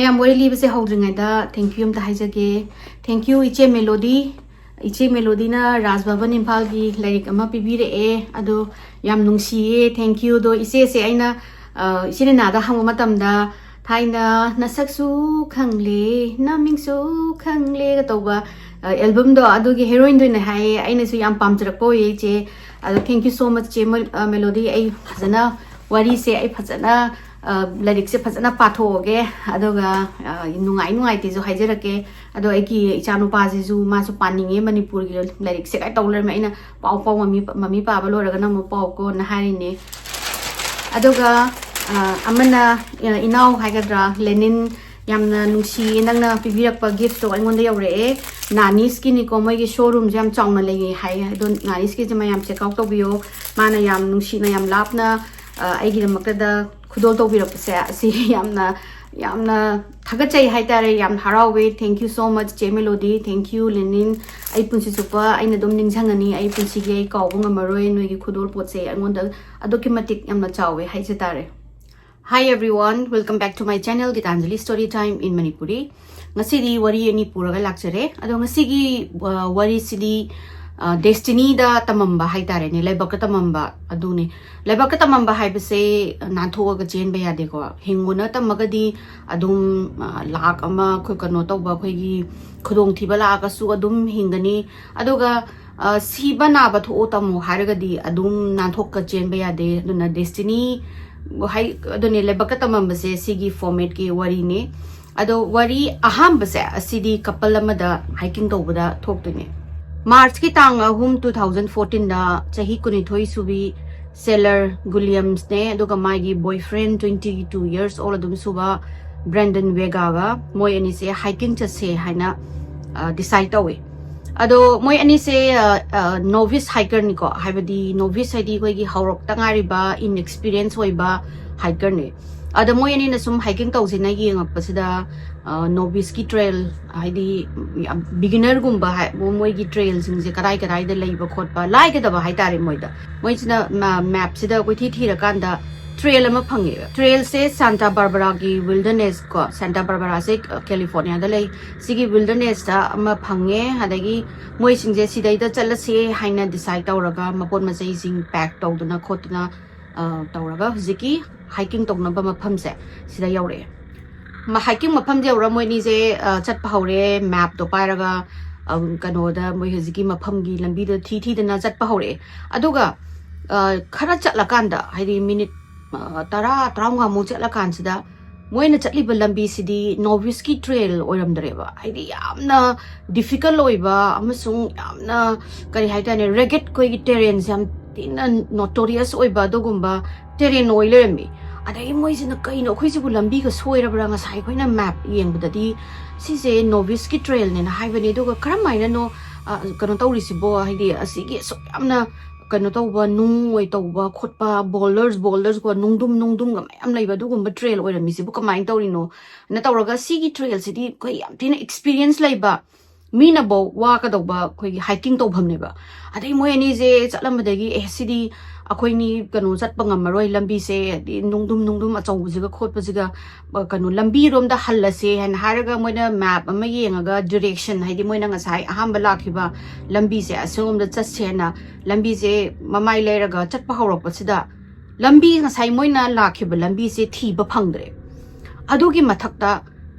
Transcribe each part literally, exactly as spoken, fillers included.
ꯌꯥꯝ ꯋꯥꯔꯤ ꯂꯤꯕꯁꯦ ꯍꯧꯗ꯭ꯔꯤꯉꯩꯗ thank you ꯑꯝꯇ ꯍꯥꯏꯖꯒꯦ꯫ Thank you, ꯏꯆꯦ ꯃꯦꯂꯣꯗꯤ꯫ ꯏꯆꯦ ꯃꯦꯂꯣꯗꯤꯅ ꯔꯥꯖ ꯚꯕꯟ ꯏꯝꯐꯥꯜꯒꯤ ꯂꯥꯏꯔꯤꯛ ꯑꯃ ꯄꯤꯕꯤꯔꯛꯑꯦ꯫ ꯑꯗꯣ ꯌꯥꯝ ꯅꯨꯡꯁꯤꯌꯦ, thank you꯫ ꯑꯗꯣ ꯏꯆꯦꯁꯦ ꯑꯩꯅ, ꯑ, ꯏꯆꯤꯟ ꯏꯅꯥꯗ ꯍꯪꯕ ꯃꯇꯝꯗ, ꯊꯥꯏꯅ "ꯅꯁꯛꯁꯨ ꯈꯪꯂꯦ, ꯅꯃꯤꯡꯁꯨ ꯈꯪꯂꯦꯒ" ꯇꯧꯕ, ꯑ, albumꯗꯣ, ꯑꯗꯨꯒꯤ heroineꯗꯨꯅꯦ ꯍꯥꯏꯌꯦ꯫ ꯑꯩꯅꯁꯨ ꯌꯥꯝ ꯄꯥꯝꯖꯔꯛꯄ ꯑꯣꯏꯌꯦ ꯏꯆꯦ꯫ ꯑꯗꯣ thank you so much ꯆꯦ ꯃꯦ-, ꯑ, ꯃꯦꯂꯣꯗꯤ꯫ ꯑꯩ ꯐꯖꯅ ꯋꯥꯔꯤꯁꯦ ꯑꯩ ꯐꯖꯅ, ꯑ, ꯂꯥꯏꯔꯤꯛꯁꯦ ꯐꯖꯅ ꯄꯥꯊꯣꯛꯑꯒꯦ, ꯑꯗꯨꯒ, ꯑ, ꯅꯨꯡꯉꯥꯏ ꯅꯨꯡꯉꯥꯏꯇꯦꯁꯨ ꯍꯥꯏꯖꯔꯛꯀꯦ꯫ ꯑꯗꯣ ꯑꯩꯒꯤ ꯏꯆꯥꯅꯨꯄꯥꯁꯤꯁꯨ ꯃꯥꯁꯨ ꯄꯥꯅꯤꯡꯉꯦ ꯃꯅꯤꯄꯨꯔꯒꯤ ꯂꯥꯏꯔꯤꯛꯁꯦ ꯀꯥꯏ ꯇꯧ ꯂꯩꯔꯝꯃꯦ꯫ ꯑꯩꯅ "ꯄꯥꯎ, ꯄꯥꯎ, ꯃꯃꯤ, ꯃꯃꯤ ꯄꯥꯕ ꯂꯣꯏꯔꯒ ꯅꯪ ꯑꯃꯨꯛ ꯄꯥꯎꯀꯣꯅ" ꯍꯥꯏꯔꯤꯅꯦ꯫ ꯑꯗꯨꯒ, ꯑ, ꯑꯃꯅ, ꯑ, ꯏꯅꯥꯎ ꯍꯥꯏꯒꯗ꯭ꯔꯥ, ꯂꯦꯅꯤꯟ, ꯌꯥꯝꯅ ꯅꯨꯡꯁꯤꯌꯦ ꯅꯪꯅ ꯄꯤꯕꯤꯔꯛꯄ giftꯇꯣ ꯑꯩꯉꯣꯟꯗ ꯌꯧꯔꯛꯑꯦ꯫ ꯅꯥꯅꯤꯁꯀꯤꯅꯤꯀꯣ, ꯃꯣꯏꯒꯤ showroomꯁꯦ ꯌꯥꯝ ꯆꯥꯎꯅ ꯂꯩꯌꯦ ꯍꯥꯏꯌꯦ꯫ ꯑꯗꯣ ꯅꯥꯅꯤꯁꯀꯤꯁꯦ ꯃꯌꯥꯝ check out ꯇꯧꯕꯤꯌꯣ꯫ ꯃꯥꯅ ꯌꯥꯝ ꯅꯨꯡꯁꯤꯅ, ꯌꯥꯝ ꯂꯥꯞꯅ, ꯑ, ꯑꯩꯒꯤꯗꯃꯛꯇꯗ ꯈꯨꯗꯣꯜ ꯇꯧꯕꯤꯔꯛꯄꯁꯦ, ꯑꯁꯤ ꯌꯥꯝꯅ, ꯌꯥꯝꯅ ꯊꯥꯒꯠꯆꯩ ꯍꯥꯏꯇꯥꯔꯦ꯫ ꯌꯥꯝ ꯍꯔꯥꯎꯋꯦ꯫ Thank you so much ꯆꯦ ꯃꯦꯂꯣꯗꯤ, thank you ꯂꯦꯅꯤꯟ꯫ ꯑꯩ ꯄꯨꯟꯁꯤ ꯆꯨꯞꯄ ꯑꯩꯅ ꯑꯗꯨꯝ ꯅꯤꯡꯁꯤꯡꯉꯅꯤ꯫ ꯑꯩ ꯄꯨꯟꯁꯤꯒꯤ ꯑꯩ ꯀꯥꯎꯕ ꯉꯝꯃꯔꯣꯏ ꯅꯣꯏꯒꯤ ꯈꯨꯗꯣꯜ ꯄꯣꯠꯁꯦ꯫ ꯑꯩꯉꯣꯟꯗ ꯑꯗꯨꯛꯀꯤ ꯃꯇꯤꯛ ꯌꯥꯝꯅ ꯆꯥꯎꯋꯦ ꯍꯥꯏꯖ ꯇꯥꯔꯦ꯫ Hi everyone, welcome back to my channel, Gitanjali Story Time in Manipuri. ꯉꯁꯤꯗꯤ ꯋꯥꯔꯤ ꯑꯅꯤ ꯄꯨꯔꯒ ꯂꯥꯛꯆꯔꯦ꯫ ꯑꯗꯣ ꯉꯁꯤꯒꯤ, ꯑ, ꯋꯥꯔꯤꯁꯤꯗꯤ, ꯑ, destinyꯗ ꯇꯝꯃꯝꯕ ꯍꯥꯏꯇꯥꯔꯦꯅꯦ, ꯂꯥꯏꯕꯛꯇ ꯇꯝꯃꯝꯕ ꯑꯗꯨꯅꯤ꯫ ꯂꯥꯏꯕꯛꯇ ꯇꯝꯃꯝꯕ ꯍꯥꯏꯕꯁꯦ ꯅꯥꯟꯊꯣꯛꯑꯒ ꯆꯦꯟꯕ ꯌꯥꯗꯦꯀꯣ꯫ ꯍꯤꯡꯉꯨꯅ ꯇꯝꯃꯒꯗꯤ ꯑꯗꯨꯝ, ꯑ, ꯂꯥꯛ ꯑꯃ ꯑꯩꯈꯣꯏ ꯀꯩꯅꯣ ꯇꯧꯕ, ꯑꯩꯈꯣꯏꯒꯤ ꯈꯨꯗꯣꯡꯊꯤꯕ ꯂꯥꯛꯑꯒꯁꯨ ꯑꯗꯨꯝ ꯍꯤꯡꯒꯅꯤ꯫ ꯑꯗꯨꯒ, ꯑ, ꯁꯤꯕ ꯅꯥꯕ ꯊꯣꯛꯑꯣ ꯇꯝꯃꯣ ꯍꯥꯏꯔꯒꯗꯤ ꯑꯗꯨꯝ ꯅꯥꯟꯊꯣꯛꯀ ꯆꯦꯟꯕ ꯌꯥꯗꯦ꯫ ꯑꯗꯨꯅ destiny ꯍꯥꯏ-, ꯑꯗꯨꯅꯦ, ꯂꯥꯏꯕꯛꯇ ꯇꯝꯃꯝꯕꯁꯦ ꯁꯤꯒꯤ formatꯀꯤ ꯋꯥꯔꯤꯅꯦ꯫ ꯑꯗꯣ ꯋꯥꯔꯤ ꯑꯍꯥꯟꯕꯁꯦ ꯑꯁꯤꯗꯤ couple ꯑꯃꯗ hiking ꯇꯧꯕꯗ ꯊꯣꯛꯇꯣꯏꯅꯦ꯫ Marchꯀꯤ ꯇꯥꯡ ꯑꯍꯨꯝ, two thousand fourteenꯗ ꯆꯍꯤ ꯀꯨꯟꯅꯤꯊꯣꯏ ꯁꯨꯕꯤ sailor Williamsꯅꯦ, ꯑꯗꯨꯒ ꯃꯥꯒꯤ boyfriend, twenty two years old ꯑꯗꯨꯝ ꯁꯨꯕ Brandon Vegaꯒ ꯃꯣꯏ ꯑꯅꯤꯁꯦ hiking ꯆꯠꯁꯦ ꯍꯥꯏꯅ, ꯑ, decide ꯇꯧꯋꯦ꯫ ꯑꯗꯣ ꯃꯣꯏ ꯑꯅꯤꯁꯦ, ꯑ, ꯑ, novice hikerꯅꯤꯀꯣ, ꯍꯥꯏꯕꯗꯤ novice ꯍꯥꯏꯗꯤ ꯑꯩꯈꯣꯏꯒꯤ ꯍꯧꯔꯛꯇ ꯉꯥꯏꯔꯤꯕ, inexperience ꯑꯣꯏꯕ hikerꯅꯦ꯫ ꯑꯗ ꯃꯣꯏ ꯑꯅꯤꯅ ꯁꯨꯝ hiking ꯇꯧꯁꯦꯅ ꯌꯦꯡꯉꯛꯄꯁꯤꯗ, ꯑ, noviceꯀꯤ trail, ꯍꯥꯏꯗꯤ ꯌꯥꯝ beginnerꯒꯨꯝꯕ ꯍꯥꯏ, ꯃꯣꯏꯒꯤ trailꯁꯤꯡꯁꯦ ꯀꯗꯥꯏ ꯀꯗꯥꯏꯗ ꯂꯩꯕ ꯈꯣꯠꯄ ꯂꯥꯏꯒꯗꯕ ꯍꯥꯏꯇꯥꯔꯦ ꯃꯣꯏꯗ꯫ ꯃꯣꯏꯁꯤꯅ ꯃ-, mapꯁꯤꯗ ꯀꯣꯏꯊꯤ ꯊꯤꯔꯀꯥꯟꯗ ꯇ꯭ꯔꯦꯜ ꯑꯃ ꯐꯪꯉꯦꯕ꯫ ꯇ꯭ꯔꯦꯜꯁꯦ ꯁꯥꯟꯇꯥ ꯕꯥꯔꯕꯔꯥꯒꯤ ꯋꯤꯜꯗꯔꯅꯦꯁ ꯀꯣ, ꯁꯥꯟꯇꯥ ꯕꯥꯔꯕꯔꯥꯁꯦ, ꯑ, ꯀꯦꯂꯤꯐꯣꯔꯅꯤꯌꯥꯗ ꯂꯩ꯫ ꯁꯤꯒꯤ ꯋꯤꯜꯗꯔꯅꯦꯁꯇ ꯑꯃ ꯐꯪꯉꯦ꯫ ꯑꯗꯒꯤ ꯃꯣꯏꯁꯤꯡꯁꯦ ꯁꯤꯗꯩꯗ ꯆꯠꯂꯁꯦ ꯍꯥꯏꯅ ꯗꯤꯁꯥꯏꯠ ꯇꯧꯔꯒ ꯃꯄꯣꯠ ꯃꯆꯩꯁꯤꯡ ꯄꯦꯛ ꯇꯧꯗꯅ ꯈꯣꯠꯇꯅ, ꯑ, ꯇꯧꯔꯒ ꯍꯧꯖꯤꯛꯀꯤ ꯍꯥꯏꯀꯤꯡ ꯇꯧꯅꯕ ꯃꯐꯝꯁꯦ ꯁꯤꯗ ꯌꯧꯔꯛꯑꯦ꯫ ꯃ-, ꯍꯥꯏꯀꯤꯡ ꯃꯐꯝꯗ ꯌꯧꯔ ꯃꯣꯏꯅꯤꯁꯦ, ꯑ, ꯆꯠꯄ ꯍꯧꯔꯦ꯫ ꯃꯦꯞꯇꯣ ꯄꯥꯏꯔꯒ, ꯑ, ꯀꯩꯅꯣꯗ ꯃꯣꯏ ꯍꯧꯖꯤꯛꯀꯤ ꯃꯐꯝꯒꯤ ꯂꯝꯕꯤꯗꯣ ꯊꯤ ꯊꯤꯗꯅ ꯆꯠꯄ ꯍꯧꯔꯛꯑꯦ꯫ ꯑꯗꯨꯒ, ꯑ, ꯈꯔ ꯆꯠꯂꯀꯥꯟꯗ, ꯍꯥꯏꯗꯤ ꯃꯤꯅꯤꯠ, ꯑ, ꯇꯔꯥ, ꯇꯔꯥꯃꯉꯥꯃꯨꯛ ꯆꯠꯂꯀꯥꯟꯁꯤꯗ ꯃꯣꯏꯅ ꯆꯠꯂꯤꯕ ꯂꯝꯕꯤꯁꯤꯗꯤ ꯅꯣꯚꯤꯁꯀꯤ ꯇ꯭ꯔꯦꯜ ꯑꯣꯏꯔꯝꯗ꯭ꯔꯦꯕ꯫ ꯍꯥꯏꯗꯤ ꯌꯥꯝꯅ ꯗꯤꯐꯤꯀꯜ ꯑꯣꯏꯕ ꯑꯃꯁꯨꯡ ꯌꯥꯝꯅ, ꯀꯔꯤ ꯍꯥꯏꯇꯥꯔꯦ, ꯔꯦꯒꯦꯠ, ꯑꯩꯈꯣꯏꯒꯤ ꯇꯦꯔꯦꯟꯁꯦ ꯌꯥꯝ ꯊꯤꯅ ꯅꯣꯇꯣꯔꯤꯌꯁ ꯑꯣꯏꯕ ꯑꯗꯨꯒꯨꯝꯕ ꯇꯦꯔꯦꯟ ꯑꯣꯏ ꯂꯩꯔꯝꯃꯤ꯫ ꯑꯗꯒꯤ ꯃꯣꯏꯁꯤꯅ, "ꯀꯩꯅꯣ, ꯑꯩꯈꯣꯏꯁꯤꯕꯨ ꯂꯝꯕꯤꯒ ꯁꯣꯏꯔꯕ꯭ꯔꯥ? ꯉꯁꯥꯏ ꯑꯩꯈꯣꯏꯅ ꯃꯦꯞ ꯌꯦꯡꯕꯗꯗꯤ ꯁꯤꯁꯦ ꯅꯣꯚꯤꯁꯀꯤ ꯇ꯭ꯔꯦꯜꯅꯦꯅ ꯍꯥꯏꯕꯅꯤ, ꯑꯗꯨꯒ ꯀꯔꯝ ꯍꯥꯏꯅꯅꯣ, ꯑ, ꯀꯩꯅꯣ ꯇꯧꯔꯤꯁꯤꯕꯣ? ꯍꯥꯏꯗꯤ ꯑꯁꯤꯒꯤ ꯑꯁꯨꯛ ꯌꯥꯝꯅ ꯀꯩꯅꯣ ꯇꯧꯕ, ꯅꯨꯡ ꯑꯣꯏ ꯇꯧꯕ ꯈꯣꯠꯄ, ꯕꯣꯜꯗꯔꯁ, ꯕꯣꯜꯗꯔꯁꯀꯣ, ꯅꯨꯡꯗꯨꯝ, ꯅꯨꯡꯗꯨꯝꯒ ꯃꯌꯥꯝ ꯂꯩꯕ ꯑꯗꯨꯒꯨꯝꯕ ꯇ꯭ꯔꯦꯜ ꯑꯣꯏꯔꯝꯃꯤꯁꯤꯕꯨ ꯀꯃꯥꯏꯅ ꯇꯧꯔꯤꯅꯣ?" ꯅ ꯇꯧꯔꯒ ꯁꯤꯒꯤ ꯇ꯭ꯔꯦꯜꯁꯤꯗꯤ ꯑꯩꯈꯣꯏ ꯌꯥꯝ ꯊꯤꯅ ꯑꯦꯛꯁꯄꯤꯔꯤꯌꯦꯟꯁ ꯂꯩꯕ ꯃꯤꯅꯐꯧ ꯋꯥꯀꯗꯧꯕ ꯑꯩꯈꯣꯏꯒꯤ ꯍꯥꯏꯀꯤꯡ ꯇꯧꯐꯝꯅꯦꯕ꯫ ꯑꯗꯩ ꯃꯣꯏ ꯑꯅꯤꯁꯦ ꯆꯠꯂꯝꯕꯗꯒꯤ, "ꯑꯦ, ꯁꯤꯗꯤ ꯑꯩꯈꯣꯏꯅꯤ ꯀꯩꯅꯣ ꯆꯠꯄ ꯉꯝꯃꯔꯣꯏ, ꯂꯝꯕꯤꯁꯦ ꯍꯥꯏꯗꯤ ꯅꯨꯡꯗꯨꯝ ꯅꯨꯡꯗꯨꯝ ꯑꯆꯧꯕꯁꯤꯒ ꯈꯣꯠꯄꯁꯤꯒ, ꯑ, ꯀꯩꯅꯣ, ꯂꯝꯕꯤꯔꯣꯝꯗ ꯍꯜꯂꯁꯦ" ꯍꯥꯏꯅ ꯍꯥꯏꯔꯒ ꯃꯣꯏꯅ ꯃꯦꯞ ꯑꯃ ꯌꯦꯡꯉꯒ ꯗꯤꯔꯦꯛꯁꯟ, ꯍꯥꯏꯗꯤ ꯃꯣꯏꯅ ꯉꯁꯥꯏ ꯑꯍꯥꯟꯕ ꯂꯥꯛꯈꯤꯕ ꯂꯝꯕꯤꯁꯦ ꯑꯁꯣꯝꯗ ꯆꯠꯁꯦꯅ ꯂꯝꯕꯤꯁꯦ ꯃꯃꯥꯏ ꯂꯩꯔꯒ ꯆꯠꯄ ꯍꯧꯔꯛꯄꯁꯤꯗ, ꯂꯝꯕꯤ ꯉꯁꯥꯏ ꯃꯣꯏꯅ ꯂꯥꯛꯈꯤꯕ ꯂꯝꯕꯤꯁꯦ ꯊꯤꯕ ꯐꯪꯗ꯭ꯔꯦ꯫ ꯑꯗꯨꯒꯤ ꯃꯊꯛꯇ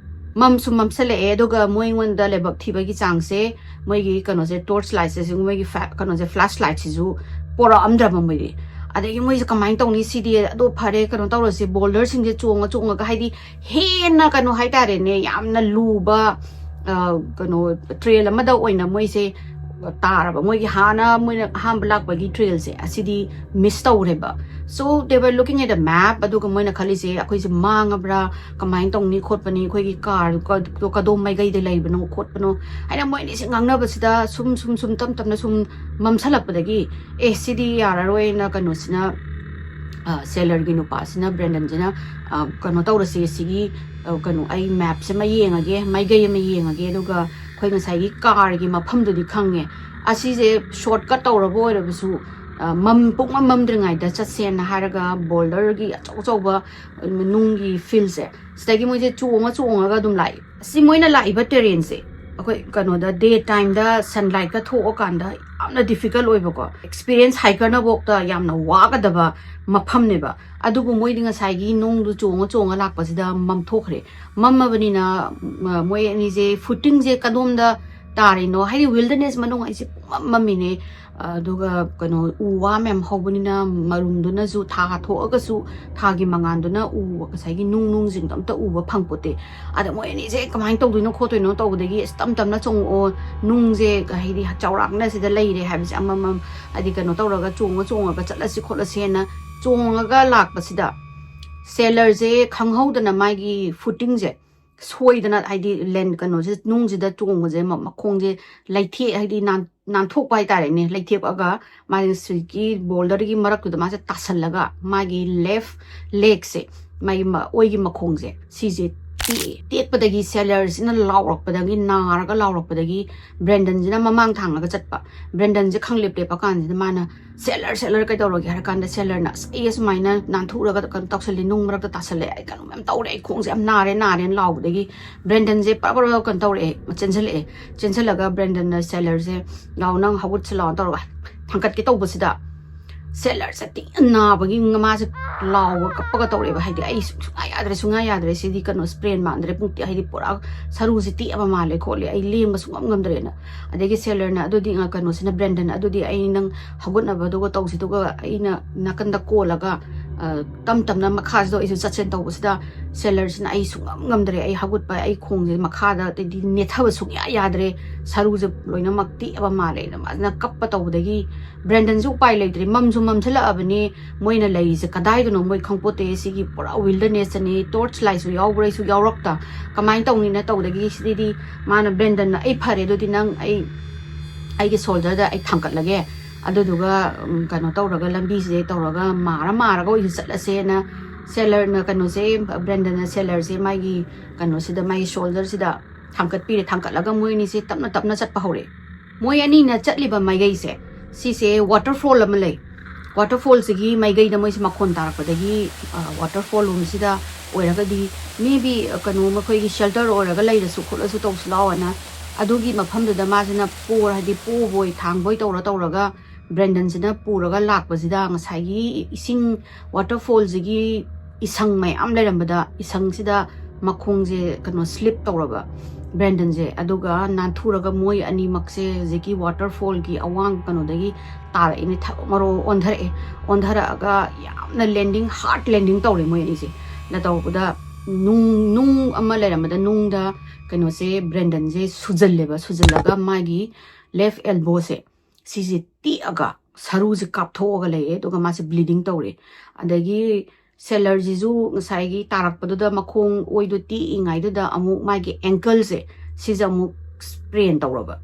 ꯃꯝꯁꯨ ꯃꯝꯁꯜꯂꯛꯑꯦ, ꯑꯗꯨꯒ ꯃꯣꯏꯉꯣꯟꯗ ꯂꯥꯏꯕꯛ ꯊꯤꯕꯒꯤ ꯆꯥꯡꯁꯦ, ꯃꯣꯏꯒꯤ ꯀꯩꯅꯣꯁꯦ, ꯇꯣꯔꯆ ꯂꯥꯏꯠꯁꯦ, ꯃꯣꯏꯒꯤ ꯐ꯭ꯂꯥ-, ꯀꯩꯅꯣꯁꯦ, ꯐ꯭ꯂꯥꯁ ꯂꯥꯏꯠꯁꯤꯁꯨ ꯄꯣꯔꯛꯑꯝꯗ꯭ꯔꯕ ꯃꯣꯏꯗꯤ꯫ ꯑꯗꯒꯤ ꯃꯣꯏꯁꯦ ꯀꯃꯥꯏꯅ ꯇꯧꯅꯤ ꯁꯤꯗꯤ? ꯑꯗꯣ ꯐꯔꯦ, ꯀꯩꯅꯣ ꯇꯧꯔꯁꯦ, ꯕꯣꯜꯗꯔꯁꯤꯡꯁꯦ ꯆꯣꯡꯉ ꯆꯣꯡꯉꯒ, ꯍꯥꯏꯗꯤ ꯍꯦꯟꯅ ꯀꯩꯅꯣ ꯍꯥꯏꯇꯥꯔꯦꯅꯦ, ꯌꯥꯝꯅ ꯂꯨꯕ, ꯑ, ꯀꯩꯅꯣ, ꯇ꯭ꯔꯦꯜ ꯑꯃꯗ ꯑꯣꯏꯅ ꯃꯣꯏꯁꯦ ꯇꯥꯔꯕ꯫ ꯃꯣꯏꯒꯤ ꯍꯥꯟꯅ ꯃꯣꯏꯅ ꯑꯍꯥꯟꯕ ꯂꯥꯛꯄꯒꯤ ꯇ꯭ꯔꯦꯜꯁꯦ ꯑꯁꯤꯗꯤ ꯃꯤꯁ ꯇꯧꯔꯦꯕ꯫ So they were looking at a map, ꯑꯗꯨꯒ ꯃꯣꯏꯅ ꯈꯜꯂꯤꯁꯦ, "ꯑꯩꯈꯣꯏꯁꯦ ꯃꯥꯡꯉꯕ꯭ꯔꯥ, ꯀꯃꯥꯏꯅ ꯇꯧꯅꯤ ꯈꯣꯠꯄꯅꯤ, ꯑꯩꯈꯣꯏꯒꯤ ꯀꯥꯔꯗꯣ ꯀꯗꯣꯝ ꯃꯥꯏꯀꯩꯗ ꯂꯩꯕꯅꯣ ꯈꯣꯠꯄꯅꯣ?" ꯍꯥꯏꯅ ꯃꯣꯏ ꯑꯅꯤꯁꯦ ꯉꯥꯡꯅꯕꯁꯤꯗ ꯁꯨꯝ, ꯁꯨꯝ, ꯁꯨꯝ ꯇꯞ ꯇꯞꯅ ꯁꯨꯝ ꯃꯝꯁꯜꯂꯛꯄꯗꯒꯤ, "ꯑꯦ, ꯁꯤꯗꯤ ꯌꯥꯔꯔꯣꯏꯅ" ꯀꯩꯅꯣꯁꯤꯅ, ꯑ, ꯁꯦꯂꯔꯒꯤ ꯅꯨꯄꯥꯁꯤꯅ, ꯕ꯭ꯔꯦꯟꯗꯟꯁꯤꯅ, ꯑ, "ꯀꯩꯅꯣ ꯇꯧꯔꯁꯦ, ꯁꯤꯒꯤ, ꯑ, ꯀꯩꯅꯣ, ꯑꯩ ꯃꯦꯞꯁꯦ ꯑꯃ ꯌꯦꯡꯉꯒꯦ, ꯃꯥꯏꯀꯩ ꯑꯃ ꯌꯦꯡꯉꯒꯦ, ꯑꯗꯨꯒ ꯑꯩꯈꯣꯏ ꯉꯁꯥꯏꯒꯤ ꯀꯥꯔꯒꯤ ꯃꯐꯝꯗꯨꯗꯤ ꯈꯪꯉꯦ, ꯑꯁꯤꯁꯦ ꯁꯣꯔꯠꯀꯠ ꯇꯧꯔꯕ ꯑꯣꯏꯔꯕꯁꯨ, ꯃꯝ ꯄꯨꯡꯃꯝ ꯃꯝꯗ꯭ꯔꯤꯉꯩꯗ ꯆꯠꯁꯦꯅ ꯍꯥꯏꯔꯒ ꯕꯣꯜꯗꯔꯒꯤ ꯑꯆꯧ ꯑꯆꯧꯕ ꯅꯨꯡꯒꯤ ꯐꯤꯜꯁꯦ, ꯁꯤꯗꯒꯤ ꯃꯣꯏꯁꯦ ꯆꯣꯡꯉ ꯆꯣꯡꯉꯒ ꯑꯗꯨꯝ ꯂꯥꯛꯏ꯫ ꯑꯁꯤ ꯃꯣꯏꯅ ꯂꯥꯛꯏꯕ ꯇꯦꯔꯦꯟꯁꯦ ꯑꯩꯈꯣꯏ ꯀꯩꯅꯣꯗ ꯗꯦ ꯇꯥꯏꯝꯗ ꯁꯟꯂꯥꯏꯠꯀ ꯊꯣꯛꯑꯀꯥꯟꯗ ꯌꯥꯝꯅ ꯗꯤꯐꯤꯀꯜ ꯑꯣꯏꯕꯀꯣ, ꯑꯦꯛꯁꯄꯤꯔꯤꯌꯦꯟꯁ ꯍꯥꯏꯀꯔꯅꯐꯥꯎꯗ ꯌꯥꯝꯅ ꯋꯥꯒꯗꯕ ꯃꯐꯝꯅꯦꯕ꯫ ꯑꯗꯨꯕꯨ ꯃꯣꯏꯗꯤ ꯉꯁꯥꯏꯒꯤ ꯅꯨꯡꯗꯨ ꯆꯣꯡꯉ ꯆꯣꯡꯉ ꯂꯥꯛꯄꯁꯤꯗ ꯃꯝꯊꯣꯛꯈ꯭ꯔꯦ꯫ ꯃꯝꯃꯕꯅꯤꯅ ꯃꯣꯏ ꯑꯅꯤꯁꯦ ꯐꯨꯇꯤꯡꯁꯦ ꯀꯗꯣꯝꯗ ꯇꯥꯔꯤꯅꯣ, ꯍꯥꯏꯗꯤ ꯋꯤꯜꯗꯔꯅꯦꯁ ꯃꯅꯨꯡ ꯍꯥꯏꯁꯦ ꯄꯨꯡꯃꯝ ꯃꯝꯃꯤꯅꯦ꯫ ꯑꯗꯨꯒ ꯀꯩꯅꯣ ꯎ ꯋꯥ ꯃꯌꯥꯝ ꯍꯧꯕꯅꯤꯅ ꯃꯔꯨꯝꯗꯨꯅꯁꯨ, ꯊꯥ ꯊꯣꯛꯑꯒꯁꯨ ꯊꯥꯒꯤ ꯃꯉꯥꯟꯗꯨꯅ ꯎ ꯉꯁꯥꯏꯒꯤ ꯅꯨꯡ ꯅꯨꯡꯁꯤꯡꯗꯣ ꯑꯝꯇ ꯎꯕ ꯐꯪꯄꯣꯠꯇꯦ꯫ ꯑꯗ ꯃꯣꯏ ꯑꯅꯤꯁꯦ ꯀꯃꯥꯏꯅ ꯇꯧꯗꯣꯏꯅꯣ ꯈꯣꯠꯇꯣꯏꯅꯣ ꯇꯧꯕꯗꯒꯤ ꯑꯁ ꯇꯞ ꯇꯞꯅ ꯆꯣꯡꯉꯛꯑꯣ, ꯅꯨꯡꯁꯦ ꯍꯥꯏꯗꯤ ꯆꯥꯎꯔꯥꯛꯅ ꯁꯤꯗ ꯂꯩꯔꯦ ꯍꯥꯏꯕꯁꯦ ꯑꯃꯃꯝ ꯍꯥꯏꯗꯤ ꯀꯩꯅꯣ ꯇꯧꯔꯒ ꯆꯣꯡꯉ ꯆꯣꯡꯉꯒ ꯆꯠꯂꯁꯤ ꯈꯣꯠꯂꯁꯦꯅ ꯆꯣꯡꯉꯒ ꯂꯥꯛꯄꯁꯤꯗ ꯁꯦꯂꯔꯁꯦ ꯈꯪꯍꯧꯗꯅ ꯃꯥꯒꯤ ꯐꯨꯇꯤꯡꯁꯦ ꯁꯣꯏꯗꯅ ꯍꯥꯏꯗꯤ ꯂꯦꯟ ꯀꯩꯅꯣꯁꯦ ꯅꯨꯡꯁꯤꯗ ꯆꯣꯡꯕꯁꯦ ꯃꯈꯣꯡꯁꯦ ꯂꯩꯊꯦꯛ ꯍꯥꯏꯗꯤ ꯅꯥꯟꯊꯣꯛꯄ ꯍꯥꯏꯇꯥꯔꯦꯅꯦ꯫ ꯂꯩꯊꯦꯛꯑꯒ ꯃꯥꯒꯤ ꯁꯤꯒꯤ ꯕꯣꯜꯗꯔꯒꯤ ꯃꯔꯛꯇꯨꯗ ꯃꯥꯁꯦ ꯇꯥꯁꯜꯂꯒ ꯃꯥꯒꯤ ꯂꯦꯐ ꯂꯦꯒꯁꯦ, ꯃꯥꯒꯤ ꯑꯣꯏꯒꯤ ꯃꯈꯣꯡꯁꯦ ꯁꯤꯁꯦ ꯇꯦꯛꯑꯦ꯫ ꯇꯦꯛꯄꯗꯒꯤ ꯁꯦꯂꯔꯁꯤꯅ ꯂꯥꯎꯔꯛꯄꯗꯒꯤ, ꯅꯥꯔꯒ ꯂꯥꯎꯔꯛꯄꯗꯒꯤ ꯕ꯭ꯔꯦꯟꯗꯟꯁꯤꯅ ꯃꯃꯥꯡ ꯊꯥꯡꯉꯒ ꯆꯠꯄ꯫ ꯕ꯭ꯔꯦꯟꯗꯟꯁꯦ ꯈꯪꯂꯦꯞ ꯂꯦꯞꯄ ꯀꯥꯟꯁꯤꯗ ꯃꯥꯅ, "ꯁꯦꯂꯔ, ꯁꯦꯂꯔ, ꯀꯩꯗꯧꯔꯒꯦ?" ꯍꯥꯏꯔ ꯀꯥꯟꯗ ꯁꯦꯂꯔꯅ, "ꯑꯁ, ꯑꯩ ꯑꯁꯨꯃꯥꯏꯅ ꯅꯥꯟꯊꯣꯛꯎꯔꯒ ꯀꯩꯅꯣ ꯇꯧꯁꯜꯂꯦ, ꯅꯨꯡ ꯃꯔꯛꯇ ꯇꯥꯁꯜꯂꯦ, ꯑꯩ ꯀꯩꯅꯣ ꯃꯌꯥꯝ ꯇꯧꯔꯦ, ꯑꯩ ꯈꯣꯡꯁꯦ ꯌꯥꯝ ꯅꯥꯔꯦ, ꯅꯥꯔꯦꯅ" ꯂꯥꯎꯕꯗꯒꯤ ꯕ꯭ꯔꯦꯟꯗꯟꯁꯦ ꯄꯔ ꯄꯔ ꯀꯩꯅꯣ ꯇꯧꯔꯛꯑꯦ, ꯆꯦꯟꯁꯤꯜꯂꯛꯑꯦ꯫ ꯆꯦꯟꯁꯤꯜꯂꯒ ꯕ꯭ꯔꯦꯟꯗꯟꯅ ꯁꯦꯂꯔꯁꯦ, "ꯂꯥꯎ, ꯅꯪ ꯍꯧꯒꯠꯁꯤ ꯂꯥꯎ" ꯇꯧꯔꯒ ꯊꯥꯡꯀꯠꯀꯦ ꯇꯧꯕꯁꯤꯗ ꯁꯦꯂꯔꯁꯦ ꯇꯤꯛꯅ ꯅꯥꯕꯒꯤ ꯃꯥꯁꯦ ꯂꯥꯎꯕ ꯀꯞꯄꯒ ꯇꯧꯔꯛꯑꯦꯕ꯫ ꯍꯥꯏꯗꯤ, "ꯑꯩ ꯁꯨꯡꯌꯥ ꯌꯥꯗ꯭ꯔꯦ, ꯁꯨꯡꯌꯥ ꯌꯥꯗ꯭ꯔꯦ, ꯁꯤꯗꯤ ꯀꯩꯅꯣ ꯁ꯭ꯄ꯭ꯔꯦꯟ ꯃꯥꯟꯗ꯭ꯔꯦ, ꯄꯨꯡ ꯍꯥꯏꯗꯤ ꯄꯨꯔꯥ ꯁꯔꯨꯁꯦ ꯇꯦꯛꯑꯕ ꯃꯥꯜꯂꯦ ꯈꯣꯠꯂꯦ, ꯑꯩ ꯂꯦꯡꯕ ꯁꯨꯡꯉꯝ ꯉꯝꯗ꯭ꯔꯦꯅ"꯫ ꯑꯗꯒꯤ ꯁꯦꯂꯔꯅ ꯑꯗꯨꯗꯤ, ꯑ, ꯀꯩꯅꯣꯁꯤꯅ, ꯕ꯭ꯔꯦꯟꯗꯟ, "ꯑꯗꯨꯗꯤ ꯑꯩ ꯅꯪ ꯍꯧꯒꯠꯅꯕꯗꯨꯒ ꯇꯧꯁꯤꯗꯨꯒ ꯑꯩꯅ ꯅꯥꯀꯟꯗ ꯀꯣꯜꯂꯒ, ꯑ, ꯇꯞ ꯇꯞꯅ ꯃꯈꯥꯁꯤꯗ ꯑꯩꯁꯨ ꯆꯠꯁꯦꯅ" ꯇꯧꯕꯁꯤꯗ ꯁꯦꯂꯔꯁꯤꯅ, "ꯑꯩ ꯁꯨꯡꯉꯝ ꯉꯝꯗ꯭ꯔꯦ, ꯑꯩ ꯍꯧꯒꯠꯄ, ꯑꯩ ꯈꯣꯡꯁꯦ ꯃꯈꯥꯗ ꯑꯗꯩꯗꯤ ꯅꯦꯠꯊꯕ ꯁꯨꯡꯌꯥ ꯌꯥꯗ꯭ꯔꯦ, ꯁꯔꯨꯁꯦ ꯂꯣꯏꯅꯃꯛ ꯇꯦꯛꯑꯕ ꯃꯥꯜꯂꯦꯅ" ꯃꯥꯁꯤꯅ ꯀꯞꯄ ꯇꯧꯕꯗꯒꯤ ꯕ꯭ꯔꯦꯟꯗꯟꯁꯨ ꯎꯄꯥꯏ ꯂꯩꯇ꯭ꯔꯦ, ꯃꯝꯁꯨ ꯃꯝꯁꯤꯜꯂꯛꯑꯕꯅꯤ, ꯃꯣꯏꯅ ꯂꯩꯔꯤꯁꯦ ꯀꯗꯥꯏꯗꯅꯣ ꯃꯣꯏ ꯈꯪꯄꯣꯠꯇꯦ, ꯁꯤꯒꯤ ꯄꯨꯔꯥ ꯋꯤꯜꯗꯔꯅꯦꯁꯇꯅꯤ, ꯇꯣꯔꯆ ꯂꯥꯏꯠꯁꯨ ꯌꯥꯎꯕ꯭ꯔꯥꯁꯨ ꯌꯥꯎꯔꯛꯇ, ꯀꯃꯥꯏꯅ ꯇꯧꯅꯤꯅ ꯇꯧꯗꯒꯤ ꯁꯤꯗꯤ ꯃꯥꯅ, ꯕ꯭ꯔꯦꯟꯗꯟꯅ, "ꯑꯩ ꯐꯔꯦ, ꯑꯗꯨꯗꯤ ꯅꯪ ꯑꯩ, ꯑꯩꯒꯤ ꯁꯣꯜꯗꯔꯗ ꯑꯩ ꯊꯥꯡꯒꯠꯂꯒꯦ, ꯑꯗꯨꯗꯨꯒ, ꯎꯝ, ꯀꯩꯅꯣ ꯇꯧꯔꯒ ꯂꯝꯕꯤꯁꯤꯗ ꯇꯧꯔꯒ ꯃꯥꯔ ꯃꯥꯔꯒ ꯑꯣꯏꯅ ꯆꯠꯂꯁꯦꯅ" ꯁꯦꯂꯔꯅ ꯀꯩꯅꯣꯁꯦ, ꯕ꯭ꯔꯦꯟꯗꯟꯅ ꯁꯦꯂꯔꯁꯦ ꯃꯥꯒꯤ ꯀꯩꯅꯣꯁꯤꯗ, ꯃꯥꯒꯤ ꯁꯣꯜꯗꯔꯁꯤꯗ ꯊꯥꯡꯀꯠꯄꯤꯔꯦ꯫ ꯊꯥꯡꯀꯠꯂꯒ ꯃꯣꯏ ꯑꯅꯤꯁꯦ ꯇꯞꯅ ꯇꯞꯅ ꯆꯠꯄ ꯍꯧꯔꯛꯑꯦ꯫ ꯃꯣꯏ ꯑꯅꯤꯅ ꯆꯠꯂꯤꯕ ꯃꯥꯏꯀꯩꯁꯦ ꯁꯤꯁꯦ ꯋꯥꯇꯔꯐꯣꯜ ꯑꯃ ꯂꯩ꯫ ꯋꯥꯇꯔꯐꯣꯜꯁꯤꯒꯤ ꯃꯥꯏꯀꯩꯗ ꯃꯣꯏꯁꯦ ꯃꯈꯣꯟ ꯇꯥꯔꯛꯄꯗꯒꯤ, ꯋꯥꯇꯔꯐꯣꯜ ꯔꯨꯝꯁꯤꯗ ꯑꯣꯏꯔꯒꯗꯤ, maybe, ꯀꯩꯅꯣ, ꯃꯈꯣꯏꯒꯤ ꯁꯦꯜꯇꯔ ꯑꯣꯏꯔꯒ ꯂꯩꯔꯁꯨ ꯈꯣꯠꯂꯁꯨ ꯇꯧꯁꯨ ꯂꯥꯛꯑꯣꯅ, ꯑꯗꯨꯒꯤ ꯃꯐꯝꯗꯨꯗ ꯃꯥꯁꯤꯅ ꯄꯣꯔ, ꯍꯥꯏꯗꯤ ꯄꯣꯕꯣꯏ ꯊꯥꯡꯕꯣꯏ ꯇꯧꯔ ꯇꯧꯔꯒ ꯕ꯭ꯔꯦꯟꯗꯟꯁꯤꯅ ꯄꯨꯔꯒ ꯂꯥꯛꯄꯁꯤꯗ, ꯉꯁꯥꯏꯒꯤ ꯏꯁꯤꯡ, ꯋꯥꯇꯔꯐꯣꯜꯁꯤꯒꯤ ꯏꯁꯪ ꯃꯌꯥꯝ ꯂꯩꯔꯝꯕꯗ, ꯏꯁꯪꯁꯤꯗ ꯃꯈꯣꯡꯁꯦ, ꯀꯩꯅꯣ, ꯁ꯭ꯂꯤꯞ ꯇꯧꯔꯕ ꯕ꯭ꯔꯦꯟꯗꯟꯁꯦ, ꯑꯗꯨꯒ ꯅꯥꯟꯊꯨꯔꯒ ꯃꯣꯏ ꯑꯅꯤꯃꯛꯁꯦ ꯍꯧꯖꯤꯛꯀꯤ ꯋꯥꯇꯔꯐꯣꯜꯒꯤ ꯑꯋꯥꯡ ꯀꯩꯅꯣꯗꯒꯤ ꯇꯥꯔꯛꯏꯅꯦ, ꯊꯛ ꯃꯔꯣ ꯑꯣꯟꯊꯔꯛꯑꯦ꯫ ꯑꯣꯟꯊꯔꯛꯑꯒ ꯌꯥꯝꯅ ꯂꯦꯟꯗꯤꯡ, ꯍꯥꯔꯗ ꯂꯦꯟꯗꯤꯡ ꯇꯧꯔꯦ ꯃꯣꯏ ꯑꯅꯤꯁꯦ꯫ ꯅ ꯇꯧꯕꯗ ꯅꯨꯡ, ꯅꯨꯡ ꯑꯃ ꯂꯩꯔꯝꯕꯗ, ꯅꯨꯡꯗ ꯀꯩꯅꯣꯁꯦ, ꯕ꯭ꯔꯦꯟꯗꯟꯁꯦ ꯁꯨꯖꯜꯂꯦꯕ꯫ ꯁꯨꯖꯜꯂꯒ ꯃꯥꯒꯤ ꯂꯦꯐ ꯑꯦꯜꯕꯣꯁꯦ, ꯁꯤꯁꯦ ꯇꯦꯛꯑꯒ ꯁꯔꯨꯁꯦ ꯀꯥꯞꯊꯣꯛꯑꯒ ꯂꯩꯔꯦ, ꯑꯗꯨꯒ ꯃꯥꯁꯦ ꯕ꯭ꯂꯤꯗꯤꯡ ꯇꯧꯔꯦ꯫ ꯑꯗꯒꯤ ꯁꯦꯂꯔꯁꯤꯁꯨ ꯉꯁꯥꯏꯒꯤ ꯇꯥꯔꯛꯄꯗꯨꯗ ꯃꯈꯣꯡ ꯑꯣꯏꯗꯣ ꯇꯦꯛꯏꯉꯩꯗꯨꯗ ꯑꯃꯨꯛ ꯃꯥꯒꯤ ꯑꯦꯡꯀꯜꯁꯦ, ꯁꯤꯁꯦ ꯑꯃꯨꯛ ꯁ꯭ꯄ꯭ꯔꯦꯟ ꯇꯧꯔꯕ꯫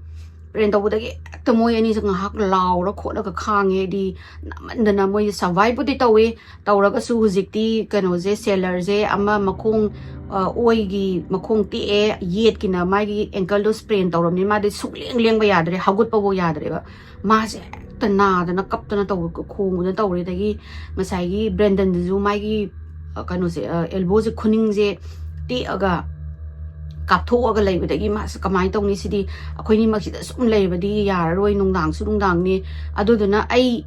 ꯁ꯭ꯄ꯭ꯔꯦꯟ ꯇꯧꯕꯗꯒꯤ ꯍꯦꯛꯇ ꯃꯣꯏ ꯑꯅꯤꯁꯦ ꯉꯥꯏꯍꯥꯛ ꯂꯥꯎꯔ ꯈꯣꯠꯂꯒ ꯈꯥꯡꯉꯦ, ꯍꯥꯏꯗꯤ ꯅꯥꯃꯟꯗꯅ ꯃꯣꯏꯁꯦ ꯁꯔꯚꯥꯏꯚꯄꯨꯗꯤ ꯇꯧꯋꯦ, ꯇꯧꯔꯒꯁꯨ ꯍꯧꯖꯤꯛꯇꯤ ꯀꯩꯅꯣꯁꯦ, ꯁꯦꯂꯔꯁꯦ ꯑꯃ ꯃꯈꯣꯡ, ꯑ, ꯑꯣꯏꯒꯤ ꯃꯈꯣꯡ ꯇꯦꯛꯑꯦ, ꯌꯦꯠꯀꯤꯅ ꯃꯥꯒꯤ ꯑꯦꯡꯀꯜꯗꯣ ꯁ꯭ꯄ꯭ꯔꯦꯟ ꯇꯧꯔꯕꯅꯤ, ꯃꯥꯗꯤ ꯁꯨꯛꯂꯦꯡ ꯂꯦꯡꯕ ꯌꯥꯗ꯭ꯔꯦ, ꯍꯧꯒꯠꯄꯐꯥꯎ ꯌꯥꯗ꯭ꯔꯦꯕ꯫ ꯃꯥꯁꯦ ꯍꯦꯛꯇ ꯅꯥꯗꯅ ꯀꯞꯇꯅ ꯇꯧꯕ, ꯈꯣꯡꯗꯅ ꯇꯧꯔꯦ꯫ ꯑꯗꯒꯤ ꯉꯁꯥꯏꯒꯤ ꯕ꯭ꯔꯦꯟꯗꯟꯗꯨꯁꯨ ꯃꯥꯒꯤ, ꯑ, ꯀꯩꯅꯣꯁꯦ, ꯑ, ꯑꯦꯜꯕꯣꯁꯦ, ꯈꯨꯅꯤꯡꯁꯦ ꯇꯦꯛꯑꯒ ꯀꯥꯞꯊꯣꯛꯑꯒ ꯂꯩꯕꯗꯒꯤ ꯃꯥꯁꯦ ꯀꯃꯥꯏꯅ ꯇꯧꯅꯤ ꯁꯤꯗꯤ, ꯑꯩꯈꯣꯏꯅꯤꯃꯛꯁꯤꯗ ꯁꯨꯝ ꯂꯩꯕꯗꯤ ꯌꯥꯔꯔꯣꯏ, ꯅꯨꯡꯗꯥꯡꯁꯨ ꯅꯨꯡꯗꯥꯡꯅꯤ꯫ ꯑꯗꯨꯗꯨꯅ ꯑꯩ,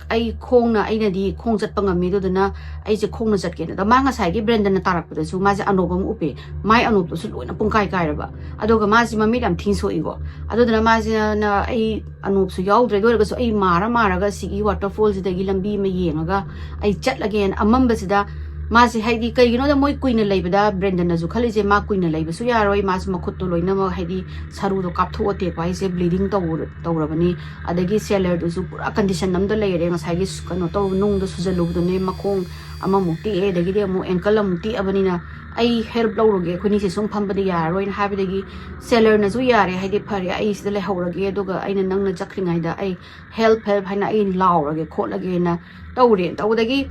ꯑꯩ ꯈꯣꯡꯅ, ꯑꯩꯅꯗꯤ ꯈꯣꯡ ꯆꯠꯄ ꯉꯝꯃꯤ, ꯑꯗꯨꯗꯨꯅ ꯑꯩꯁꯦ ꯈꯣꯡꯅ ꯆꯠꯀꯦꯅ꯫ ꯑꯗꯣ ꯃꯥ ꯉꯁꯥꯏꯒꯤ ꯕ꯭ꯔꯦꯟꯗꯟꯅ ꯇꯥꯔꯛꯄꯗꯁꯨ ꯃꯥꯁꯦ ꯑꯅꯣꯞ ꯑꯃ ꯎꯞꯄꯦ, ꯃꯥꯏ ꯑꯅꯣꯞꯇꯨꯁꯨ ꯂꯣꯏꯅ ꯄꯨꯡꯀꯥꯏ ꯀꯥꯏꯔꯕ꯫ ꯑꯗꯨꯒ ꯃꯥꯁꯦ ꯃꯃꯤꯠ ꯌꯥꯝ ꯊꯤꯅ ꯁꯣꯛꯏꯀꯣ꯫ ꯑꯗꯨꯗꯨꯅ ꯃꯥꯁꯤꯅ, "ꯑꯩ ꯑꯅꯣꯞꯁꯨ ꯌꯥꯎꯗ꯭ꯔꯦ, ꯑꯗꯨ ꯑꯣꯏꯔꯒꯁꯨ ꯑꯩ ꯃꯥꯔ ꯃꯥꯔꯒ ꯁꯤꯒꯤ ꯋꯥꯇꯔꯐꯣꯜꯁꯤꯗꯒꯤ ꯂꯝꯕꯤ ꯑꯃ ꯌꯦꯡꯉꯒ ꯑꯩ ꯆꯠꯂꯒꯦꯅ" ꯑꯃꯝꯕꯁꯤꯗ ꯃꯥꯁꯦ, ꯍꯥꯏꯗꯤ, ꯀꯩꯒꯤꯅꯣꯗ ꯃꯣꯏ ꯀꯨꯏꯅ ꯂꯩꯕꯗ ꯕ꯭ꯔꯦꯟꯗꯟꯅꯁꯨ ꯈꯜꯂꯤꯁꯦ, ꯃꯥ ꯀꯨꯏꯅ ꯂꯩꯕꯁꯨ ꯌꯥꯔꯣꯏ, ꯃꯥꯁꯨ ꯃꯈꯨꯠꯇꯣ ꯂꯣꯏꯅꯃꯛ, ꯍꯥꯏꯗꯤ, ꯁꯔꯨꯗꯣ ꯀꯥꯞꯊꯣꯛꯑ ꯇꯦꯛꯄ ꯍꯥꯏꯁꯦ, ꯕ꯭ꯂꯤꯗꯤꯡ ꯇꯧꯔ-, ꯇꯧꯔꯕꯅꯤ, ꯑꯗꯒꯤ ꯁꯦꯂꯔꯗꯨꯁꯨ ꯄꯨꯔꯥ ꯀꯟꯗꯤꯁꯟ ꯑꯃꯗ ꯂꯩꯔꯦ, ꯉꯁꯥꯏꯒꯤ ꯁꯨ-, ꯀꯩꯅꯣ ꯇꯧ, ꯅꯨꯡꯗ ꯁꯨꯖꯜꯂꯨꯕꯗꯨꯅꯦ, ꯃꯈꯣꯡ ꯑꯃꯃꯨꯛ ꯇꯦꯛꯑꯦ, ꯑꯗꯒꯤꯗꯤ ꯑꯃꯨꯛ ꯑꯦꯡꯀꯜ ꯑꯃꯨꯛ ꯇꯦꯛꯑꯕꯅꯤꯅ, "ꯑꯩ ꯍꯦꯜꯞ ꯂꯧꯔꯒꯦ, ꯑꯩꯈꯣꯏꯅꯤꯁꯦ ꯁꯨꯝ ꯐꯝꯕꯗꯤ ꯌꯥꯔꯔꯣꯏꯅ" ꯍꯥꯏꯕꯗꯒꯤ, ꯁꯦꯂꯔꯅꯁꯨ, "ꯌꯥꯔꯦ, ꯍꯥꯏꯗꯤ ꯐꯔꯦ, ꯑꯩ ꯁꯤꯗ ꯂꯩꯍꯧꯔꯒꯦ, ꯑꯗꯨꯒ ꯑꯩꯅ ꯅꯪꯅ ꯆꯠꯈ꯭ꯔꯤꯉꯩꯗ ꯑꯩ ꯍꯦꯜꯞ, ꯍꯦꯜꯞ ꯍꯥꯏꯅ ꯑꯩ ꯂꯥꯎꯔꯒꯦ ꯈꯣꯠꯂꯒꯦꯅ" ꯇꯧꯔꯦ꯫ ꯇꯧꯕꯗꯒꯤ,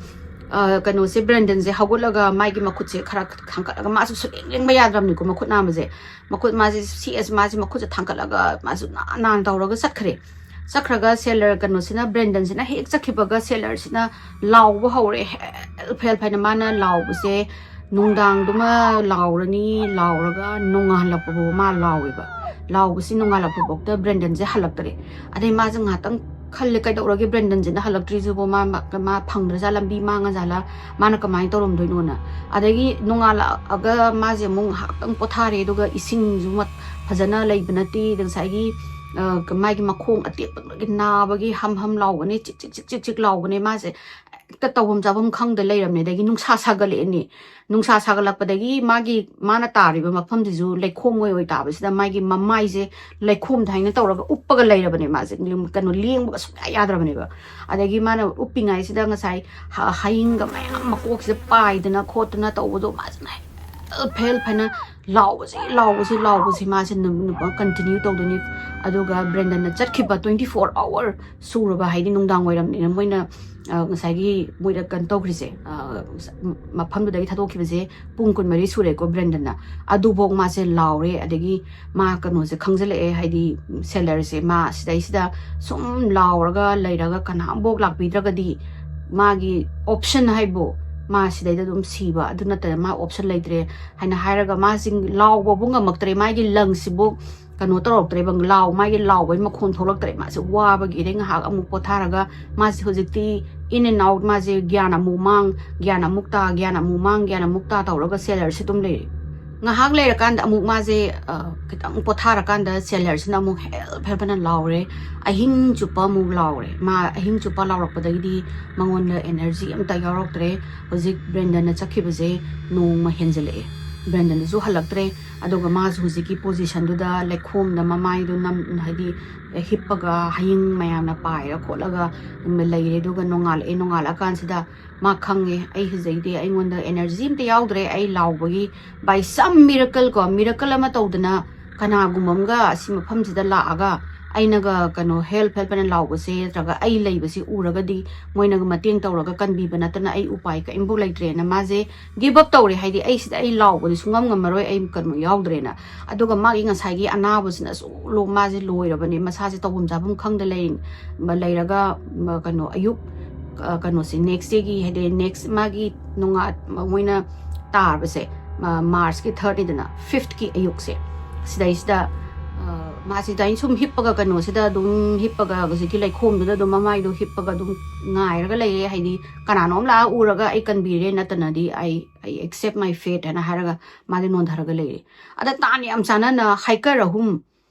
ꯑ, ꯀꯩꯅꯣꯁꯦ, ꯕ꯭ꯔꯦꯟꯗꯟꯁꯦ ꯍꯧꯒꯠꯂꯒ ꯃꯥꯒꯤ ꯃꯈꯨꯠꯁꯦ ꯈꯔ ꯊꯥꯡꯒꯠꯂꯒ, ꯃꯥꯁꯨ ꯁꯨꯛꯂꯦꯡ ꯂꯦꯡꯕ ꯌꯥꯗ꯭ꯔꯕꯅꯤꯀꯣ, ꯃꯈꯨꯠ ꯅꯥꯕꯁꯦ꯫ ꯃꯈꯨꯠ, ꯃꯥꯁꯦ ꯁꯤ ꯑꯦꯁ, ꯃꯥꯁꯦ ꯃꯈꯨꯠꯁꯦ ꯊꯥꯡꯒꯠꯂꯒ ꯃꯥꯁꯨ ꯅꯥ ꯅꯥꯅ ꯇꯧꯔꯒ ꯆꯠꯈ꯭ꯔꯦ꯫ ꯆꯠꯈ꯭ꯔꯒ ꯁꯦꯂꯔ ꯀꯩꯅꯣꯁꯤꯅ, ꯕ꯭ꯔꯦꯟꯗꯟꯁꯤꯅ ꯍꯦꯛ ꯆꯠꯈꯤꯕꯒ ꯁꯦꯂꯔꯁꯤꯅ ꯂꯥꯎꯕ ꯍꯧꯔꯦ, ꯍꯦꯜꯞ ꯍꯦꯜꯞ ꯍꯥꯏꯅ꯫ ꯃꯥꯅ ꯂꯥꯎꯕꯁꯦ ꯅꯨꯡꯗꯥꯡꯗꯨꯃ ꯂꯥꯎꯔꯅꯤ, ꯂꯥꯎꯔꯒ ꯅꯣꯡꯉꯥꯜꯂꯛꯄ ꯐꯥꯎꯕ ꯃꯥ ꯂꯥꯎꯋꯦꯕ꯫ ꯂꯥꯎꯕꯁꯤ ꯅꯣꯡꯉꯥꯜꯂꯛꯄ ꯐꯥꯎꯗ ꯕ꯭ꯔꯦꯟꯗꯟꯁꯦ ꯍꯜꯂꯛꯇ꯭ꯔꯦ꯫ ꯑꯗꯩ ꯃꯥꯁꯦ ꯉꯥꯏꯍꯥꯛꯇꯪ ꯈꯜꯂꯦ, ꯀꯩꯗꯧꯔꯒꯦ ꯕ꯭ꯔꯦꯟꯗꯟꯁꯤꯅ ꯍꯜꯂꯛꯇ꯭ꯔꯤꯁꯤꯕꯣ? ꯃꯥ, ꯃꯥ, ꯃꯥ ꯐꯪꯗ꯭ꯔꯖꯥꯠ, ꯂꯝꯕꯤ ꯃꯥꯡꯉꯖꯥꯠꯂ, ꯃꯥꯅ ꯀꯃꯥꯏꯅ ꯇꯧꯔꯝꯗꯣꯏꯅꯣꯅ꯫ ꯑꯗꯒꯤ ꯅꯣꯡꯉꯥꯜꯂꯛꯑꯒ ꯃꯥꯁꯦ ꯑꯃꯨꯛ ꯉꯥꯏꯍꯥꯛꯇꯪ ꯄꯣꯊꯥꯔꯦ, ꯑꯗꯨꯒ ꯏꯁꯤꯡꯁꯨ ꯃꯠ-, ꯐꯖꯅ ꯂꯩꯕ ꯅꯠꯇꯦ꯫ ꯑꯗ ꯉꯁꯥꯏꯒꯤ, ꯑ, ꯃꯥꯒꯤ ꯃꯈꯣꯡ ꯑꯇꯦꯛꯄꯒꯤ ꯅꯥꯕꯒꯤ ꯍꯝ ꯍꯝ ꯂꯥꯎꯒꯅꯤ, ꯆꯤꯛ ꯆꯤꯛ ꯆꯤꯛ ꯆꯤꯛ ꯆꯤꯛ ꯂꯥꯎꯒꯅꯤ꯫ ꯃꯥꯁꯦ ꯍꯦꯛꯇ ꯇꯧꯐꯝ ꯆꯥꯐꯝ ꯈꯪꯗ ꯂꯩꯔꯝꯅꯦ꯫ ꯑꯗꯒꯤ ꯅꯨꯡꯁꯥ ꯁꯥꯒꯠꯂꯛꯑꯦꯅꯦ꯫ ꯅꯨꯡꯁꯥ ꯁꯥꯒꯠꯂꯛꯄꯗꯒꯤ ꯃꯥꯒꯤ, ꯃꯥꯅ ꯇꯥꯔꯤꯕ ꯃꯐꯝꯁꯤꯁꯨ ꯂꯩꯈꯣꯝ ꯑꯣꯏ ꯑꯣꯏ ꯇꯥꯕꯁꯤꯗ ꯃꯥꯒꯤ ꯃꯃꯥꯏꯁꯦ ꯂꯩꯈꯣꯝꯗ ꯍꯥꯏꯅ ꯇꯧꯔꯒ ꯎꯞꯄꯒ ꯂꯩꯔꯕꯅꯦ ꯃꯥꯁꯦ꯫ ꯀꯩꯅꯣ, ꯂꯦꯡꯕꯒ ꯁꯨꯡꯌꯥ ꯌꯥꯗ꯭ꯔꯕꯅꯦꯕ꯫ ꯑꯗꯒꯤ ꯃꯥꯅ ꯎꯞꯄꯤꯉꯩꯁꯤꯗ ꯉꯁꯥꯏ ꯍ-, ꯍꯌꯤꯡꯒ ꯃꯌꯥꯝ ꯃꯀꯣꯛꯁꯤꯗ ꯄꯥꯏꯗꯅ ꯈꯣꯠꯇꯅ ꯇꯧꯕꯗꯣ ꯃꯥꯁꯤꯅ ꯍꯦꯜꯞ ꯍꯦꯜꯞ ꯍꯥꯏꯅ ꯂꯥꯎꯕꯁꯤ, ꯂꯥꯎꯕꯁꯤ, ꯂꯥꯎꯕꯁꯤ ꯃꯥꯁꯦ ꯅꯨꯃꯤꯠ ꯅꯨꯃꯤꯠ ꯀꯟꯇꯤꯅ꯭ꯌꯨ ꯇꯧꯗꯣꯏꯅꯤ꯫ ꯑꯗꯨꯒ ꯕ꯭ꯔꯦꯟꯗꯟꯅ ꯆꯠꯈꯤꯕ twenty four hour ꯁꯨꯔꯕ, ꯍꯥꯏꯗꯤ ꯅꯨꯡꯗꯥꯡ ꯋꯥꯏꯔꯝꯅꯤꯅ ꯃꯣꯏꯅ, ꯑ, ꯉꯁꯥꯏꯒꯤ ꯃꯣꯏꯗ ꯀꯩꯅꯣ ꯇꯧꯈ꯭ꯔꯤꯁꯦ, ꯑ, ꯃꯐꯝꯗꯨꯗꯒꯤ ꯊꯥꯗꯣꯛꯈꯤꯕꯁꯦ ꯄꯨꯡ ꯀꯨꯟꯃꯔꯤ ꯁꯨꯔꯦꯀꯣ ꯕ꯭ꯔꯦꯟꯗꯟꯅ꯫ ꯑꯗꯨꯐꯥꯎ ꯃꯥꯁꯦ ꯂꯥꯎꯔꯦ꯫ ꯑꯗꯒꯤ ꯃꯥ ꯀꯩꯅꯣꯁꯦ ꯈꯪꯖꯤꯜꯂꯛꯑꯦ, ꯍꯥꯏꯗꯤ ꯁꯦꯂꯔꯁꯦ ꯃꯥ ꯁꯤꯗꯩꯁꯤꯗ ꯁꯨꯝ ꯂꯥꯎꯔꯒ ꯂꯩꯔꯒ ꯀꯅꯥꯝꯐꯥꯎ ꯂꯥꯛꯄꯤꯗ꯭ꯔꯒꯗꯤ ꯃꯥꯒꯤ ꯑꯣꯞꯁꯟ ꯍꯥꯏꯕꯨ ꯃꯥ ꯁꯤꯗꯩꯗ ꯑꯗꯨꯝ ꯁꯤꯕ, ꯑꯗꯨ ꯅꯠꯇꯅ ꯃꯥ ꯑꯣꯞꯁꯟ ꯂꯩꯇ꯭ꯔꯦ ꯍꯥꯏꯅ ꯍꯥꯏꯔꯒ ꯃꯥꯁꯤ ꯂꯥꯎꯕꯕꯨ ꯉꯝꯃꯛꯇ꯭ꯔꯦ꯫ ꯃꯥꯒꯤ ꯂꯪꯁꯤꯕꯨ ꯀꯩꯅꯣ ꯇꯧꯔꯛꯇ꯭ꯔꯦꯕ, ꯂꯥꯎ-, ꯃꯥꯒꯤ ꯂꯥꯎꯕꯒꯤ ꯃꯈꯣꯟ ꯊꯣꯛꯂꯛꯇ꯭ꯔꯦ꯫ ꯃꯥꯁꯦ ꯋꯥꯕꯒꯤ꯫ ꯑꯗꯩ ꯉꯥꯏꯍꯥꯛ ꯑꯃꯨꯛ ꯄꯣꯊꯥꯔꯒ ꯃꯥꯁꯦ ꯍꯧꯖꯤꯛꯇꯤ in and out, ꯃꯥꯁꯦ ꯒ꯭ꯌꯥꯟ ꯑꯃꯨꯛ ꯃꯥꯡ, ꯒ꯭ꯌꯥꯟ ꯑꯃꯨꯛ ꯇꯥ, ꯒ꯭ꯌꯥꯟ ꯑꯃꯨꯛ ꯃꯥꯡ, ꯒ꯭ꯌꯥꯟ ꯑꯃꯨꯛ ꯇꯥ ꯇꯧꯔꯒ ꯁꯦꯂꯔꯁꯦ ꯑꯗꯨꯝ ꯂꯩꯔꯦ꯫ ꯉꯥꯏꯍꯥꯛ ꯂꯩꯔꯀꯥꯟꯗ ꯑꯃꯨꯛ ꯃꯥꯁꯦ, ꯑ, ꯈꯤꯇꯪ ꯄꯣꯊꯥꯔꯀꯥꯟꯗ ꯁꯦꯂꯔꯁꯤꯅ ꯑꯃꯨꯛ ꯍꯦꯜꯞ ꯍꯦꯜꯞ ꯍꯥꯏꯅ ꯂꯥꯎꯔꯦ꯫ ꯑꯍꯤꯡ ꯆꯨꯞꯄ ꯑꯃꯨꯛ ꯂꯥꯎꯔꯦ꯫ ꯃꯥ ꯑꯍꯤꯡ ꯆꯨꯞꯄ ꯂꯥꯎꯔꯛꯄꯗꯒꯤꯗꯤ ꯃꯉꯣꯟꯗ ꯑꯦꯅꯔꯖꯤ ꯑꯝꯇ ꯌꯥꯎꯔꯛꯇ꯭ꯔꯦ꯫ ꯍꯧꯖꯤꯛ ꯕ꯭ꯔꯦꯟꯗꯟꯅ ꯆꯠꯈꯤꯕꯁꯦ ꯅꯣꯡꯃ ꯍꯦꯟꯖꯜꯂꯛꯑꯦ꯫ ꯕ꯭ꯔꯦꯟꯗꯟꯗꯨꯁꯨ ꯍꯜꯂꯛꯇ꯭ꯔꯦ꯫ ꯑꯗꯨꯒ ꯃꯥꯁꯨ ꯍꯧꯖꯤꯛꯀꯤ ꯄꯣꯖꯤꯁꯟꯗꯨꯗ ꯂꯩꯈꯣꯝꯗ ꯃꯃꯥꯏꯗꯨ ꯅꯝ-, ꯍꯥꯏꯗꯤ ꯍꯤꯞꯄꯒ ꯍꯌꯤꯡ ꯃꯌꯥꯝꯅ ꯄꯥꯏꯔ ꯈꯣꯠꯂꯒ ꯂꯩꯔꯦ꯫ ꯑꯗꯨꯒ ꯅꯣꯡꯉꯥꯜꯂꯛꯑꯦ꯫ ꯅꯣꯡꯉꯥꯜꯂꯛꯑꯀꯥꯟꯁꯤꯗ ꯃꯥ ꯈꯪꯉꯦ, "ꯑꯩ ꯍꯧꯖꯤꯛꯇꯤ ꯑꯩꯉꯣꯟꯗ ꯑꯦꯅꯔꯖꯤ ꯑꯝꯇ ꯌꯥꯎꯗ꯭ꯔꯦ꯫ ꯑꯩ ꯂꯥꯎꯕꯒꯤ, by some miracle ꯀꯣ, ꯃꯤꯔꯀꯜ ꯑꯃ ꯇꯧꯗꯅ ꯀꯅꯥꯒꯨꯝꯕ ꯑꯃꯒ ꯑꯁꯤ ꯃꯐꯝꯁꯤꯗ ꯂꯥꯛꯑꯒ ꯑꯩꯅꯒ ꯀꯩꯅꯣ help help ꯍꯥꯏꯅ ꯂꯥꯎꯕꯁꯦ ꯅꯠꯇ꯭ꯔꯒ ꯑꯩ ꯂꯩꯕꯁꯤ ꯎꯔꯒꯗꯤ ꯃꯣꯏꯅꯒ ꯃꯇꯦꯡ ꯇꯧꯔꯒ ꯀꯟꯕꯤꯕ ꯅꯠꯇꯅ ꯑꯩ ꯎꯄꯥꯏ ꯀꯔꯤꯝꯐꯥꯎ ꯂꯩꯇ꯭ꯔꯦꯅ ꯃꯥꯁꯦ give up ꯇꯧꯔꯦ꯫ ꯍꯥꯏꯗꯤ ꯑꯩ ꯁꯤꯗ ꯑꯩ ꯂꯥꯎꯕꯗꯤ ꯁꯨꯡꯉꯝ ꯉꯝꯃꯔꯣꯏ, ꯑꯩ ꯀꯩꯅꯣ ꯌꯥꯎꯗ꯭ꯔꯦꯅ꯫ ꯑꯗꯨꯒ ꯃꯥꯒꯤ ꯉꯁꯥꯏꯒꯤ ꯑꯅꯥꯕꯁꯤꯅꯁꯨ ꯂꯣ-, ꯃꯥꯁꯦ ꯂꯣꯏꯔꯕꯅꯦ, ꯃꯁꯥꯁꯦ ꯇꯧꯐꯝ ꯆꯥꯐꯝ ꯈꯪꯗ ꯂꯩ-, ꯃ-, ꯂꯩꯔꯒ, ꯃ-, ꯀꯩꯅꯣ ꯑꯌꯨꯛ, ꯑ, ꯀꯩꯅꯣꯁꯦ next dayꯒꯤ, ꯍꯥꯏꯗꯤ next ꯃꯥꯒꯤ ꯅꯣꯡꯉꯥ-, ꯃ-, ꯃꯣꯏꯅ ꯇꯥꯕꯁꯦ, ꯃ-, Marchꯀꯤ thirdꯅꯤꯗꯅ, fifthꯀꯤ ꯑꯌꯨꯛꯁꯦ ꯁꯤꯗꯩꯁꯤꯗ, ꯑ, ꯃꯥꯁꯤꯗ ꯑꯩꯅ ꯁꯨꯝ ꯍꯤꯞꯄꯒ, ꯀꯩꯅꯣꯁꯤꯗ ꯑꯗꯨꯝ ꯍꯤꯞꯄꯒ, ꯍꯧꯖꯤꯛꯀꯤ ꯂꯩꯈꯣꯝꯗꯨꯗ ꯑꯗꯨꯝ ꯃꯃꯥꯏꯗꯣ ꯍꯤꯞꯄꯒ ꯑꯗꯨꯝ ꯉꯥꯏꯔꯒ ꯂꯩꯔꯦ꯫ ꯍꯥꯏꯗꯤ ꯀꯅꯥꯅꯣꯝ ꯂꯥꯛꯑ ꯎꯔꯒ ꯑꯩ ꯀꯟꯕꯤꯔꯦ ꯅꯠꯇꯅꯗꯤ, "I, I accept my fate" ꯍꯥꯏꯅ ꯍꯥꯏꯔꯒ ꯃꯥꯗꯤ ꯅꯣꯟꯊꯔꯒ ꯂꯩꯔꯦ꯫ ꯑꯗ ꯇꯥꯟ ꯌꯥꯝ ꯆꯥꯟꯅꯅ hiker ꯑꯍꯨꯝ,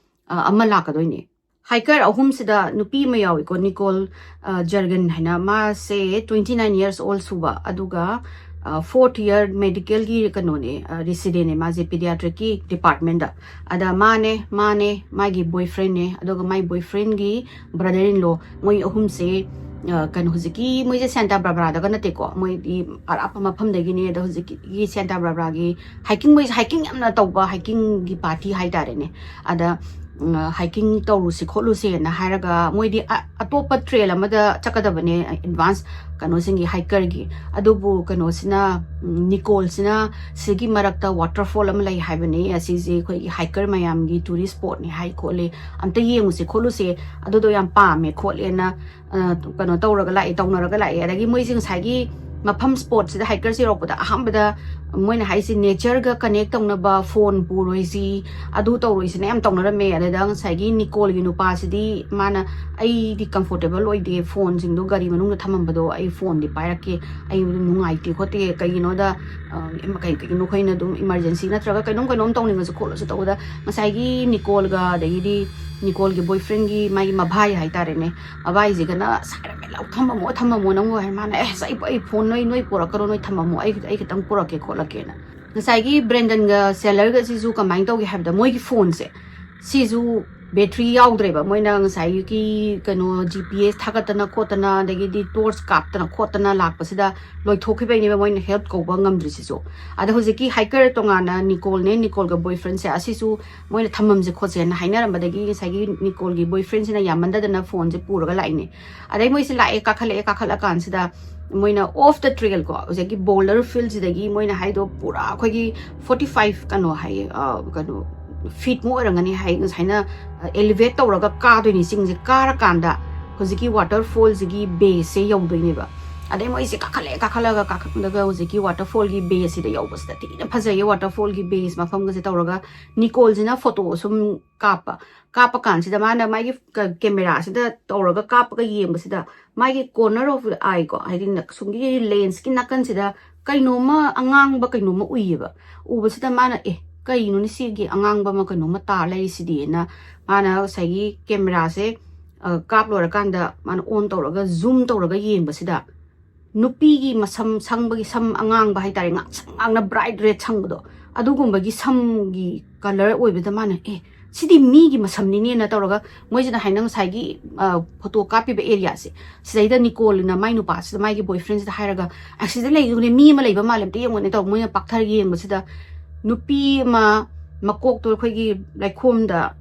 ꯑ, ꯑꯃ ꯂꯥꯛꯀꯗꯣꯏꯅꯦ꯫ Hiker ꯑꯍꯨꯝꯁꯤꯗ ꯅꯨꯄꯤ ꯑꯃ ꯌꯥꯎꯏꯀꯣ, ꯅꯤꯀꯣꯜ, ꯑ, ꯖꯔꯒꯟ ꯍꯥꯏꯅ, ꯃꯥꯁꯦ twenty nine years old ꯁꯨꯕ, ꯑꯗꯨꯒ, ꯑ, fourth year medicalꯒꯤ ꯀꯩꯅꯣꯅꯦ, ꯑ, residentꯅꯦ ꯃꯥꯁꯦ, pediatricꯀꯤ departmentꯇ꯫ ꯑꯗ ꯃꯥꯅꯦ, ꯃꯥꯅꯦ, ꯃꯥꯒꯤ boyfriendꯅꯦ, ꯑꯗꯨꯒ ꯃꯥꯒꯤ boyfriendꯒꯤ brother in law, ꯃꯣꯏ ꯑꯍꯨꯝꯁꯦ, ꯑ, ꯀꯩꯅꯣ, ꯍꯧꯖꯤꯛꯀꯤ ꯃꯣꯏꯁꯦ Santa Barbaradaꯒ ꯅꯠꯇꯦꯀꯣ, ꯃꯣꯏꯗꯤ ꯑꯔꯥꯞꯄ ꯃꯐꯝꯗꯒꯤꯅꯦ꯫ ꯑꯗꯣ ꯍꯧꯖꯤꯛꯀꯤ Santa Barbaragaꯒꯤ hiking, ꯃꯣꯏꯁꯦ hiking ꯌꯥꯝꯅ ꯇꯧꯕ, hikingꯒꯤ party ꯍꯥꯏꯇꯥꯔꯦꯅꯦ꯫ ꯑꯗ, ꯎꯝ, hiking ꯇꯧꯔꯨꯁꯤ ꯈꯣꯠꯂꯨꯁꯦꯅ ꯍꯥꯏꯔꯒ, ꯃꯣꯏꯗꯤ ꯑ-, ꯑꯇꯣꯞꯄ trail ꯑꯃꯗ ꯆꯠꯀꯗꯕꯅꯦ, advance ꯀꯩꯅꯣꯁꯤꯡꯒꯤ, hikerꯒꯤ꯫ ꯑꯗꯨꯕꯨ ꯀꯩꯅꯣꯁꯤꯅ, ꯎꯝ, ꯅꯤꯀꯣꯜꯁꯤꯅ ꯁꯤꯒꯤ ꯃꯔꯛꯇ waterfall ꯑꯃ ꯂꯩ ꯍꯥꯏꯕꯅꯦ, ꯑꯁꯤꯁꯦ ꯑꯩꯈꯣꯏꯒꯤ hiker ꯃꯌꯥꯝꯒꯤ tourist spotꯅꯦ ꯍꯥꯏ ꯈꯣꯠꯂꯦ, ꯑꯝꯇ ꯌꯦꯡꯉꯨꯁꯦ ꯈꯣꯠꯂꯨꯁꯦ, ꯑꯗꯨꯗꯣ ꯌꯥꯝ ꯄꯥꯝꯃꯦ ꯈꯣꯠꯂꯦꯅ, ꯑ, ꯀꯩꯅꯣ ꯇꯧꯔꯒ ꯂꯥꯛꯑꯦ, ꯇꯧꯅꯔꯒ ꯂꯥꯛꯑꯦ꯫ ꯑꯗꯒꯤ ꯃꯣꯏꯁꯦ ꯉꯁꯥꯏꯒꯤ ꯃꯐꯝ spotꯁꯤꯗ hikerꯁꯦ ꯌꯧꯔꯛꯄꯗ ꯑꯍꯥꯟꯕꯗ ꯃꯣꯏꯅ ꯍꯥꯏꯁꯦ natureꯒ connect ꯇꯧꯅꯕ phone ꯄꯨꯔꯣꯏꯁꯤ, ꯑꯗꯨ ꯇꯧꯔꯣꯏꯁꯤꯅ ꯌꯥꯝ ꯇꯧꯅꯔꯝꯃꯦ꯫ ꯑꯗꯨꯗ ꯉꯁꯥꯏꯒꯤ ꯅꯤꯀꯣꯜꯒꯤ ꯅꯨꯄꯥꯁꯤꯗꯤ ꯃꯥꯅ, "ꯑꯩꯗꯤ comfortable ꯑꯣꯏꯗꯦ, phoneꯁꯤꯡꯗꯣ ꯒꯥꯔꯤ ꯃꯅꯨꯡꯗ ꯊꯝꯃꯝꯕꯗꯣ ꯑꯩ phoneꯗꯤ ꯄꯥꯏꯔꯛꯀꯦ, ꯑꯩ ꯅꯨꯡꯉꯥꯏꯇꯦ ꯈꯣꯠꯇꯦ, ꯀꯩꯒꯤꯅꯣꯗ, ꯑ, ꯀꯩ-, ꯀꯩꯒꯤꯅꯣ ꯑꯩꯈꯣꯏꯅ ꯑꯗꯨꯝ emergency ꯅꯠꯇ꯭ꯔꯒ ꯀꯩꯅꯣꯝ ꯀꯩꯅꯣꯝ ꯇꯧꯅꯤꯡꯉꯁꯨ ꯈꯣꯠꯂꯁꯨ" ꯇꯧꯕꯗ ꯉꯁꯥꯏꯒꯤ ꯅꯤꯀꯣꯜꯒ ꯑꯗꯒꯤꯗꯤ ꯅꯤꯀꯣꯜꯒꯤ boyfriendꯒꯤ ꯃꯥꯒꯤ ꯃꯚꯥꯏ ꯍꯥꯏꯇꯥꯔꯦꯅꯦ, ꯃꯚꯥꯏꯁꯤꯒꯅ ꯁꯥꯏꯔꯝꯃꯦ, "ꯂꯧ ꯊꯝꯃꯝꯃꯣ, ꯊꯝꯃꯝꯃꯣ ꯅꯪꯕꯨ" ꯍꯥꯏ꯫ ꯃꯥꯅ, "ꯑꯦ, ꯑꯁ, ꯑꯩ, ꯑꯩ phone ꯅꯣꯏ, ꯅꯣꯏ ꯄꯨꯔꯛꯀꯅꯣ, ꯅꯣꯏ ꯊꯝꯃꯝꯃꯣ, ꯑꯩ, ꯑꯩ ꯈꯤꯇꯪ ꯄꯨꯔꯛꯀꯦ ꯈꯣꯠꯂꯛꯀꯦꯅ"꯫ ꯉꯁꯥꯏꯒꯤ ꯕ꯭ꯔꯦꯟꯗꯟꯒ ꯁꯦꯂꯔꯒꯁꯤꯁꯨ ꯀꯃꯥꯏꯅ ꯇꯧꯒꯦ ꯍꯥꯏꯕꯗ ꯃꯣꯏꯒꯤ phoneꯁꯦ ꯁꯤꯁꯨ ꯕꯦꯇ꯭ꯔꯤ ꯌꯥꯎꯗ꯭ꯔꯦꯕ꯫ ꯃꯣꯏꯅ ꯉꯁꯥꯏꯒꯤ ꯀꯩꯅꯣ ꯖꯤ ꯄꯤ ꯑꯦꯁ ꯊꯥꯒꯠꯇꯅ ꯈꯣꯠꯇꯅ, ꯑꯗꯒꯤꯗꯤ ꯇꯣꯔꯆ ꯀꯥꯞꯇꯅ ꯈꯣꯠꯇꯅ ꯂꯥꯛꯄꯁꯤꯗ ꯂꯣꯏꯊꯣꯛꯈꯤꯕꯩꯅꯦꯕ ꯃꯣꯏꯅ ꯍꯦꯜꯞ ꯀꯧꯕ ꯉꯝꯗ꯭ꯔꯤꯁꯤꯁꯨ꯫ ꯑꯗ ꯍꯧꯖꯤꯛꯀꯤ ꯍꯥꯏꯀꯔ ꯇꯣꯉꯥꯟꯅ ꯅꯤꯀꯣꯜꯅꯦ, ꯅꯤꯀꯣꯜꯒ ꯕꯣꯏ ꯐ꯭ꯔꯦꯟꯁꯦ ꯑꯁꯤꯁꯨ ꯃꯣꯏꯅ ꯊꯝꯃꯝꯁꯦ ꯈꯣꯠꯁꯦꯅ ꯍꯥꯏꯅꯔꯝꯕꯗꯒꯤ ꯉꯁꯥꯏꯒꯤ ꯅꯤꯀꯣꯜꯒꯤ ꯕꯣꯏ ꯐ꯭ꯔꯦꯟꯁꯤꯅ ꯌꯥꯝꯃꯟꯗꯗꯅ ꯐꯣꯟꯁꯦ ꯄꯨꯔꯒ ꯂꯥꯛꯏꯅꯦ꯫ ꯑꯗꯩ ꯃꯣꯏꯁꯦ ꯂꯥꯛꯑꯦ, ꯀꯥꯈꯠꯂꯛꯑꯦ, ꯀꯥꯈꯠꯂꯛꯑꯀꯥꯟꯁꯤꯗ ꯃꯣꯏꯅ ꯑꯣꯐ ꯗ ꯇ꯭ꯔꯦꯜ ꯀꯣ, ꯍꯧꯖꯤꯛꯀꯤ ꯕꯣꯜꯗꯔ ꯐꯤꯜꯁꯤꯗꯒꯤ ꯃꯣꯏꯅ ꯍꯥꯏꯗꯣ ꯄꯨꯔꯥ ꯑꯩꯈꯣꯏꯒꯤ ꯐꯣꯔꯇꯤ ꯐꯥꯏꯚ ꯀꯩꯅꯣ ꯍꯥꯏꯌꯦ, ꯑ, ꯀꯩꯅꯣ ꯐꯤꯠꯃꯨꯛ ꯑꯣꯏꯔꯝꯒꯅꯤ ꯍꯥꯏ, ꯉꯁꯥꯏꯅ ꯑꯦꯂꯤꯚꯦꯠ ꯇꯧꯔꯒ ꯀꯥꯗꯣꯏꯅꯤ ꯆꯤꯡꯁꯦ꯫ ꯀꯥꯔꯀꯥꯟꯗ ꯍꯧꯖꯤꯛꯀꯤ ꯋꯥꯇꯔꯐꯣꯜꯁꯤꯒꯤ ꯕꯦꯁꯁꯦ ꯌꯧꯗꯣꯏꯅꯦꯕ꯫ ꯑꯗꯩ ꯃꯣꯏꯁꯦ ꯀꯥꯈꯠꯂꯛꯑꯦ, ꯀꯥꯈꯠꯂꯒ ꯀꯥꯈꯠꯂꯒ ꯍꯧꯖꯤꯛꯀꯤ ꯋꯥꯇꯔꯐꯣꯜꯒꯤ ꯕꯦꯁꯁꯤꯗ ꯌꯧꯕꯁꯤꯗ ꯊꯤꯅ ꯐꯖꯩꯌꯦ ꯋꯥꯇꯔꯐꯣꯜꯒꯤ ꯕꯦꯁ ꯃꯐꯝꯒꯁꯦ ꯇꯧꯔꯒ꯫ ꯅꯤꯀꯣꯜꯁꯤꯅ ꯐꯣꯇꯣ ꯁꯨꯝ ꯀꯥꯞꯄ, ꯀꯥꯞꯄ ꯀꯥꯟꯁꯤꯗ ꯃꯥꯅ ꯃꯥꯒꯤ ꯀ-, ꯀꯦꯃꯦꯔꯥꯁꯤꯗ ꯇꯧꯔꯒ ꯀꯥꯞꯄꯒ ꯌꯦꯡꯕꯁꯤꯗ ꯃꯥꯒꯤ corner of the eye ꯀꯣ, ꯍꯥꯏꯗꯤ ꯅ-, ꯁꯨꯝꯒꯤ ꯂꯦꯟꯁꯀꯤ ꯅꯥꯀꯟꯁꯤꯗ ꯀꯩꯅꯣꯝꯃ ꯑꯉꯥꯡꯕ ꯀꯩꯅꯣꯝꯃ ꯎꯏꯌꯦꯕ꯫ ꯎꯕꯁꯤꯗ ꯃꯥꯅ, "ꯑꯦ, ꯀꯩꯅꯣꯅꯦ ꯁꯤꯒꯤ ꯑꯉꯥꯡꯕ ꯑꯃ ꯀꯩꯅꯣꯝꯃ ꯇꯥ ꯂꯩꯔꯤꯁꯤꯗꯤꯅ?" ꯃꯥꯅ ꯉꯁꯥꯏꯒꯤ ꯀꯦꯃꯦꯔꯥꯁꯦ, ꯑ, ꯀꯥꯞ ꯂꯣꯏꯔꯀꯥꯟꯗ ꯃꯥꯅ ꯑꯣꯟ ꯇꯧꯔꯒ ꯖꯨꯝ ꯇꯧꯔꯒ ꯌꯦꯡꯕꯁꯤꯗ ꯅꯨꯄꯤꯒꯤ ꯃꯁꯝ ꯁꯪꯕꯒꯤ ꯁꯝ ꯑꯉꯥꯡꯕ ꯍꯥꯏꯇꯥꯔꯦ, ꯉꯥꯡꯁꯪ ꯉꯥꯡꯅ ꯕ꯭ꯔꯥꯏꯠ ꯔꯦꯗ ꯁꯪꯕꯗꯣ, ꯑꯗꯨꯒꯨꯝꯕꯒꯤ ꯁꯝꯒꯤ ꯀꯂꯔ ꯑꯣꯏꯕꯗ ꯃꯥꯅ, "ꯑꯦ, ꯁꯤꯗꯤ ꯃꯤꯒꯤ ꯃꯁꯝꯅꯤꯅꯦꯅ" ꯇꯧꯔꯒ ꯃꯣꯏꯁꯤꯅ ꯍꯥꯏꯅ ꯉꯁꯥꯏꯒꯤ, ꯑ, ꯐꯣꯇꯣ ꯀꯥꯞꯄꯤꯕ ꯑꯦꯔꯤꯌꯥꯁꯦ, ꯁꯤꯗꯩꯗ ꯅꯤꯀꯣꯜꯅ ꯃꯥꯏ ꯅꯨꯄꯥꯁꯤꯗ, ꯃꯥꯒꯤ ꯕꯣꯏ ꯐ꯭ꯔꯦꯟꯁꯤꯗ ꯍꯥꯏꯔꯒ, "ꯑꯁꯤꯗ ꯂꯩꯕꯅꯦ, ꯃꯤ ꯑꯃ ꯂꯩꯕ ꯃꯥꯜꯂꯦ, ꯑꯝꯇ ꯌꯦꯡꯉꯨꯅꯦ" ꯇꯧꯔꯒ ꯃꯣꯏꯅ ꯄꯥꯛꯊꯔꯒ ꯌꯦꯡꯕꯁꯤꯗ ꯅꯨꯄꯤ ꯑꯃ ꯃꯀꯣꯛꯇꯣ ꯑꯩꯈꯣꯏꯒꯤ ꯂꯩꯈꯣꯝꯗ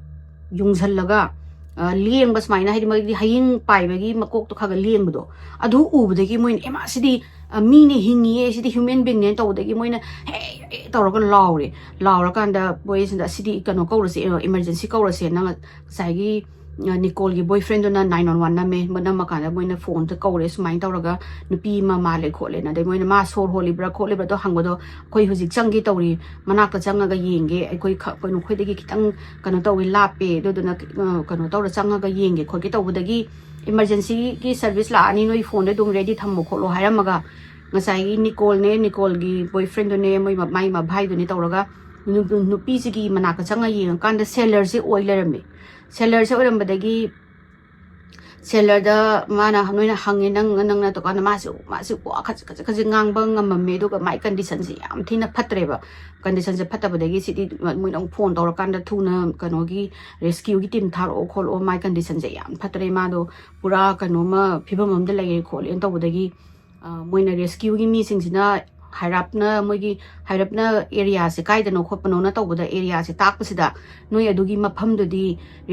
ꯌꯨꯡꯁꯜꯂꯒ, ꯑ, ꯂꯦꯡꯕ ꯁꯨꯃꯥꯏꯅ, ꯍꯥꯏꯗꯤ ꯃꯣꯏꯒꯤ ꯍꯌꯤꯡ ꯄꯥꯏꯕꯒꯤ ꯃꯀꯣꯛꯇꯣ ꯈꯔ ꯈꯔ ꯂꯦꯡꯕꯗꯣ, ꯑꯗꯨ ꯎꯕꯗꯒꯤ ꯃꯣꯏꯅ, "ꯑꯦꯃꯥ, ꯁꯤꯗꯤ, ꯑ, ꯃꯤꯅꯦ, ꯍꯤꯡꯉꯤꯌꯦ, ꯁꯤꯗꯤ ꯍ꯭ꯌꯨꯃꯦꯟ ꯕꯤꯡꯅꯦꯅ" ꯇꯧꯕꯗꯒꯤ ꯃꯣꯏꯅ "ꯍꯦ, ꯍꯦ" ꯇꯧꯔꯒ ꯂꯥꯎꯔꯦ꯫ ꯂꯥꯎꯔꯀꯥꯟꯗ ꯃꯣꯏꯁꯤꯗ, "ꯑꯁꯤꯗꯤ ꯀꯩꯅꯣ ꯀꯧꯔꯁꯦ, ꯑ, ꯏꯃꯥꯔꯖꯦꯟꯁꯤ ꯀꯧꯔꯁꯦꯅ" ꯉꯁꯥꯏꯒꯤ, ꯑ, ꯅꯤꯀꯣꯜꯒꯤ ꯕꯣꯏ ꯐ꯭ꯔꯦꯟꯗꯨꯅ ꯅꯥꯏꯟ ꯋꯥꯟ ꯋꯥꯟ ꯅꯝꯃꯦ꯫ ꯅꯝꯃꯀꯥꯟꯗ ꯃꯣꯏꯅ ꯐꯣꯟꯁꯦ ꯀꯧꯔꯦ, ꯁꯨꯃꯥꯏꯅ ꯇꯧꯔꯒ ꯅꯨꯄꯤ ꯑꯃ ꯃꯥꯜꯂꯦ ꯈꯣꯠꯂꯦꯅ꯫ ꯑꯗꯩ ꯃꯣꯏꯅ, "ꯃꯥ ꯁꯣꯔ ꯍꯣꯜꯂꯤꯕ꯭ꯔꯥ ꯈꯣꯠꯂꯤꯕ꯭ꯔꯥꯗꯣ ꯍꯪꯕꯗꯣ ꯑꯩꯈꯣꯏ ꯍꯧꯖꯤꯛ ꯆꯪꯒꯦ ꯇꯧꯔꯤ, ꯃꯅꯥꯛꯇ ꯆꯪꯉꯒ ꯌꯦꯡꯒꯦ, ꯑꯩꯈꯣꯏ ꯈ-, ꯀꯩꯅꯣ, ꯑꯩꯈꯣꯏꯗꯒꯤ ꯈꯤꯇꯪ ꯀꯩꯅꯣ ꯇꯧꯋꯦ, ꯂꯥꯞꯄꯦ, ꯑꯗꯨꯗꯨꯅ, ꯑ, ꯀꯩꯅꯣ ꯇꯧꯔ ꯆꯪꯉꯒ ꯌꯦꯡꯒꯦ ꯈꯣꯠꯀꯦ ꯇꯧꯕꯗꯒꯤ ꯏꯃꯥꯔꯖꯦꯟꯁꯤꯒꯤ ꯁꯔꯚꯤꯁ ꯂꯥꯛꯑꯅꯤ, ꯅꯣꯏ ꯐꯣꯟꯗꯣ ꯑꯗꯨꯝ ꯔꯦꯗꯤ ꯊꯝꯃꯣ ꯈꯣꯠꯂꯣ" ꯍꯥꯏꯔꯝꯃꯒ ꯉꯁꯥꯏꯒꯤ ꯅꯤꯀꯣꯜꯅꯦ, ꯅꯤꯀꯣꯜꯒꯤ ꯕꯣꯏ ꯐ꯭ꯔꯦꯟꯗꯨꯅꯦ, ꯃꯣꯏ ꯃ-, ꯃꯥꯏ ꯃꯚꯥꯏꯗꯨꯅꯦ ꯇꯧꯔꯒ ꯅꯨ-, ꯅꯨꯄꯤꯁꯤꯒꯤ ꯃꯅꯥꯛꯇ ꯆꯪꯉ ꯌꯦꯡꯉꯀꯥꯟꯗ ꯁꯦꯂꯔꯁꯦ ꯑꯣꯏ ꯂꯩꯔꯝꯃꯦ꯫ ꯁꯦꯂꯔꯁꯦ ꯑꯣꯏꯔꯝꯕꯗꯒꯤ ꯁꯦꯂꯔꯗ ꯃꯥꯅ, ꯅꯣꯏꯅ ꯍꯪꯉꯦ, ꯅꯪ ꯅꯪꯅ ꯇꯧꯀꯥꯟꯗ ꯃꯥꯁꯦ ꯃꯥꯁꯦ ꯋꯥ ꯈꯖꯤꯛ ꯈꯖꯤꯛ ꯈꯖꯤꯛ ꯉꯥꯡꯕ ꯉꯝꯃꯝꯃꯦ꯫ ꯑꯗꯨꯒ ꯃꯥꯏ ꯀꯟꯗꯤꯁꯟꯁꯦ ꯌꯥꯝ ꯊꯤꯅ ꯐꯠꯇ꯭ꯔꯦꯕ꯫ ꯀꯟꯗꯤꯁꯟꯁꯦ ꯐꯠꯇꯕꯗꯒꯤ ꯁꯤꯗꯤ ꯃꯣꯏꯅ ꯑꯃꯨꯛ ꯐꯣꯟ ꯇꯧꯔꯀꯥꯟꯗ ꯊꯨꯅ ꯀꯩꯅꯣꯒꯤ ꯔꯦꯁꯀ꯭ꯌꯨꯒꯤ ꯇꯤꯝ ꯊꯥꯔꯛꯑꯣ ꯈꯣꯠꯂꯛꯑꯣ, ꯃꯥꯏ ꯀꯟꯗꯤꯁꯟꯁꯦ ꯌꯥꯝ ꯐꯠꯇ꯭ꯔꯦ, ꯃꯥꯗꯣ ꯄꯨꯔꯥ ꯀꯩꯅꯣꯝꯃ ꯐꯤꯕꯝ ꯑꯃꯗ ꯂꯩꯔꯦ ꯈꯣꯠꯂꯦꯅ ꯇꯧꯕꯗꯒꯤ, ꯑ, ꯃꯣꯏꯅ ꯔꯦꯁꯀ꯭ꯌꯨꯒꯤ ꯃꯤꯁꯤꯡꯁꯤꯅ ꯍꯥꯏꯔꯞꯅ ꯃꯣꯏꯒꯤ ꯍꯥꯏꯔꯞꯅ ꯑꯦꯔꯤꯌꯥꯁꯦ ꯀꯥꯏꯗꯅꯣ ꯈꯣꯠꯄꯅꯣꯅ ꯇꯧꯕꯗ, ꯑꯦꯔꯤꯌꯥꯁꯦ ꯇꯥꯛꯄꯁꯤꯗ ꯅꯣꯏ ꯑꯗꯨꯒꯤ ꯃꯐꯝꯗꯨꯗꯤ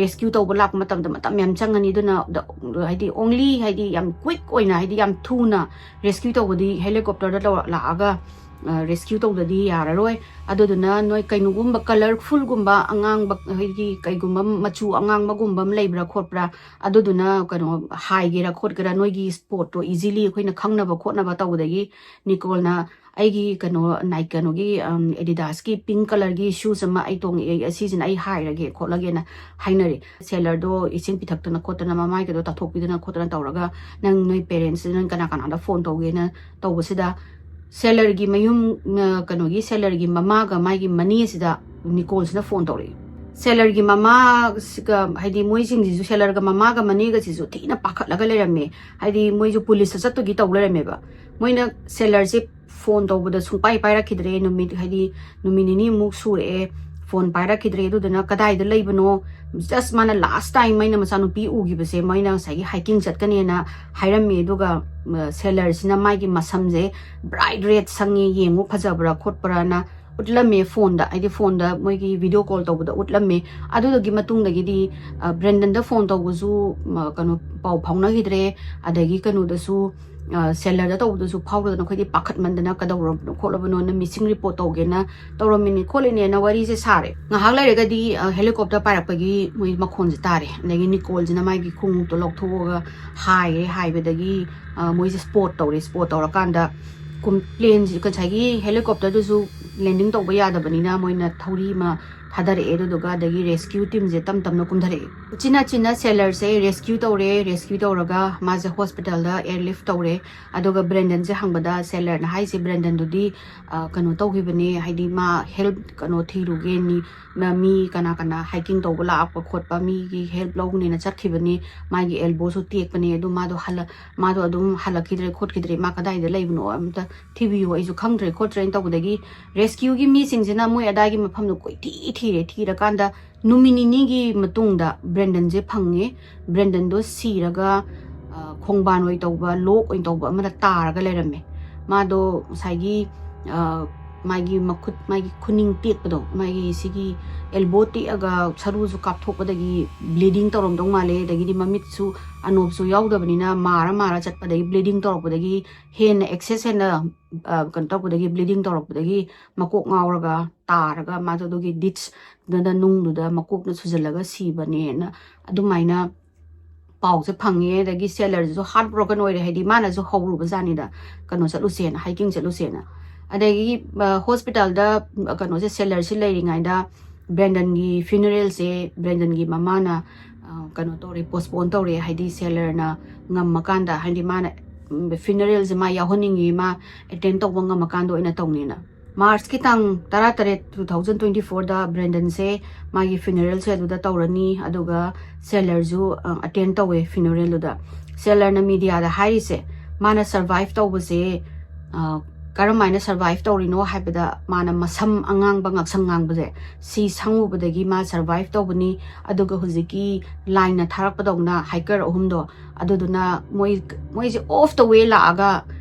ꯔꯦꯁꯀ꯭ꯌꯨ ꯇꯧꯕ ꯂꯥꯛꯄ ꯃꯇꯝꯗ ꯃꯇꯝ ꯌꯥꯝ ꯆꯪꯉꯅꯤ, ꯑꯗꯨꯅ ꯍꯥꯏꯗꯤ ꯑꯣꯡꯂꯤ ꯍꯥꯏꯗꯤ ꯌꯥꯝ ꯀ꯭ꯋꯤꯛ ꯑꯣꯏꯅ ꯍꯥꯏꯗꯤ ꯌꯥꯝ ꯊꯨꯅ ꯔꯦꯁꯀ꯭ꯌꯨ ꯇꯧꯕꯗꯤ ꯍꯦꯂꯤꯀꯣꯞꯇꯔꯗ ꯂꯧꯔ ꯂꯥꯛꯑꯒ ꯔꯦꯁꯀ꯭ꯌꯨ ꯇꯧꯗꯗꯤ ꯌꯥꯔꯔꯣꯏ꯫ ꯑꯗꯨꯗꯨꯅ ꯅꯣꯏ ꯀꯩꯅꯣꯒꯨꯝꯕ ꯀꯂꯔꯐꯨꯜꯒꯨꯝꯕ ꯑꯉꯥꯡꯕ ꯍꯥꯏꯗꯤ ꯀꯩꯒꯨꯝꯕ ꯃꯆꯨ ꯑꯉꯥꯡꯕꯒꯨꯝꯕ ꯑꯃ ꯂꯩꯕ꯭ꯔꯥ ꯈꯣꯠꯄ꯭ꯔꯥ, ꯑꯗꯨꯗꯨꯅ ꯀꯩꯅꯣ ꯍꯥꯏꯒꯦꯔꯥ ꯈꯣꯠꯀꯦꯔꯥ, ꯅꯣꯏꯒꯤ ꯁ꯭ꯄꯣꯠꯇꯣ ꯏꯖꯤꯂꯤ ꯑꯩꯈꯣꯏꯅ ꯈꯪꯅꯕ ꯈꯣꯠꯅꯕ ꯇꯧꯕꯗꯒꯤ ꯅꯤꯀꯣꯜꯅ ꯑꯩꯒꯤ ꯀꯩꯅꯣ ꯅꯥꯏ ꯀꯩꯅꯣꯒꯤ ꯑꯦꯗꯤꯗꯥꯁꯀꯤ ꯄꯤꯡ ꯀꯂꯔꯒꯤ ꯁꯨꯁ ꯑꯃ ꯑꯩ ꯇꯣꯡꯉꯛꯑꯦ, ꯑꯁꯤꯁꯤꯅ ꯑꯩ ꯍꯥꯏꯔꯒꯦ ꯈꯣꯠꯂꯒꯦꯅ ꯍꯥꯏꯅꯔꯦ꯫ ꯁꯦꯂꯔꯗꯣ ꯏꯁꯤꯡ ꯄꯤꯊꯛꯇꯅ ꯈꯣꯠꯇꯅ ꯃꯃꯥꯏꯒꯗꯣ ꯇꯥꯊꯣꯛꯄꯤꯗꯅ ꯈꯣꯠꯇꯅ ꯇꯧꯔꯒ, ꯅꯪ ꯅꯣꯏ ꯄꯦꯔꯦꯟꯁ ꯅꯪ ꯀꯅꯥ ꯀꯅꯥꯗ ꯐꯣꯟ ꯇꯧꯒꯦꯅ ꯇꯧꯕꯁꯤꯗ, ꯁꯦꯂꯔꯒꯤ ꯃꯌꯨꯝ ꯀꯩꯅꯣꯒꯤ ꯁꯦꯂꯔꯒꯤ ꯃꯃꯥꯒ ꯃꯥꯒꯤ ꯃꯅꯦꯁꯤꯗ ꯅꯤꯀꯣꯜꯁꯤꯅ ꯐꯣꯟ ꯇꯧꯔꯛꯏ꯫ ꯁꯦꯂꯔꯒꯤ ꯃꯃꯥꯒ ꯍꯥꯏꯗꯤ ꯃꯣꯏꯁꯤꯡꯁꯤꯁꯨ, ꯁꯦꯂꯔꯒ ꯃꯃꯥꯒ ꯃꯅꯦꯒꯁꯤꯁꯨ ꯊꯤꯅ ꯄꯥꯈꯠꯂꯒ ꯂꯩꯔꯝꯃꯦ꯫ ꯍꯥꯏꯗꯤ ꯃꯣꯏꯁꯨ ꯄꯨꯂꯤꯁꯇ ꯆꯠꯇꯨꯒꯤ ꯇꯧ ꯂꯩꯔꯝꯃꯦꯕ꯫ ꯃꯣꯏꯅ ꯁꯦꯂꯔꯁꯦ ꯐꯣꯟ ꯇꯧꯕꯗ ꯁꯨꯡꯄꯥꯏ ꯄꯥꯏꯔꯛꯈꯤꯗ꯭ꯔꯦ꯫ ꯅꯨꯃꯤꯠ ꯍꯥꯏꯗꯤ ꯅꯨꯃꯤꯠ ꯅꯤꯅꯤꯃꯨꯛ ꯁꯨꯔꯛꯑꯦ ꯐꯣꯟ ꯄꯥꯏꯔꯛꯈꯤꯗ꯭ꯔꯦ꯫ ꯑꯗꯨꯗꯨꯅ ꯀꯗꯥꯏꯗ ꯂꯩꯕꯅꯣ, ꯖꯁ ꯃꯥꯅ ꯂꯥꯁ ꯇꯥꯏꯝ ꯑꯩꯅ ꯃꯆꯥꯅꯨꯄꯤ ꯎꯈꯤꯕꯁꯦ ꯃꯣꯏꯅ ꯉꯁꯥꯏꯒꯤ ꯍꯥꯏꯀꯤꯡ ꯆꯠꯀꯅꯦꯅ ꯍꯥꯏꯔꯝꯃꯦ꯫ ꯑꯗꯨꯒ ꯁꯦꯂꯔꯁꯤꯅ ꯃꯥꯒꯤ ꯃꯁꯝꯁꯦ ꯕ꯭ꯔꯥꯏꯠ ꯔꯦꯗ ꯁꯪꯉꯦ, ꯌꯦꯡꯉꯨ ꯐꯖꯕ꯭ꯔꯥ ꯈꯣꯠꯄ꯭ꯔꯥꯅ ꯎꯠꯂꯝꯃꯦ ꯐꯣꯟꯗ, ꯍꯥꯏꯗꯤ ꯐꯣꯟꯗ ꯃꯣꯏꯒꯤ ꯚꯤꯗꯤꯑꯣ ꯀꯣꯜ ꯇꯧꯕꯗ ꯎꯠꯂꯝꯃꯦ꯫ ꯑꯗꯨꯗꯨꯒꯤ ꯃꯇꯨꯡꯗꯒꯤꯗꯤ ꯕ꯭ꯔꯦꯟꯗꯟꯗ ꯐꯣꯟ ꯇꯧꯕꯁꯨ ꯀꯩꯅꯣ ꯄꯥꯎ ꯐꯥꯎꯅꯈꯤꯗ꯭ꯔꯦ꯫ ꯑꯗꯒꯤ ꯀꯩꯅꯣꯗꯁꯨ ꯁꯦꯂꯔꯗ ꯇꯧꯕꯗꯁꯨ ꯐꯥꯎꯗꯗꯅ ꯑꯩꯈꯣꯏꯗꯤ ꯄꯥꯈꯠꯃꯟꯗꯅ ꯀꯩꯗꯧꯔꯕꯅꯣ ꯈꯣꯠꯂꯕꯅꯣꯅ ꯃꯤꯁꯤꯡ ꯔꯤꯄꯣꯔꯠ ꯇꯧꯒꯦꯅ ꯇꯧꯔꯝꯃꯤꯅꯤ ꯈꯣꯠꯂꯤꯅꯦꯅ ꯋꯥꯔꯤꯁꯦ ꯁꯥꯔꯦ꯫ ꯉꯥꯏꯍꯥꯛ ꯂꯩꯔꯒꯗꯤ ꯍꯦꯂꯤꯀꯣꯞꯇꯔ ꯄꯥꯏꯔꯛꯄꯒꯤ ꯃꯣꯏ ꯃꯈꯣꯟꯁꯦ ꯇꯥꯔꯦ꯫ ꯑꯗꯒꯤ ꯅꯤꯀꯣꯜꯁꯤꯅ ꯃꯥꯒꯤ ꯈꯣꯡꯎꯞꯇꯣ ꯂꯧꯊꯣꯛꯑꯒ ꯍꯥꯏꯔꯦ꯫ ꯍꯥꯏꯕꯗꯒꯤ ꯃꯣꯏꯁꯦ ꯁ꯭ꯄꯣꯠ ꯇꯧꯔꯦ꯫ ꯁ꯭ꯄꯣꯠ ꯇꯧꯔꯀꯥꯟꯗ ꯄ꯭ꯂꯦꯟꯁꯤ ꯉꯁꯥꯏꯒꯤ ꯍꯦꯂꯤꯀꯣꯞꯇꯔꯗꯨꯁꯨ ꯂꯦꯟꯗꯤꯡ ꯇꯧꯕ ꯌꯥꯗꯕꯅꯤꯅ ꯃꯣꯏꯅ ꯊꯧꯔꯤ ꯑꯃ ꯊꯥꯗꯔꯛꯑꯦ꯫ ꯑꯗꯨꯗꯨꯒ ꯑꯗꯒꯤ ꯔꯦꯁꯀ꯭ꯌꯨ ꯇꯤꯝꯁꯦ ꯇꯞ ꯇꯞꯅ ꯀꯨꯝꯊꯔꯛꯑꯦ꯫ ꯎꯆꯤꯟ ꯅꯥꯆꯤꯟꯅ ꯁꯦꯂꯔꯁꯦ ꯔꯦꯁꯀ꯭ꯌꯨ ꯇꯧꯔꯦ꯫ ꯔꯦꯁꯀ꯭ꯌꯨ ꯇꯧꯔꯒ ꯃꯥꯁꯦ ꯍꯣꯁꯄꯤꯇꯥꯜꯗ ꯑꯦꯌꯔꯂꯤꯐ ꯇꯧꯔꯦ꯫ ꯑꯗꯨꯒ ꯕ꯭ꯔꯦꯟꯗꯟꯁꯦ ꯍꯪꯕꯗ ꯁꯦꯂꯔꯅ ꯍꯥꯏꯁꯦ ꯕ꯭ꯔꯦꯟꯗꯟꯗꯨꯗꯤ ꯑ, ꯀꯩꯅꯣ ꯇꯧꯈꯤꯕꯅꯦ, ꯍꯥꯏꯗꯤ ꯃꯥ ꯍꯦꯜꯞ ꯀꯩꯅꯣ ꯊꯤꯔꯨꯒꯦꯅꯤ, ꯃ- ꯃꯤ ꯀꯅꯥ ꯀꯅꯥ ꯍꯥꯏꯀꯤꯡ ꯇꯧꯕ ꯂꯥꯛꯄ ꯈꯣꯠꯄ ꯃꯤꯒꯤ ꯍꯦꯜꯞ ꯂꯧꯅꯦꯅ ꯆꯠꯈꯤꯕꯅꯤ꯫ ꯃꯥꯒꯤ ꯑꯦꯜꯕꯣꯁꯨ ꯇꯦꯛꯄꯅꯦ꯫ ꯑꯗꯨ ꯃꯥꯗꯣ ꯍꯜꯂ ꯃꯥꯗꯣ ꯑꯗꯨꯝ ꯍꯜꯂꯛꯈꯤꯗ꯭ꯔꯦ ꯈꯣꯠꯈꯤꯗ꯭ꯔꯦ, ꯃꯥ ꯀꯗꯥꯏꯗ ꯂꯩꯕꯅꯣ ꯑꯝꯇ ꯊꯤꯕꯤꯌꯨ, ꯑꯩꯁꯨ ꯈꯪꯗ꯭ꯔꯦ ꯈꯣꯠꯇ꯭ꯔꯦꯅ ꯇꯧꯕꯗꯒꯤ ꯔꯦꯁꯀ꯭ꯌꯨꯒꯤ ꯃꯤꯁꯤꯡꯁꯤꯅ ꯃꯣꯏ ꯑꯗꯥꯏꯒꯤ ꯃꯐꯝꯗꯣ ꯀꯣꯏꯊꯤ ꯊꯤꯔꯦ꯫ ꯊꯤꯔꯀꯥꯟꯗ ꯅꯨꯃꯤꯠ ꯅꯤꯅꯤꯒꯤ ꯃꯇꯨꯡꯗ ꯕ꯭ꯔꯦꯟꯗꯟꯁꯦ ꯐꯪꯉꯦ꯫ ꯕ꯭ꯔꯦꯟꯗꯟꯗꯣ ꯁꯤꯔꯒ ꯑ, ꯈꯣꯡꯕꯥꯟ ꯑꯣꯏ ꯇꯧꯕ, ꯂꯣꯛ ꯑꯣꯏ ꯇꯧꯕ ꯑꯃꯗ ꯇꯥꯔꯒ ꯂꯩꯔꯝꯃꯦ꯫ ꯃꯥꯗꯣ ꯉꯁꯥꯏꯒꯤ ꯑ, ꯃꯥꯒꯤ ꯃꯈꯨꯠ, ꯃꯥꯒꯤ ꯈꯨꯅꯤꯡ ꯇꯦꯛꯄꯗꯣ, ꯃꯥꯒꯤ ꯁꯤꯒꯤ ꯑꯦꯜꯕꯣ ꯇꯦꯛꯑꯒ ꯁꯔꯨꯁꯨ ꯀꯥꯞꯊꯣꯛꯄꯗꯒꯤ ꯕ꯭ꯂꯤꯗꯤꯡ ꯇꯧꯔꯝꯗꯧ ꯃꯥꯜꯂꯦ꯫ ꯑꯗꯒꯤꯗꯤ ꯃꯃꯤꯠꯁꯨ ꯑꯅꯣꯞꯁꯨ ꯌꯥꯎꯗꯕꯅꯤꯅ ꯃꯥꯔ ꯃꯥꯔ ꯆꯠꯄꯗꯒꯤ ꯕ꯭ꯂꯤꯗꯤꯡ ꯇꯧꯔꯛꯄꯗꯒꯤ ꯍꯦꯟꯅ ꯑꯦꯛꯁꯦꯁ ꯍꯦꯟꯅ ꯑ, ꯀꯩꯅꯣ ꯇꯧꯕꯗꯒꯤ, ꯕ꯭ꯂꯤꯗꯤꯡ ꯇꯧꯔꯛꯄꯗꯒꯤ ꯃꯀꯣꯛ ꯉꯥꯎꯔꯒ ꯇꯥꯔꯒ ꯃꯥꯗꯣ ꯑꯗꯨꯒꯤ ꯗꯤꯠꯁ ꯗꯨꯗ ꯅꯨꯡꯗꯨꯗ ꯃꯀꯣꯛꯅ ꯁꯨꯖꯜꯂꯒ ꯁꯤꯕꯅꯦꯅ ꯑꯗꯨꯃꯥꯏꯅ ꯄꯥꯎꯁꯦ ꯐꯪꯉꯦ꯫ ꯑꯗꯒꯤ ꯁꯦꯂꯔꯁꯤꯁꯨ ꯍꯥꯔꯠ ꯕ꯭ꯔꯣꯀꯟ ꯑꯣꯏꯔꯦ, ꯍꯥꯏꯗꯤ ꯃꯥꯅꯁꯨ ꯍꯧꯔꯨꯕ ꯖꯥꯠꯅꯤꯗ, ꯀꯩꯅꯣ ꯆꯠꯂꯨꯁꯦꯅ, ꯍꯥꯏꯀꯤꯡ ꯆꯠꯂꯨꯁꯦꯅ꯫ ꯑꯗꯒꯤ ꯑ, ꯍꯣꯁꯄꯤꯇꯥꯜꯗ ꯀꯩꯅꯣꯁꯦ, ꯁꯦꯂꯔꯁꯤ ꯂꯩꯔꯤꯉꯩꯗ ꯕ꯭ꯔꯦꯟꯗꯟꯒꯤ ꯐ꯭ꯌꯨꯅꯔꯦꯜꯁꯦ ꯕ꯭ꯔꯦꯟꯗꯟꯒꯤ ꯃꯃꯥꯅ ꯑ, ꯀꯩꯅꯣ ꯇꯧꯔꯦ, ꯄꯣꯁꯄꯣꯟ ꯇꯧꯔꯦ꯫ ꯍꯥꯏꯗꯤ ꯁꯦꯂꯔꯅ ꯉꯝꯃꯀꯥꯟꯗ, ꯍꯥꯏꯗꯤ ꯃꯥꯅ ꯐ꯭ꯌꯨꯅꯔꯦꯜꯁꯦ ꯃꯥ ꯌꯥꯎꯍꯟꯅꯤꯡꯉꯤ, ꯃꯥ ꯑꯦꯇꯦꯟ ꯇꯧꯕ ꯉꯝꯃꯀꯥꯟꯗ ꯑꯣꯏꯅ ꯇꯧꯅꯦꯅ꯫ ꯃꯥꯔꯆꯀꯤ ꯇꯥꯡ ꯇꯔꯥꯇꯔꯦꯠ, two thousand twenty fourꯗ ꯕ꯭ꯔꯦꯟꯗꯟꯁꯦ ꯃꯥꯒꯤ ꯐ꯭ꯌꯨꯅꯔꯦꯜꯁꯦ ꯑꯗꯨꯗ ꯇꯧꯔꯅꯤ꯫ ꯑꯗꯨꯒ ꯁꯦꯂꯔꯁꯨ ꯑꯇꯦꯟ ꯇꯧꯋꯦ ꯐ꯭ꯌꯨꯅꯔꯦꯜꯗꯨꯗ꯫ ꯁꯦꯂꯔꯅ ꯃꯤꯗꯤꯌꯥꯗ ꯍꯥꯏꯔꯤꯁꯦ, ꯃꯥꯅ ꯁꯔꯚꯥꯏꯚ ꯇꯧꯕꯁꯦ ꯑ, ꯀꯔꯝ ꯍꯥꯏꯅ ꯁꯔꯚꯥꯏꯚ ꯇꯧꯔꯤꯅꯣ ꯍꯥꯏꯕꯗ, ꯃꯥꯅ ꯃꯁꯝ ꯑꯉꯥꯡꯕ, ꯉꯛꯁꯪ ꯉꯥꯡꯕꯁꯦ, ꯁꯤ ꯁꯪꯉꯨꯕꯗꯒꯤ ꯃꯥ ꯁꯔꯚꯥꯏꯚ ꯇꯧꯕꯅꯤ꯫ ꯑꯗꯨꯒ ꯍꯧꯖꯤꯛꯀꯤ ꯂꯥꯏꯟꯅ ꯊꯥꯔꯛꯄꯗꯧꯅ ꯍꯥꯏꯀꯔ ꯑꯍꯨꯝꯗꯣ, ꯑꯗꯨꯗꯨꯅ ꯃꯣꯏ ꯃꯣꯏꯁꯦ ꯑꯣꯐ ꯗ ꯋꯦ ꯂꯥꯛꯑꯒ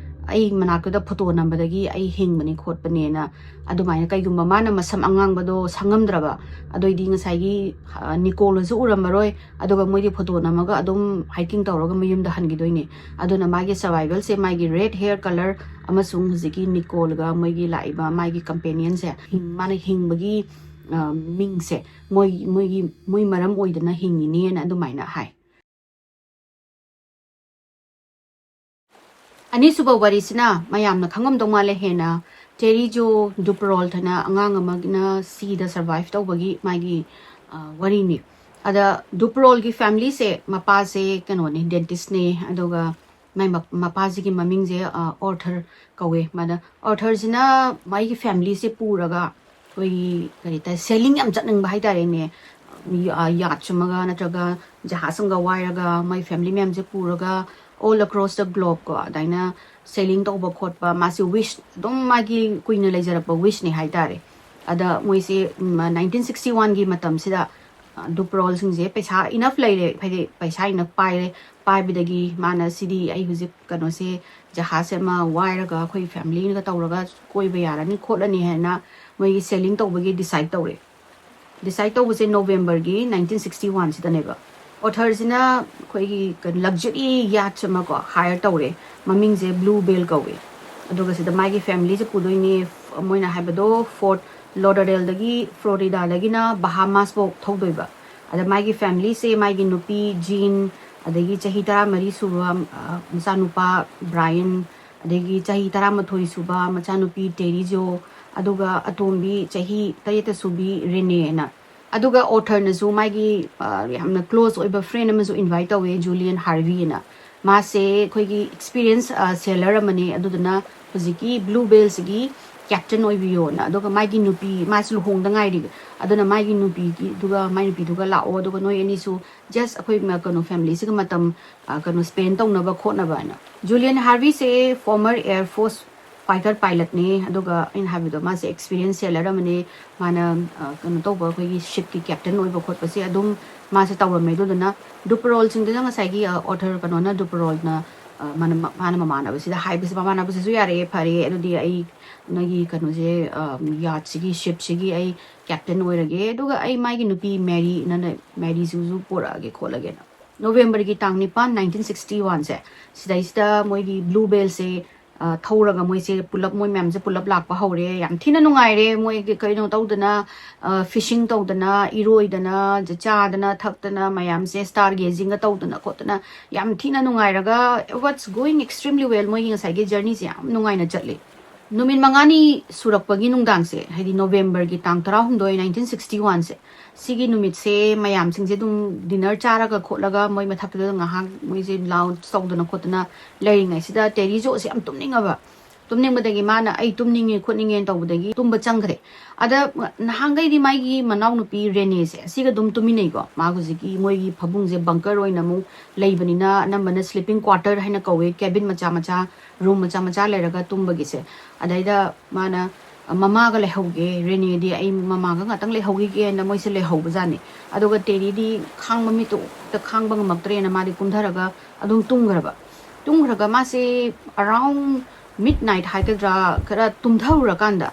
ꯑꯩ ꯃꯅꯥꯛꯇꯨꯗ ꯐꯣꯇꯣ ꯅꯝꯕꯗꯒꯤ ꯑꯩ ꯍꯤꯡꯕꯅꯤ ꯈꯣꯠꯄꯅꯦꯅ꯫ ꯑꯗꯨꯃꯥꯏꯅ ꯀꯩꯒꯨꯝꯕ ꯃꯥꯅ ꯃꯁꯝ ꯑꯉꯥꯡꯕꯗꯣ ꯁꯪꯉꯝꯗ꯭ꯔꯕ, ꯑꯗꯨꯑꯣꯏꯗꯤ ꯉꯁꯥꯏꯒꯤ ꯑ, ꯅꯤꯀꯣꯜꯅꯁꯨ ꯎꯔꯝꯃꯔꯣꯏ꯫ ꯑꯗꯨꯒ ꯃꯣꯏꯗꯤ ꯐꯣꯇꯣ ꯅꯝꯃꯒ ꯑꯗꯨꯝ ꯍꯥꯏꯀꯤꯡ ꯇꯧꯔꯒ ꯃꯌꯨꯝꯗ ꯍꯟꯈꯤꯗꯣꯏꯅꯦ꯫ ꯑꯗꯨꯅ ꯃꯥꯒꯤ ꯁꯔꯚꯥꯏꯚꯦꯜꯁꯦ ꯃꯥꯒꯤ ꯔꯦꯗ ꯍꯦꯌꯔ ꯀꯂꯔ ꯑꯃꯁꯨꯡ ꯍꯧꯖꯤꯛꯀꯤ ꯅꯤꯀꯣꯜꯒ ꯃꯣꯏꯒꯤ ꯂꯥꯛꯏꯕ ꯃꯥꯒꯤ ꯀꯝꯄꯦꯅꯤꯌꯟꯁꯦ, ꯍꯤꯡ- ꯃꯥꯅ ꯍꯤꯡꯕꯒꯤ ꯑ, ꯃꯤꯡꯁꯦ ꯃꯣꯏ ꯃꯣꯏꯒꯤ ꯃꯣꯏ ꯃꯔꯝ ꯑꯣꯏꯗꯅ ꯍꯤꯡꯉꯤꯅꯦꯅ ꯑꯗꯨꯃꯥꯏꯅ ꯍꯥꯏ꯫ ꯑꯅꯤꯁꯨꯕ ꯋꯥꯔꯤꯁꯤꯅ ꯃꯌꯥꯝꯅ ꯈꯪꯉꯝꯗꯧ ꯃꯥꯜꯂꯦ ꯍꯦꯟꯅ, ꯇꯦꯔꯤ ꯖꯣ ꯗꯨꯄꯔꯣꯜ ꯍꯥꯏꯅ ꯑꯉꯥꯡ ꯑꯃꯅ ꯁꯤꯗ ꯁꯔꯚꯥꯏꯚ ꯇꯧꯕꯒꯤ ꯃꯥꯒꯤ ꯋꯥꯔꯤꯅꯤ꯫ ꯑꯗ ꯗꯨꯄꯔꯣꯜꯒꯤ ꯐꯦꯃꯤꯂꯤꯁꯦ, ꯃꯄꯥꯁꯦ ꯀꯩꯅꯣꯅꯦ, ꯗꯦꯟꯇꯤꯁꯅꯦ꯫ ꯑꯗꯨꯒ ꯃꯥꯏ ꯃꯄꯥꯁꯤꯒꯤ ꯃꯃꯤꯡꯁꯦ ꯑꯣꯔꯊꯔ ꯀꯧꯋꯦ꯫ ꯃꯥꯅ ꯑꯣꯔꯊꯔꯁꯤꯅ ꯃꯥꯒꯤ ꯐꯦꯃꯤꯂꯤꯁꯦ ꯄꯨꯔꯒ ꯑꯩꯈꯣꯏꯒꯤ ꯀꯔꯤ ꯍꯥꯏꯇꯥꯔꯦ, ꯁꯦꯂꯤꯡ ꯌꯥꯝ ꯆꯠꯅꯤꯡꯕ ꯍꯥꯏꯇꯥꯔꯦꯅꯦ꯫ ꯌꯥꯠꯁ ꯑꯃꯒ ꯅꯠꯇ꯭ꯔꯒ ꯖꯍꯥꯖ ꯑꯃꯒ ꯋꯥꯏꯔꯒ ꯃꯥꯏ ꯐꯦꯃꯤꯂꯤ ꯃꯌꯥꯝꯁꯦ ꯄꯨꯔꯒ all across the globe ꯀꯣ, ꯑꯗꯨꯃꯥꯏꯅ ꯁꯦꯂꯤꯡ ꯇꯧꯕ ꯈꯣꯠꯄ, ꯃꯥꯁꯦ ꯋꯤꯁ ꯑꯗꯨꯝ ꯃꯥꯒꯤ ꯀꯨꯏꯅ ꯂꯩꯖꯔꯛꯄ ꯋꯤꯁꯅꯦ ꯍꯥꯏꯇꯥꯔꯦ꯫ ꯑꯗ ꯃꯣꯏꯁꯦ ꯅꯥꯏꯟꯇꯤꯟ ꯁꯤꯛꯁꯇꯤ ꯋꯥꯟꯒꯤ ꯃꯇꯝꯁꯤꯗ ꯗꯨꯄꯔꯣꯜꯁꯤꯡꯁꯦ ꯄꯩꯁꯥ ꯏꯅꯐ ꯂꯩꯔꯦ, ꯍꯥꯏꯗꯤ ꯄꯩꯁꯥ ꯏꯅꯐ ꯄꯥꯏꯔꯦ꯫ ꯄꯥꯏꯕꯗꯒꯤ ꯃꯥꯅ ꯁꯤꯗꯤ ꯑꯩ ꯍꯧꯖꯤꯛ ꯀꯩꯅꯣꯁꯦ, ꯖꯍꯥꯖ ꯑꯃ ꯋꯥꯏꯔꯒ ꯑꯩꯈꯣꯏ ꯐꯦꯃꯤꯂꯤꯒ ꯇꯧꯔꯒ ꯀꯣꯏꯕ ꯌꯥꯔꯅꯤ ꯈꯣꯠꯂꯅꯤ ꯍꯥꯏꯅ ꯃꯣꯏꯒꯤ ꯁꯦꯂꯤꯡ ꯇꯧꯕꯒꯤ ꯗꯤꯁꯥꯏꯠ ꯇꯧꯔꯦ꯫ ꯗꯤꯁꯥꯏꯠ ꯇꯧꯕꯁꯦ ꯅꯣꯕꯦꯝꯕꯔꯒꯤ ꯅꯥꯏꯟꯇꯤꯟ ꯁꯤꯛꯁꯇꯤ ꯋꯥꯟꯁꯤꯗꯅꯦꯕ꯫ ꯑꯣꯊꯔꯁꯤꯅ ꯑꯩꯈꯣꯏꯒꯤ ꯂꯛꯖꯔꯤ ꯌꯥꯠꯁ ꯑꯃꯀꯣ ꯍꯥꯏꯌꯔ ꯇꯧꯔꯦ, ꯃꯃꯤꯡꯁꯦ ꯕ꯭ꯂꯨ ꯕꯦꯜ ꯀꯧꯋꯦ꯫ ꯑꯗꯨꯒ ꯁꯤꯗ ꯃꯥꯒꯤ ꯐꯦꯃꯤꯂꯤꯁꯦ ꯄꯨꯗꯣꯏꯅꯦ꯫ ꯃꯣꯏꯅ ꯍꯥꯏꯕꯗꯣ ꯐꯣꯔꯠ ꯂꯣꯗꯔꯦꯜꯗꯒꯤ, ꯐ꯭ꯂꯣꯔꯤꯗꯥꯗꯒꯤꯅ ꯕꯍꯥꯃꯥꯁꯐꯥꯎ ꯊꯧꯗꯣꯏꯕ꯫ ꯑꯗ ꯃꯥꯒꯤ ꯐꯦꯃꯤꯂꯤꯁꯦ, ꯃꯥꯒꯤ ꯅꯨꯄꯤ ꯖꯤꯟ, ꯑꯗꯒꯤ ꯆꯍꯤ ꯇꯔꯥꯃꯔꯤ ꯁꯨꯕ ꯃꯆꯥꯅꯨꯄꯥ ꯕ꯭ꯔꯥꯏꯟ, ꯑꯗꯒꯤ ꯆꯍꯤ ꯇꯔꯥꯃꯥꯊꯣꯏ ꯁꯨꯕ ꯃꯆꯥꯅꯨꯄꯤ ꯇꯦꯔꯤꯖꯣ, ꯑꯗꯨꯒ ꯑꯇꯣꯝꯕꯤ ꯆꯍꯤ ꯇꯔꯦꯠꯇ ꯁꯨꯕꯤ ꯔꯦꯅꯦꯅ꯫ ꯑꯗꯨꯒ ꯑꯣꯊꯔꯅꯁꯨ ꯃꯥꯒꯤ ꯌꯥꯝꯅ ꯀ꯭ꯂꯣꯁ ꯑꯣꯏꯕ ꯐ꯭ꯔꯦꯟ ꯑꯃꯁꯨ ꯏꯟꯚꯥꯏꯠ ꯇꯧꯋꯦ, ꯖꯨꯂꯤꯌꯟ ꯍꯥꯔꯚꯤꯅ꯫ ꯃꯥꯁꯦ ꯑꯩꯈꯣꯏꯒꯤ ꯑꯦꯛꯁꯄꯤꯔꯤꯌꯟꯁ ꯁꯦꯂꯔ ꯑꯃꯅꯦ꯫ ꯑꯗꯨꯗꯨꯅ ꯍꯧꯖꯤꯛꯀꯤ ꯕ꯭ꯂꯨ ꯕꯦꯜꯁꯤꯒꯤ ꯀꯦꯞꯇꯦꯟ ꯑꯣꯏꯕꯤꯌꯣꯅ꯫ ꯑꯗꯨꯒ ꯃꯥꯒꯤ ꯅꯨꯄꯤ, ꯃꯥꯁꯨ ꯂꯨꯍꯣꯡꯗ ꯉꯥꯏꯔꯤꯕ, ꯑꯗꯨꯅ ꯃꯥꯒꯤ ꯅꯨꯄꯤꯒꯤ, ꯑꯗꯨꯒ ꯃꯥꯏ ꯅꯨꯄꯤꯗꯨꯒ ꯂꯥꯛꯑꯣ, ꯑꯗꯨꯒ ꯅꯣꯏ ꯑꯅꯤꯁꯨ ꯖꯁ ꯑꯩꯈꯣꯏ ꯀꯩꯅꯣ ꯐꯦꯃꯤꯂꯤꯁꯤꯒ ꯃꯇꯝ ꯀꯩꯅꯣ ꯁ꯭ꯄꯦꯟ ꯇꯧꯅꯕ ꯈꯣꯠꯅꯕ ꯍꯥꯏꯅ꯫ ꯖꯨꯂꯤꯌꯟ ꯍꯥꯔꯚꯤꯁꯦ ꯐꯣꯔꯃꯔ ꯑꯦꯌꯔ ꯐꯣꯔꯁ ꯐꯥꯏꯇꯔ ꯄꯥꯏꯂꯠꯅꯦ꯫ ꯑꯗꯨꯒ ꯑꯩꯅ ꯍꯥꯏꯕꯗꯣ, ꯃꯥꯁꯦ ꯑꯦꯛꯁꯄꯤꯔꯤꯌꯟꯁ ꯁꯦꯂꯔ ꯑꯃꯅꯦ꯫ ꯃꯥꯅ ꯀꯩꯅꯣ ꯇꯧꯕ, ꯑꯩꯈꯣꯏꯒꯤ ꯁꯤꯞꯀꯤ ꯀꯦꯞꯇꯦꯟ ꯑꯣꯏꯕ ꯈꯣꯠꯄꯁꯦ ꯑꯗꯨꯝ ꯃꯥꯁꯦ ꯇꯧꯔꯝꯃꯦ꯫ ꯑꯗꯨꯗꯨꯅ ꯗꯨꯄꯔꯣꯜꯁꯤꯡꯗꯨꯅ ꯉꯁꯥꯏꯒꯤ ꯑꯣꯊꯔ ꯀꯩꯅꯣꯅ, ꯗꯨꯄꯔꯣꯜꯅ ꯃꯥꯅ ꯃꯃꯥꯟꯅꯕꯁꯤꯗ ꯍꯥꯏꯕꯁꯦ, "ꯃꯃꯥꯟꯅꯕꯁꯤꯁꯨ ꯌꯥꯔꯛꯑꯦ, ꯐꯔꯦ, ꯑꯗꯨꯗꯤ ꯑꯩ ꯅꯣꯏꯒꯤ ꯀꯩꯅꯣꯁꯦ, ꯌꯥꯠꯁꯤꯒꯤ, ꯁꯤꯞꯁꯤꯒꯤ ꯑꯩ ꯀꯦꯞꯇꯦꯟ ꯑꯣꯏꯔꯒꯦ, ꯑꯗꯨꯒ ꯑꯩ ꯃꯥꯒꯤ ꯅꯨꯄꯤ ꯃꯦꯔꯤ, ꯅꯅ ꯃꯦꯔꯤꯁꯤꯁꯨ ꯄꯣꯔꯛꯑꯒꯦ ꯈꯣꯠꯂꯒꯦꯅ"꯫ ꯅꯣꯕꯦꯝꯕꯔꯒꯤ ꯇꯥꯡ ꯅꯤꯄꯥꯟ, ꯅꯥꯏꯟꯇꯤꯟ ꯁꯤꯛꯁꯇꯤ ꯋꯥꯟꯁꯦ, ꯁꯤꯗꯩꯁꯤꯗ ꯃꯣꯏꯒꯤ ꯕ꯭ꯂꯨ ꯕꯦꯜꯁꯦ ꯊꯧꯔꯒ ꯃꯣꯏꯁꯦ ꯄꯨꯂꯞ, ꯃꯣꯏ ꯃꯌꯥꯝꯁꯦ ꯄꯨꯂꯞ ꯂꯥꯛꯄ ꯍꯧꯔꯦ꯫ ꯌꯥꯝ ꯊꯤꯅ ꯅꯨꯡꯉꯥꯏꯔꯦ꯫ ꯃꯣꯏꯒꯤ ꯀꯩꯅꯣ ꯇꯧꯗꯅ, ꯐꯤꯁꯤꯡ ꯇꯧꯗꯅ, ꯏꯔꯣꯏꯗꯅ, ꯆꯥꯗꯅ ꯊꯛꯇꯅ, ꯃꯌꯥꯝꯁꯦ ꯁ꯭ꯇꯥꯔ ꯒꯦꯖꯤꯡꯒ ꯇꯧꯗꯅ ꯈꯣꯠꯇꯅ ꯌꯥꯝ ꯊꯤꯅ ꯅꯨꯡꯉꯥꯏꯔꯒ, it was going extremely well꯫ ꯃꯣꯏꯒꯤ ꯉꯁꯥꯏꯒꯤ ꯖꯔꯅꯤꯁꯦ ꯌꯥꯝ ꯅꯨꯡꯉꯥꯏꯅ ꯆꯠꯂꯤ꯫ ꯅꯨꯃꯤꯠ ꯃꯉꯥꯅꯤ ꯁꯨꯔꯛꯄꯒꯤ ꯅꯨꯡꯗꯥꯡꯁꯦ, ꯍꯥꯏꯗꯤ ꯅꯣꯕꯦꯝꯕꯔꯒꯤ ꯇꯥꯡ ꯇꯔꯥꯍꯨꯝꯗꯣꯏ, ꯅꯥꯏꯟꯇꯤꯟ ꯁꯤꯛꯁꯇꯤ ꯋꯥꯟꯁꯦ, ꯁꯤꯒꯤ ꯅꯨꯃꯤꯠꯁꯦ ꯃꯌꯥꯝꯁꯤꯡꯁꯦ ꯑꯗꯨꯝ ꯗꯤꯅꯔ ꯆꯥꯔꯒ ꯈꯣꯠꯂꯒ ꯃꯣꯏ ꯃꯊꯛꯇꯨꯗ ꯉꯥꯏꯍꯥꯛ ꯃꯣꯏꯁꯦ ꯂꯥꯎꯟꯁ ꯇꯧꯗꯅ ꯈꯣꯠꯇꯅ ꯂꯩꯔꯤꯉꯩꯁꯤꯗ ꯇꯦꯔꯤꯖꯣꯁꯦ ꯌꯥꯝ ꯇꯨꯝꯅꯤꯡꯉꯕ꯫ ꯇꯨꯝꯅꯤꯡꯕꯗꯒꯤ ꯃꯥꯅ "ꯑꯩ ꯇꯨꯝꯅꯤꯡꯉꯦ ꯈꯣꯠꯅꯤꯡꯉꯦꯅ" ꯇꯧꯕꯗꯒꯤ ꯇꯨꯝꯕ ꯆꯪꯈ꯭ꯔꯦ꯫ ꯑꯗ ꯅꯍꯥꯟꯈꯩꯗꯤ ꯃꯥꯒꯤ ꯃꯅꯥꯎꯅꯨꯄꯤ ꯔꯦꯅꯦꯁꯦ ꯑꯁꯤꯒ ꯑꯗꯨꯝ ꯇꯨꯃꯤꯟꯅꯩꯀꯣ꯫ ꯃꯥ ꯍꯧꯖꯤꯛꯀꯤ ꯃꯣꯏꯒꯤ ꯐꯃꯨꯡꯁꯦ ꯕꯪꯀꯔ ꯑꯣꯏꯅ ꯑꯃꯨꯛ ꯂꯩꯕꯅꯤꯅ ꯑꯅꯝꯕꯅ ꯁ꯭ꯂꯤꯄꯤꯡ ꯀ꯭ꯋꯥꯇꯔ ꯍꯥꯏꯅ ꯀꯧꯋꯦ, ꯀꯦꯕꯤꯟ ꯃꯆꯥ ꯃꯆꯥ, ꯔꯨꯝ ꯃꯆꯥ ꯃꯆꯥ ꯂꯩꯔꯒ ꯇꯨꯝꯕꯒꯤꯁꯦ꯫ ꯑꯗꯩꯗ ꯃꯥꯅ "ꯃꯃꯥꯒ ꯂꯩꯍꯧꯒꯦ, ꯔꯦꯅꯦꯗꯤ ꯑꯩ ꯃꯃꯥꯒ ꯉꯥꯛꯇꯪ ꯂꯩꯍꯧꯈꯤꯒꯦꯅ" ꯃꯣꯏꯁꯦ ꯂꯩꯍꯧꯕꯖꯥꯠꯅꯤ꯫ ꯑꯗꯨꯒ ꯇꯦꯔꯤꯗꯤ ꯈꯥꯡꯕ ꯃꯤꯠꯇꯣ ꯈꯥꯡꯕ ꯉꯝꯃꯛꯇ꯭ꯔꯦꯅ ꯃꯥꯗꯤ ꯀꯨꯝꯊꯔꯒ ꯑꯗꯨꯝ ꯇꯨꯝꯈ꯭ꯔꯕ꯫ ꯇꯨꯝꯈ꯭ꯔꯒ ꯃꯥꯁꯦ ꯑꯔꯥꯎꯟ ꯃꯤꯗ ꯅꯥꯏꯠ ꯍꯥꯏꯒꯗ꯭ꯔꯥ, ꯈꯔ ꯇꯨꯝꯊꯔꯨꯔꯀꯥꯟꯗ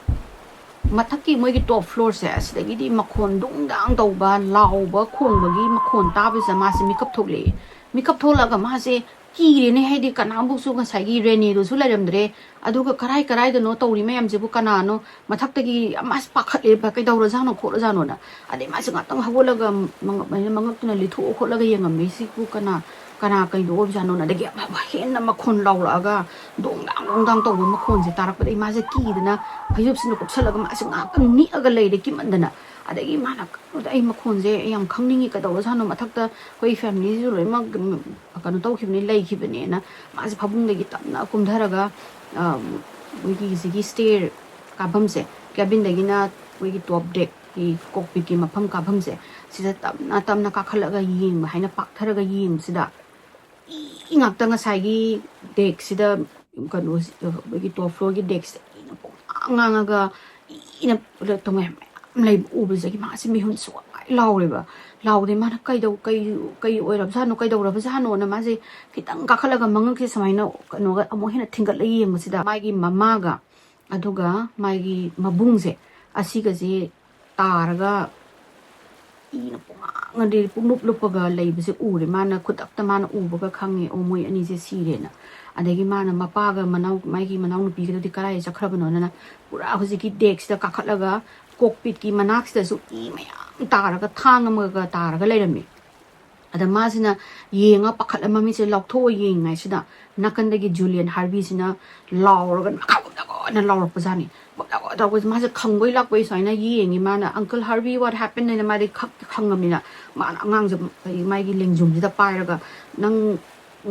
ꯃꯊꯛꯀꯤ ꯃꯣꯏꯒꯤ ꯇꯣꯞ ꯐ꯭ꯂꯣꯔꯁꯦ, ꯑꯁꯤꯗꯒꯤꯗꯤ ꯃꯈꯣꯟ ꯗꯨꯡ ꯗꯥꯡ ꯇꯧꯕ, ꯂꯥꯎꯕ, ꯈꯣꯡꯕꯒꯤ ꯃꯈꯣꯟ ꯇꯥꯕꯁꯤꯗ ꯃꯥꯁꯦ ꯃꯤꯀꯞ ꯊꯣꯛꯂꯛꯑꯦ꯫ ꯃꯤꯀꯞ ꯊꯣꯛꯂꯛꯑꯒ ꯃꯥꯁꯦ ꯀꯤꯔꯦꯅꯦ, ꯍꯥꯏꯗꯤ ꯀꯅꯥꯝꯕꯨꯁꯨ, ꯉꯁꯥꯏꯒꯤ ꯔꯦꯅꯦꯗꯨꯁꯨ ꯂꯩꯔꯝꯗ꯭ꯔꯦ꯫ ꯑꯗꯨꯒ ꯀꯔꯥꯏ ꯀꯔꯥꯏꯗꯅꯣ ꯇꯧꯔꯤ ꯃꯌꯥꯝꯁꯤꯕꯨ, ꯀꯅꯥꯅꯣ? ꯃꯊꯛꯇꯒꯤ ꯃꯥꯁꯦ ꯄꯥꯈꯠꯂꯦꯕ, "ꯀꯩꯗꯧꯔꯖꯥꯠꯅꯣ ꯈꯣꯠꯂꯖꯥꯠꯅꯣꯅ?" ꯑꯗꯩ ꯃꯥꯁꯦ ꯉꯥꯛꯇꯪ ꯍꯧꯒꯠꯂꯒ ꯃꯉꯛ-, ꯃꯉꯛꯇꯨꯅ ꯂꯤꯊꯣꯛꯑ ꯈꯣꯠꯂꯒ ꯌꯦꯡꯉꯝꯃꯦ, "ꯁꯤꯕꯨ ꯀꯅꯥ, ꯀꯅꯥ ꯀꯩꯅꯣ ꯑꯣꯏꯕꯖꯥꯠꯅꯣꯅ?" ꯑꯗꯒꯤ ꯑꯃ, ꯑꯃ ꯍꯦꯟꯅ ꯃꯈꯣꯟ ꯂꯥꯎꯔꯛꯑꯒ ꯗꯣꯡ ꯗꯥꯡ ꯗꯣꯡ ꯗꯥꯡ ꯇꯧꯕ ꯃꯈꯣꯟꯁꯦ ꯇꯥꯔꯛꯄꯗꯒꯤ ꯃꯥꯁꯦ ꯀꯤꯗꯅ ꯐꯩꯖꯨꯞꯁꯤꯅ ꯀꯨꯞꯁꯜꯂꯒ ꯃꯥꯁꯦ ꯉꯥꯛꯇꯪ ꯅꯤꯛꯑꯒ ꯂꯩꯔꯦ ꯀꯤꯃꯟꯗꯅ꯫ ꯑꯗꯒꯤ ꯃꯥꯅ, "ꯀꯩꯅꯣꯗ ꯑꯩ ꯃꯈꯣꯟꯁꯦ ꯌꯥꯝ ꯈꯪꯅꯤꯡꯉꯤ, ꯀꯩꯗꯧꯔꯖꯥꯠꯅꯣ? ꯃꯊꯛꯇ ꯑꯩꯈꯣꯏ ꯐꯦꯃꯤꯂꯤꯁꯤꯁꯨ ꯂꯣꯏꯅꯃꯛ, ꯎꯝ, ꯀꯩꯅꯣ ꯇꯧꯈꯤꯕꯅꯤ, ꯂꯩꯈꯤꯕꯅꯦꯅ" ꯃꯥꯁꯦ ꯐꯃꯨꯡꯗꯒꯤ ꯇꯞꯅ ꯀꯨꯝꯊꯔꯒ, ꯑ, ꯃꯣꯏꯒꯤ ꯍꯧꯖꯤꯛꯀꯤ ꯁ꯭ꯇꯦꯔ ꯀꯥꯐꯝꯁꯦ, ꯀꯦꯕꯤꯟꯗꯒꯤꯅ ꯑꯩꯈꯣꯏꯒꯤ ꯇꯣꯞ ꯗꯦꯛꯀꯤ ꯀꯣꯛꯄꯤꯠꯀꯤ ꯃꯐꯝ ꯀꯥꯐꯝꯁꯦ, ꯁꯤꯗ ꯇꯞꯅ ꯇꯞꯅ ꯀꯥꯈꯠꯂꯒ ꯌꯦꯡꯕ ꯍꯥꯏꯅ ꯄꯥꯛꯊꯔꯒ ꯌꯦꯡꯕꯁꯤꯗ, ꯏ ꯉꯥꯛꯇ ꯉꯁꯥꯏꯒꯤ ꯗꯦꯛꯁꯤꯗ, ꯀꯩꯅꯣ, ꯑꯩꯈꯣꯏꯒꯤ ꯇꯣꯞ ꯐ꯭ꯂꯣꯔꯒꯤ ꯗꯦꯛꯁꯤꯗ ꯏꯅ ꯄꯨꯡꯉꯥꯡ ꯉꯥꯡꯉꯒ ꯏꯅ ꯇꯣꯉꯥꯟ ꯃꯌꯥꯝ ꯂꯩꯕ ꯎꯕꯁꯤꯗꯒꯤ ꯃꯥꯁꯦ ꯃꯤꯍꯨꯟ ꯁꯨꯋꯥꯏ ꯂꯥꯎꯔꯦꯕ꯫ ꯂꯥꯎꯕꯗꯒꯤ ꯃꯥꯅ "ꯀꯩꯗꯧ-, ꯀꯩ, ꯀꯩ ꯑꯣꯏꯔꯕꯖꯥꯠꯅꯣ, ꯀꯩꯗꯧꯔꯕꯖꯥꯠꯅꯣꯅ" ꯃꯥꯁꯦ ꯈꯤꯇꯪ ꯀꯥꯈꯠꯂꯒ ꯃꯉꯛꯁꯦ ꯁꯨꯃꯥꯏꯅ ꯀꯩꯅꯣꯒ ꯑꯃꯨꯛ ꯍꯦꯟꯅ ꯊꯤꯡꯒꯠꯂ ꯌꯦꯡꯕꯁꯤꯗ ꯃꯥꯒꯤ ꯃꯃꯥꯒ ꯑꯗꯨꯒ ꯃꯥꯒꯤ ꯃꯕꯨꯡꯁꯦ ꯑꯁꯤꯒꯁꯦ ꯇꯥꯔꯒ ꯏꯅ ꯄꯨꯡꯉꯥꯡ ꯑꯗꯩ ꯄꯨꯡꯂꯨꯞ ꯂꯨꯞꯄꯒ ꯂꯩꯕꯁꯦ ꯎꯔꯦ꯫ ꯃꯥꯅ ꯈꯨꯗꯛꯇ ꯃꯥꯅ ꯎꯕꯒ ꯈꯪꯉꯦ, "ꯑꯣ, ꯃꯣꯏ ꯑꯅꯤꯁꯦ ꯁꯤꯔꯦꯅ"꯫ ꯑꯗꯒꯤ ꯃꯥꯅ ꯃꯄꯥꯒ ꯃꯅꯥꯎ-, ꯃꯥꯒꯤ ꯃꯅꯥꯎꯅꯨꯄꯤꯒꯗꯨꯗꯤ ꯀꯗꯥꯏꯗ ꯆꯠꯈ꯭ꯔꯕꯅꯣꯅ ꯄꯨꯔꯥ ꯍꯧꯖꯤꯛꯀꯤ ꯗꯦꯛꯁꯤꯗ ꯀꯥꯈꯠꯂꯒ ꯀꯣꯛꯄꯤꯠꯀꯤ ꯃꯅꯥꯛꯁꯤꯗꯁꯨ ꯏ ꯃꯌꯥꯝ ꯇꯥꯔꯒ ꯊꯥꯡ ꯑꯃꯒ ꯇꯥꯔꯒ ꯂꯩꯔꯝꯃꯤ꯫ ꯑꯗ ꯃꯥꯁꯤꯅ ꯌꯦꯡꯉ ꯄꯥꯈꯠꯂ ꯃꯃꯤꯠꯁꯦ ꯂꯥꯎꯊꯣꯛꯑ ꯌꯦꯡꯉꯤꯉꯩꯁꯤꯗ ꯅꯥꯀꯟꯗꯒꯤ ꯖꯨꯂꯤꯌꯟ ꯍꯥꯔꯕꯤꯁꯤꯅ ꯂꯥꯎꯔꯒ "ꯃꯈꯥ ꯀꯨꯝꯊꯈꯣ, ꯀꯟꯅ ꯂꯥꯎꯔꯛꯄꯖꯥꯠꯅꯤ꯫ ꯇꯧꯕꯁꯦ ꯃꯥꯁꯦ ꯈꯪꯕꯩ ꯂꯥꯛꯄꯩ ꯁꯨꯃꯥꯏꯅ ꯌꯦꯡꯉꯤ꯫ ꯃꯥꯅ "Uncle Harvey, what happened?" ꯍꯥꯏꯅ ꯃꯥꯗꯤ ꯈꯪꯉꯕꯅꯤꯅ, ꯃꯥꯅ ꯑꯉꯥꯡꯁꯦ ꯃꯥꯒꯤ ꯂꯦꯡꯖꯨꯝꯁꯤꯗ ꯄꯥꯏꯔꯒ, "ꯅꯪ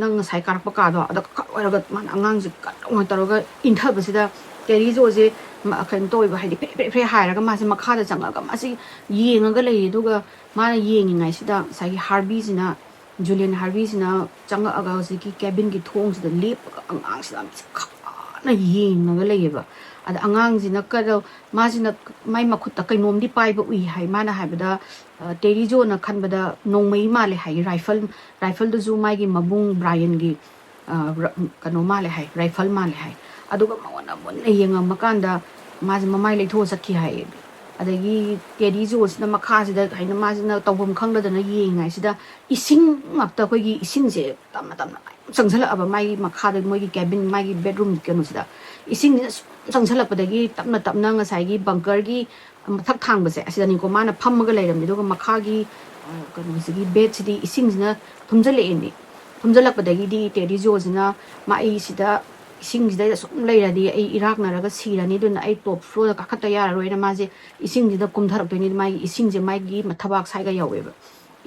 ꯅꯪ ꯉꯁꯥꯏ ꯀꯥꯔꯛꯄ ꯀꯥꯗꯣ ꯑꯗ ꯀꯥꯈꯠ ꯑꯣꯏꯔꯒ", ꯃꯥꯅ ꯑꯉꯥꯡꯁꯦ ꯀꯟꯅ ꯇꯧꯔꯒ ꯏꯟꯊꯕꯁꯤꯗ ꯇꯦꯔꯤꯖꯣꯁꯦ ꯀꯩꯅꯣ ꯇꯧꯋꯦꯕ, ꯍꯥꯏꯗꯤ ꯐ꯭ꯔꯦ ꯐ꯭ꯔꯦ ꯐ꯭ꯔꯦ ꯍꯥꯏꯔꯒ ꯃꯥꯁꯦ ꯃꯈꯥꯗ ꯆꯪꯉꯒ ꯃꯥꯁꯦ ꯌꯦꯡꯉꯒ ꯂꯩꯌꯦ꯫ ꯑꯗꯨꯒ ꯃꯥꯅ ꯌꯦꯡꯉꯤꯉꯩꯁꯤꯗ ꯉꯁꯥꯏꯒꯤ ꯍꯥꯔꯕꯤꯁꯤꯅ, ꯖꯨꯂꯤꯌꯟ ꯍꯥꯔꯕꯤꯁꯤꯅ ꯆꯪꯉꯛꯑꯒ ꯍꯧꯖꯤꯛꯀꯤ ꯀꯦꯕꯤꯟꯒꯤ ꯊꯣꯡꯁꯤꯗ ꯂꯦꯞꯄꯒ ꯑꯉꯥꯡꯁꯤꯗ ꯃꯤꯠꯁꯦ ꯈꯥꯅ ꯌꯦꯡꯉꯒ ꯂꯩꯌꯦꯕ꯫ ꯑꯗ ꯑꯉꯥꯡꯁꯤꯅ ꯀꯔ-, ꯃꯥꯁꯤꯅ ꯃꯥꯏ ꯃꯈꯨꯠꯇ ꯀꯩꯅꯣꯝꯗꯤ ꯄꯥꯏꯕ ꯎꯏ ꯍꯥꯏ꯫ ꯃꯥꯅ ꯍꯥꯏꯕꯗ, ꯇꯦꯔꯤꯖꯣꯅ ꯈꯟꯕꯗ ꯅꯣꯡꯃꯩ ꯃꯥꯜꯂꯦ ꯍꯥꯏ, ꯔꯥꯏꯐꯜ, ꯔꯥꯏꯐꯜꯗꯨꯁꯨ ꯃꯥꯒꯤ ꯃꯕꯨꯡ ꯕ꯭ꯔꯥꯏꯟꯒꯤ ꯀꯩꯅꯣ ꯃꯥꯜꯂꯦ ꯍꯥꯏ, ꯔꯥꯏꯐꯜ ꯃꯥꯜꯂꯦ ꯍꯥꯏ꯫ ꯑꯗꯨꯒ ꯃꯉꯣꯟꯗ ꯃꯨꯟꯅ ꯌꯦꯡꯉꯝꯃꯀꯥꯟꯗ ꯃꯥꯁꯦ ꯃꯃꯥꯏ ꯂꯩꯊꯣꯛꯑ ꯆꯠꯈꯤ ꯍꯥꯏꯌꯦ꯫ ꯑꯗꯒꯤ ꯇꯦꯔꯤ ꯖꯣꯁꯤꯅ ꯃꯈꯥꯁꯤꯗ ꯍꯥꯏꯅ ꯃꯥꯁꯤꯅ ꯇꯧꯐꯝ ꯈꯪꯗꯗꯅ ꯌꯦꯡꯉꯤꯉꯩꯁꯤꯗ ꯏꯁꯤꯡ ꯉꯥꯛꯇ, ꯑꯩꯈꯣꯏꯒꯤ ꯏꯁꯤꯡꯁꯦ ꯇꯞꯅ ꯇꯞꯅ ꯃꯌꯥꯝ ꯆꯪꯁꯤꯜꯂꯛꯑꯕ ꯃꯥꯒꯤ ꯃꯈꯥꯗ, ꯃꯣꯏꯒꯤ ꯀꯦꯕꯤꯟ, ꯃꯥꯒꯤ ꯕꯦꯗꯔꯨꯝ ꯀꯩꯅꯣꯁꯤꯗ ꯏꯁꯤꯡꯁꯤꯅ ꯁꯨꯝ ꯆꯪꯁꯤꯜꯂꯛꯄꯗꯒꯤ ꯇꯞꯅ ꯇꯞꯅ ꯉꯁꯥꯏꯒꯤ ꯕꯪꯀꯔꯒꯤ ꯃꯊꯛ ꯊꯥꯡꯕꯁꯦ ꯑꯁꯤꯗꯅꯤꯀꯣ ꯃꯥꯅ ꯐꯝꯃꯒ ꯂꯩꯔꯝꯃꯤ꯫ ꯑꯗꯨꯒ ꯃꯈꯥꯒꯤ ꯀꯩꯅꯣꯁꯤꯒꯤ ꯕꯦꯗꯁꯤꯗꯤ ꯏꯁꯤꯡꯁꯤꯅ ꯊꯨꯝꯖꯤꯜꯂꯛꯑꯦꯅꯦ꯫ ꯊꯨꯝꯖꯤꯜꯂꯛꯄꯗꯒꯤꯗꯤ ꯇꯦꯔꯤ ꯖꯣꯁꯤꯅ ꯃꯥ ꯑꯩ ꯁꯤꯗ ꯏꯁꯤꯡꯁꯤꯗ ꯁꯨꯝ ꯂꯩꯔꯗꯤ ꯑꯩ ꯏꯔꯥꯛꯅꯔꯒ ꯁꯤꯔꯅꯤ, ꯑꯗꯨꯅ ꯑꯩ ꯇꯣꯞ ꯐ꯭ꯂꯣꯔꯗ ꯀꯥꯈꯠꯇ ꯌꯥꯔꯔꯣꯏꯅ ꯃꯥꯁꯦ ꯏꯁꯤꯡꯁꯤꯗ ꯀꯨꯝꯊꯔꯛꯇꯣꯏꯅꯤ꯫ ꯃꯥꯒꯤ ꯏꯁꯤꯡꯁꯦ ꯃꯥꯒꯤ ꯊꯕꯥꯛ ꯁꯥꯏꯒ ꯌꯧꯋꯦꯕ꯫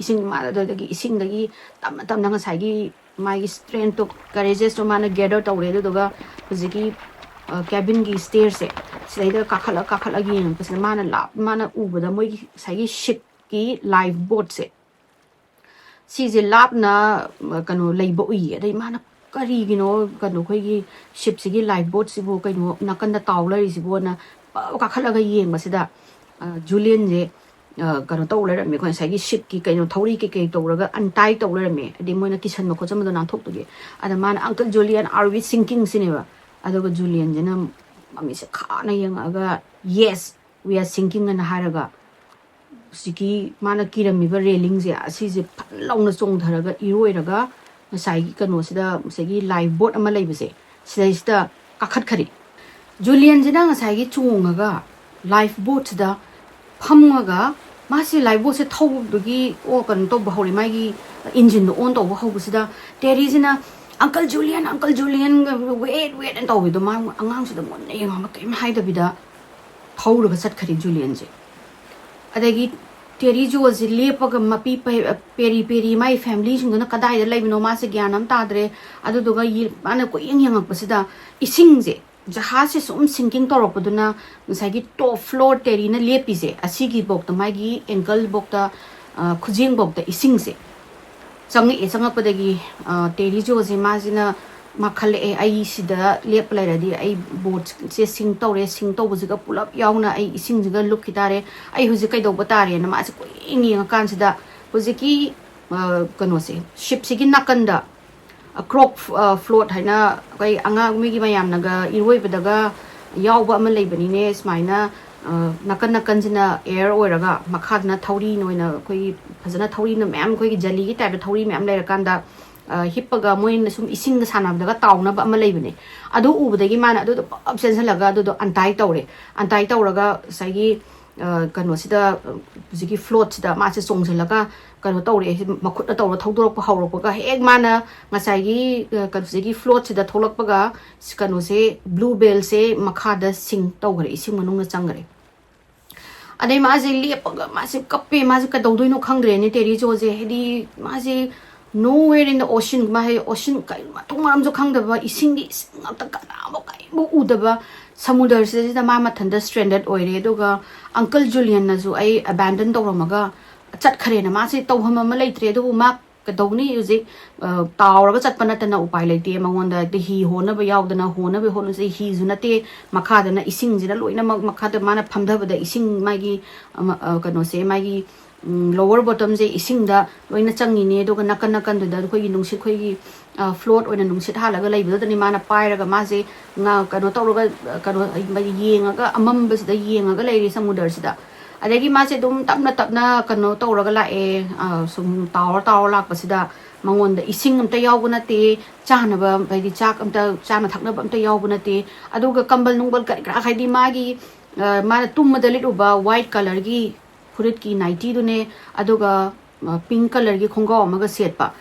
ꯏꯁꯤꯡ ꯃꯥ ꯑꯗꯨꯗꯒꯤ ꯏꯁꯤꯡꯗꯒꯤ ꯇꯞꯅ ꯇꯞꯅ ꯉꯁꯥꯏꯒꯤ ꯃꯥꯒꯤ ꯁ꯭ꯇ꯭ꯔꯦꯡꯇꯣ, ꯀꯔꯦꯖꯦꯁꯇꯣ ꯃꯥꯅ ꯒꯦꯗꯔ ꯇꯧꯔꯦ꯫ ꯑꯗꯨꯗꯨꯒ ꯍꯧꯖꯤꯛꯀꯤ ꯀꯦꯕꯤꯟꯒꯤ ꯁ꯭ꯇꯦꯔꯁꯦ ꯁꯤꯗꯩꯗ ꯀꯥꯈꯠꯂ ꯀꯥꯈꯠꯂꯒ ꯌꯦꯡꯉꯛꯄꯁꯤꯗ ꯃꯥꯅ ꯂꯥꯞ ꯃꯥꯅ ꯎꯕꯗ ꯃꯣꯏꯒꯤ ꯉꯁꯥꯏꯒꯤ ꯁꯤꯞꯀꯤ ꯂꯥꯏꯐ ꯕꯣꯠꯁꯦ ꯁꯤꯁꯦ ꯂꯥꯞꯅ ꯀꯩꯅꯣ ꯂꯩꯕ ꯎꯏꯌꯦ꯫ ꯑꯗꯩ ꯃꯥꯅ ꯀꯔꯤꯒꯤꯅꯣ ꯀꯩꯅꯣ ꯑꯩꯈꯣꯏꯒꯤ ꯁꯤꯞꯁꯤꯒꯤ ꯂꯥꯏꯐ ꯕꯣꯠꯁꯤꯕꯨ ꯀꯩꯅꯣ ꯅꯥꯀꯟꯗ ꯇꯥꯎ ꯂꯩꯔꯤꯁꯤꯕꯣꯅ ꯀꯥꯈꯠꯂꯒ ꯌꯦꯡꯕꯁꯤꯗ ꯖꯨꯂꯤꯌꯟꯁꯦ ꯀꯩꯅꯣ ꯇꯧ ꯂꯩꯔꯝꯃꯦ꯫ ꯑꯩꯈꯣꯏ ꯉꯁꯥꯏꯒꯤ ꯁꯤꯞꯀꯤ ꯀꯩꯅꯣ ꯊꯧꯔꯤ ꯀꯩꯀꯩ ꯇꯧꯔꯒ ꯑꯟꯇꯥꯏ ꯇꯧ ꯂꯩꯔꯝꯃꯦ꯫ ꯍꯥꯏꯗꯤ ꯃꯣꯏꯅ ꯀꯤꯁꯟꯕ ꯈꯣꯠꯆꯟꯕꯗꯣ ꯅꯥꯟꯊꯣꯛꯄꯒꯤ꯫ ꯑꯗ ꯃꯥꯅ "Uncle Julian, are we sinking?" ꯁꯤꯅꯦꯕ꯫ ꯑꯗꯨꯒ ꯖꯨꯂꯤꯌꯟꯁꯤꯅ ꯃꯃꯤꯠꯁꯦ ꯈꯥꯅ ꯌꯦꯡꯉꯛꯑꯒ "Yes, we are sinking" ꯑꯅ ꯍꯥꯏꯔꯒ ꯍꯧꯖꯤꯛꯀꯤ ꯃꯥꯅ ꯀꯤꯔꯝꯃꯤꯕ ꯔꯦꯂꯤꯡꯁꯦ ꯑꯁꯤꯁꯦ ꯐꯟ ꯂꯥꯎꯅ ꯆꯣꯡꯊꯔꯒ ꯏꯔꯣꯏꯔꯒ ꯉꯁꯥꯏꯒꯤ ꯀꯩꯅꯣꯁꯤꯗ ꯉꯁꯥꯏꯒꯤ ꯂꯥꯏꯐ ꯕꯣꯠ ꯑꯃ ꯂꯩꯕꯁꯦ ꯁꯤꯗꯩꯁꯤꯗ ꯀꯥꯈꯠꯈꯔꯦ꯫ ꯖꯨꯂꯤꯌꯟꯁꯤꯅ ꯉꯁꯥꯏꯒꯤ ꯆꯣꯡꯉꯒ ꯂꯥꯏꯐ ꯕꯣꯠꯁꯤꯗ ꯐꯝꯃꯒ ꯃꯥꯁꯤ ꯂꯥꯏꯐ ꯕꯣꯠꯁꯦ ꯊꯧꯕꯒꯤ ꯑꯣ ꯀꯩꯅꯣ ꯇꯧꯕ ꯍꯧꯔꯦ, ꯃꯥꯒꯤ ꯏꯟꯖꯤꯟꯗꯣ ꯑꯣꯟ ꯇꯧꯕ ꯍꯧꯕꯁꯤꯗ ꯇꯦꯔꯤꯁꯤꯅ "Uncle Julian, Uncle Julian, wait, wait" ꯑꯅ ꯇꯧꯕꯤꯗꯣ, ꯃꯥ ꯑꯉꯥꯡꯁꯤꯗ ꯃꯨꯟꯅ ꯌꯦꯡꯉꯒ ꯀꯩꯝ ꯍꯥꯏꯗꯕꯤꯗ ꯊꯧꯔꯒ ꯆꯠꯈ꯭ꯔꯦ ꯖꯨꯂꯤꯌꯟꯁꯦ꯫ ꯑꯗꯒꯤ ꯇꯦꯔꯤ ꯖꯣꯁꯦ ꯂꯦꯞꯄꯒ ꯃꯄꯤ ꯄꯦ-, ꯄꯦꯔꯤ ꯄꯦꯔꯤ ꯃꯥꯏ ꯐꯦꯃꯤꯂꯤꯁꯤꯡꯗꯨꯅ ꯀꯗꯥꯏꯗ ꯂꯩꯕꯅꯣ ꯃꯥꯁꯦ ꯒ꯭ꯌꯥꯟ ꯑꯃ ꯇꯥꯗ꯭ꯔꯦ꯫ ꯑꯗꯨꯗꯨꯒ ꯌꯦ-, ꯃꯥꯅ ꯀꯣꯏꯌꯦꯡ ꯌꯦꯡꯉꯛꯄꯁꯤꯗ ꯏꯁꯤꯡꯁꯦ, ꯖꯍꯥꯖꯁꯦ ꯁꯨꯝ ꯁꯤꯡꯀꯤꯡ ꯇꯧꯔꯛꯄꯗꯨꯅ ꯉꯁꯥꯏꯒꯤ ꯇꯣꯞ ꯐ꯭ꯂꯣꯔ ꯇꯦꯔꯤꯅ ꯂꯦꯞꯄꯤꯁꯦ ꯑꯁꯤꯒꯤꯐꯧꯗ, ꯃꯥꯒꯤ ꯑꯦꯡꯀꯜꯐꯧꯗ, ꯑ, ꯈꯨꯖꯦꯡꯐꯧꯗ ꯏꯁꯤꯡꯁꯦ ꯆꯪꯉꯛꯑꯦ꯫ ꯆꯪꯉꯛꯄꯗꯒꯤ, ꯑ, ꯇꯦꯔꯤ ꯖꯣꯁꯦ ꯃꯥꯁꯤꯅ ꯃꯥ ꯈꯜꯂꯛꯑꯦ, "ꯑꯩ ꯁꯤꯗ ꯂꯦꯞꯄ ꯂꯩꯔꯗꯤ ꯑꯩ ꯕꯣꯠꯁꯦ ꯁꯤꯡ ꯇꯧꯔꯦ, ꯁꯤꯡ ꯇꯧꯕꯁꯤꯒ ꯄꯨꯂꯞ ꯌꯥꯎꯅ ꯑꯩ ꯏꯁꯤꯡꯁꯤꯒ ꯂꯨꯞꯈꯤ ꯇꯥꯔꯦ, ꯑꯩ ꯍꯧꯖꯤꯛ ꯀꯩꯗꯧꯕ ꯇꯥꯔꯦꯅ" ꯃꯥꯁꯦ ꯀꯣꯏꯌꯦꯡ ꯌꯦꯡꯉꯀꯥꯟꯁꯤꯗ ꯍꯧꯖꯤꯛꯀꯤ, ꯑ, ꯀꯩꯅꯣꯁꯦ, ꯁꯤꯞꯁꯤꯒꯤ ꯅꯥꯀꯟꯗ, ꯑ, ꯀ꯭ꯔꯣꯛ, ꯑ, ꯐ꯭ꯂꯣꯠ ꯍꯥꯏꯅ ꯑꯩꯈꯣꯏ ꯑꯉꯥꯡ ꯃꯤꯒꯤ ꯃꯌꯥꯝꯅꯒ ꯏꯔꯣꯏꯕꯗꯒ ꯌꯥꯎꯕ ꯑꯃ ꯂꯩꯕꯅꯤꯅꯦ, ꯁꯨꯃꯥꯏꯅ, ꯑ, ꯅꯥꯀꯟ ꯅꯥꯀꯟꯁꯤꯅ ꯑꯦꯌꯔ ꯑꯣꯏꯔꯒ ꯃꯈꯥꯗꯅ ꯊꯧꯔꯤꯅ ꯑꯣꯏꯅ ꯑꯩꯈꯣꯏꯒꯤ ꯐꯖꯅ ꯊꯧꯔꯤꯅ ꯃꯌꯥꯝ, ꯑꯩꯈꯣꯏꯒꯤ ꯖꯂꯤꯒꯤ ꯇꯥꯏꯞꯇ ꯊꯧꯔꯤ ꯃꯌꯥꯝ ꯂꯩꯔꯀꯥꯟꯗ, ꯑ, ꯍꯤꯞꯄꯒ ꯃꯣꯏꯅ ꯁꯨꯝ ꯏꯁꯤꯡꯒ ꯁꯥꯟꯅꯕꯗꯒ ꯇꯥꯎꯅꯕ ꯑꯃ ꯂꯩꯕꯅꯦ꯫ ꯑꯗꯨ ꯎꯕꯗꯒꯤ ꯃꯥꯅ ꯑꯗꯨꯗꯣ ꯄꯞ ꯆꯦꯟꯁꯤꯜꯂꯒ ꯑꯗꯨꯗꯣ ꯑꯟꯇꯥꯏ ꯇꯧꯔꯦ꯫ ꯑꯟꯇꯥꯏ ꯇꯧꯔꯒ ꯉꯁꯥꯏꯒꯤ, ꯑ, ꯀꯩꯅꯣꯁꯤꯗ, ꯑ, ꯍꯧꯖꯤꯛꯀꯤ ꯐ꯭ꯂꯣꯠꯁꯤꯗ ꯃꯥꯁꯦ ꯆꯣꯡꯁꯤꯜꯂꯒ ꯀꯩꯅꯣ ꯇꯧꯔꯛꯑꯦ꯫ ꯃꯈꯨꯠꯅ ꯇꯧꯔ ꯊꯧꯗꯣꯔꯛꯄ ꯍꯧꯔꯛꯄꯒ ꯍꯦꯛ ꯃꯥꯅ ꯉꯁꯥꯏꯒꯤ, ꯑ, ꯀꯩꯅꯣꯁꯤꯒꯤ ꯐ꯭ꯂꯣꯠꯁꯤꯗ ꯊꯣꯛꯂꯛꯄꯒ ꯀꯩꯅꯣꯁꯦ, ꯕ꯭ꯂꯨ ꯕꯦꯜꯁꯦ ꯃꯈꯥꯗ ꯁꯤꯡ ꯇꯧꯈ꯭ꯔꯦ, ꯏꯁꯤꯡ ꯃꯅꯨꯡꯗ ꯆꯪꯈ꯭ꯔꯦ꯫ ꯑꯗꯩ ꯃꯥꯁꯦ ꯂꯦꯞꯄꯒ ꯃꯥꯁꯦ ꯀꯞꯄꯦ, ꯃꯥꯁꯦ ꯀꯩꯗꯧꯗꯣꯏꯅꯣ ꯈꯪꯗ꯭ꯔꯦꯅꯦ ꯇꯦꯔꯤ ꯖꯣꯁꯦ꯫ ꯍꯥꯏꯗꯤ ꯃꯥꯁꯦ nowhere in the ocean, ꯃꯥ ꯍꯥꯏ ocean ꯀꯔꯤ ꯃꯊꯣꯡ ꯃꯔꯝꯁꯨ ꯈꯪꯗꯕ, ꯏꯁꯤꯡꯒꯤ ꯏꯁꯤꯡ ꯉꯥꯛꯇ, ꯀꯅꯥꯕꯨ ꯀꯔꯤꯕꯨ ꯎꯗꯕ ꯁꯃꯨꯗ꯭ꯔꯁꯤꯗꯩꯁꯤꯗ ꯃꯥ ꯃꯊꯟꯇ ꯁ꯭ꯇ꯭ꯔꯦꯟꯗꯦꯠ ꯑꯣꯏꯔꯦ꯫ ꯑꯗꯨꯒ ꯑꯪꯀꯜ ꯖꯨꯂꯤꯌꯟꯅꯁꯨ ꯑꯩ ꯑꯦꯕꯦꯟꯗꯟ ꯇꯧꯔꯝꯃꯒ ꯆꯠꯈ꯭ꯔꯦꯅ, ꯃꯥꯁꯦ ꯇꯧꯐꯝ ꯑꯃ ꯂꯩꯇ꯭ꯔꯦ꯫ ꯑꯗꯨꯕꯨ ꯃꯥ ꯀꯩꯗꯧꯅꯤ ꯍꯧꯖꯤꯛ? ꯑ, ꯇꯥꯎꯔꯒ ꯆꯠꯄ ꯅꯠꯇꯅ ꯎꯄꯥꯏ ꯂꯩꯇꯦ ꯃꯉꯣꯟꯗ꯫ ꯍꯥꯏꯗꯤ ꯍꯤ ꯍꯣꯟꯅꯕ ꯌꯥꯎꯗꯅ, ꯍꯣꯟꯅꯕ ꯍꯣꯠꯅꯁꯤ, ꯍꯤꯁꯨ ꯅꯠꯇꯦ, ꯃꯈꯥꯗꯅ ꯏꯁꯤꯡꯁꯤꯅ ꯂꯣꯏꯅꯃꯛ, ꯃꯈꯥꯗ ꯃꯥꯅ ꯐꯝꯊꯕꯗ ꯏꯁꯤꯡ, ꯃꯥꯒꯤ, ꯑꯃ, ꯑ, ꯀꯩꯅꯣꯁꯦ, ꯃꯥꯒꯤ, ꯎꯝ, ꯂꯣꯋꯔ ꯕꯣꯇꯝꯁꯦ ꯏꯁꯤꯡꯗ ꯂꯣꯏꯅ ꯆꯪꯉꯤꯅꯦ꯫ ꯑꯗꯨꯒ ꯅꯥꯀꯟ ꯅꯥꯀꯟꯗꯨꯗ ꯑꯩꯈꯣꯏꯒꯤ ꯅꯨꯡꯁꯤꯠ, ꯑꯩꯈꯣꯏꯒꯤ, ꯑ, ꯐ꯭ꯂꯣꯠ ꯑꯣꯏꯅ ꯅꯨꯡꯁꯤꯠ ꯍꯥꯜꯂꯒ ꯂꯩꯕꯗꯨꯗꯅꯤ ꯃꯥꯅ ꯄꯥꯏꯔꯒ ꯃꯥꯁꯦ ꯉꯥ-, ꯀꯩꯅꯣ ꯇꯧꯔꯒ, ꯑ, ꯀꯩꯅꯣ, ꯌꯦꯡꯉꯒ, ꯑꯃꯝꯕꯁꯤꯗ ꯌꯦꯡꯉꯒ ꯂꯩꯔꯤ ꯁꯃꯨꯗ꯭ꯔꯁꯤꯗ꯫ ꯑꯗꯒꯤ ꯃꯥꯁꯦ ꯑꯗꯨꯝ ꯇꯞꯅ ꯇꯞꯅ ꯀꯩꯅꯣ ꯇꯧꯔꯒ ꯂꯥꯛꯑꯦ, ꯑ, ꯁꯨꯝ ꯇꯥꯎꯔ ꯇꯥꯎꯔ ꯂꯥꯛꯄꯁꯤꯗ ꯃꯉꯣꯟꯗ ꯏꯁꯤꯡ ꯑꯝꯇ ꯌꯥꯎꯕ ꯅꯠꯇꯦ, ꯆꯥꯅꯕ, ꯍꯥꯏꯗꯤ ꯆꯥꯛ ꯑꯝꯇ, ꯆꯥꯅ ꯊꯛꯅꯕ ꯑꯝꯇ ꯌꯥꯎꯕ ꯅꯠꯇꯦ꯫ ꯑꯗꯨꯒ ꯀꯝꯕꯜ ꯅꯨꯡꯕꯜ ꯀꯔꯤ ꯀꯔꯥ, ꯍꯥꯏꯗꯤ ꯃꯥꯒꯤ, ꯑ, ꯃꯥꯅ ꯇꯨꯝꯕꯗ ꯂꯤꯠꯂꯨꯕ ꯋꯥꯏꯠ ꯀꯂꯔꯒꯤ ꯐꯨꯔꯤꯠꯀꯤ ꯅꯥꯏꯇꯤꯗꯨꯅꯦ, ꯑꯗꯨꯒ, ꯑ, ꯄꯤꯡ ꯀꯂꯔꯒꯤ ꯈꯣꯡꯒ꯭ꯔꯥꯎ ꯑꯃꯒ ꯁꯦꯠꯄ꯫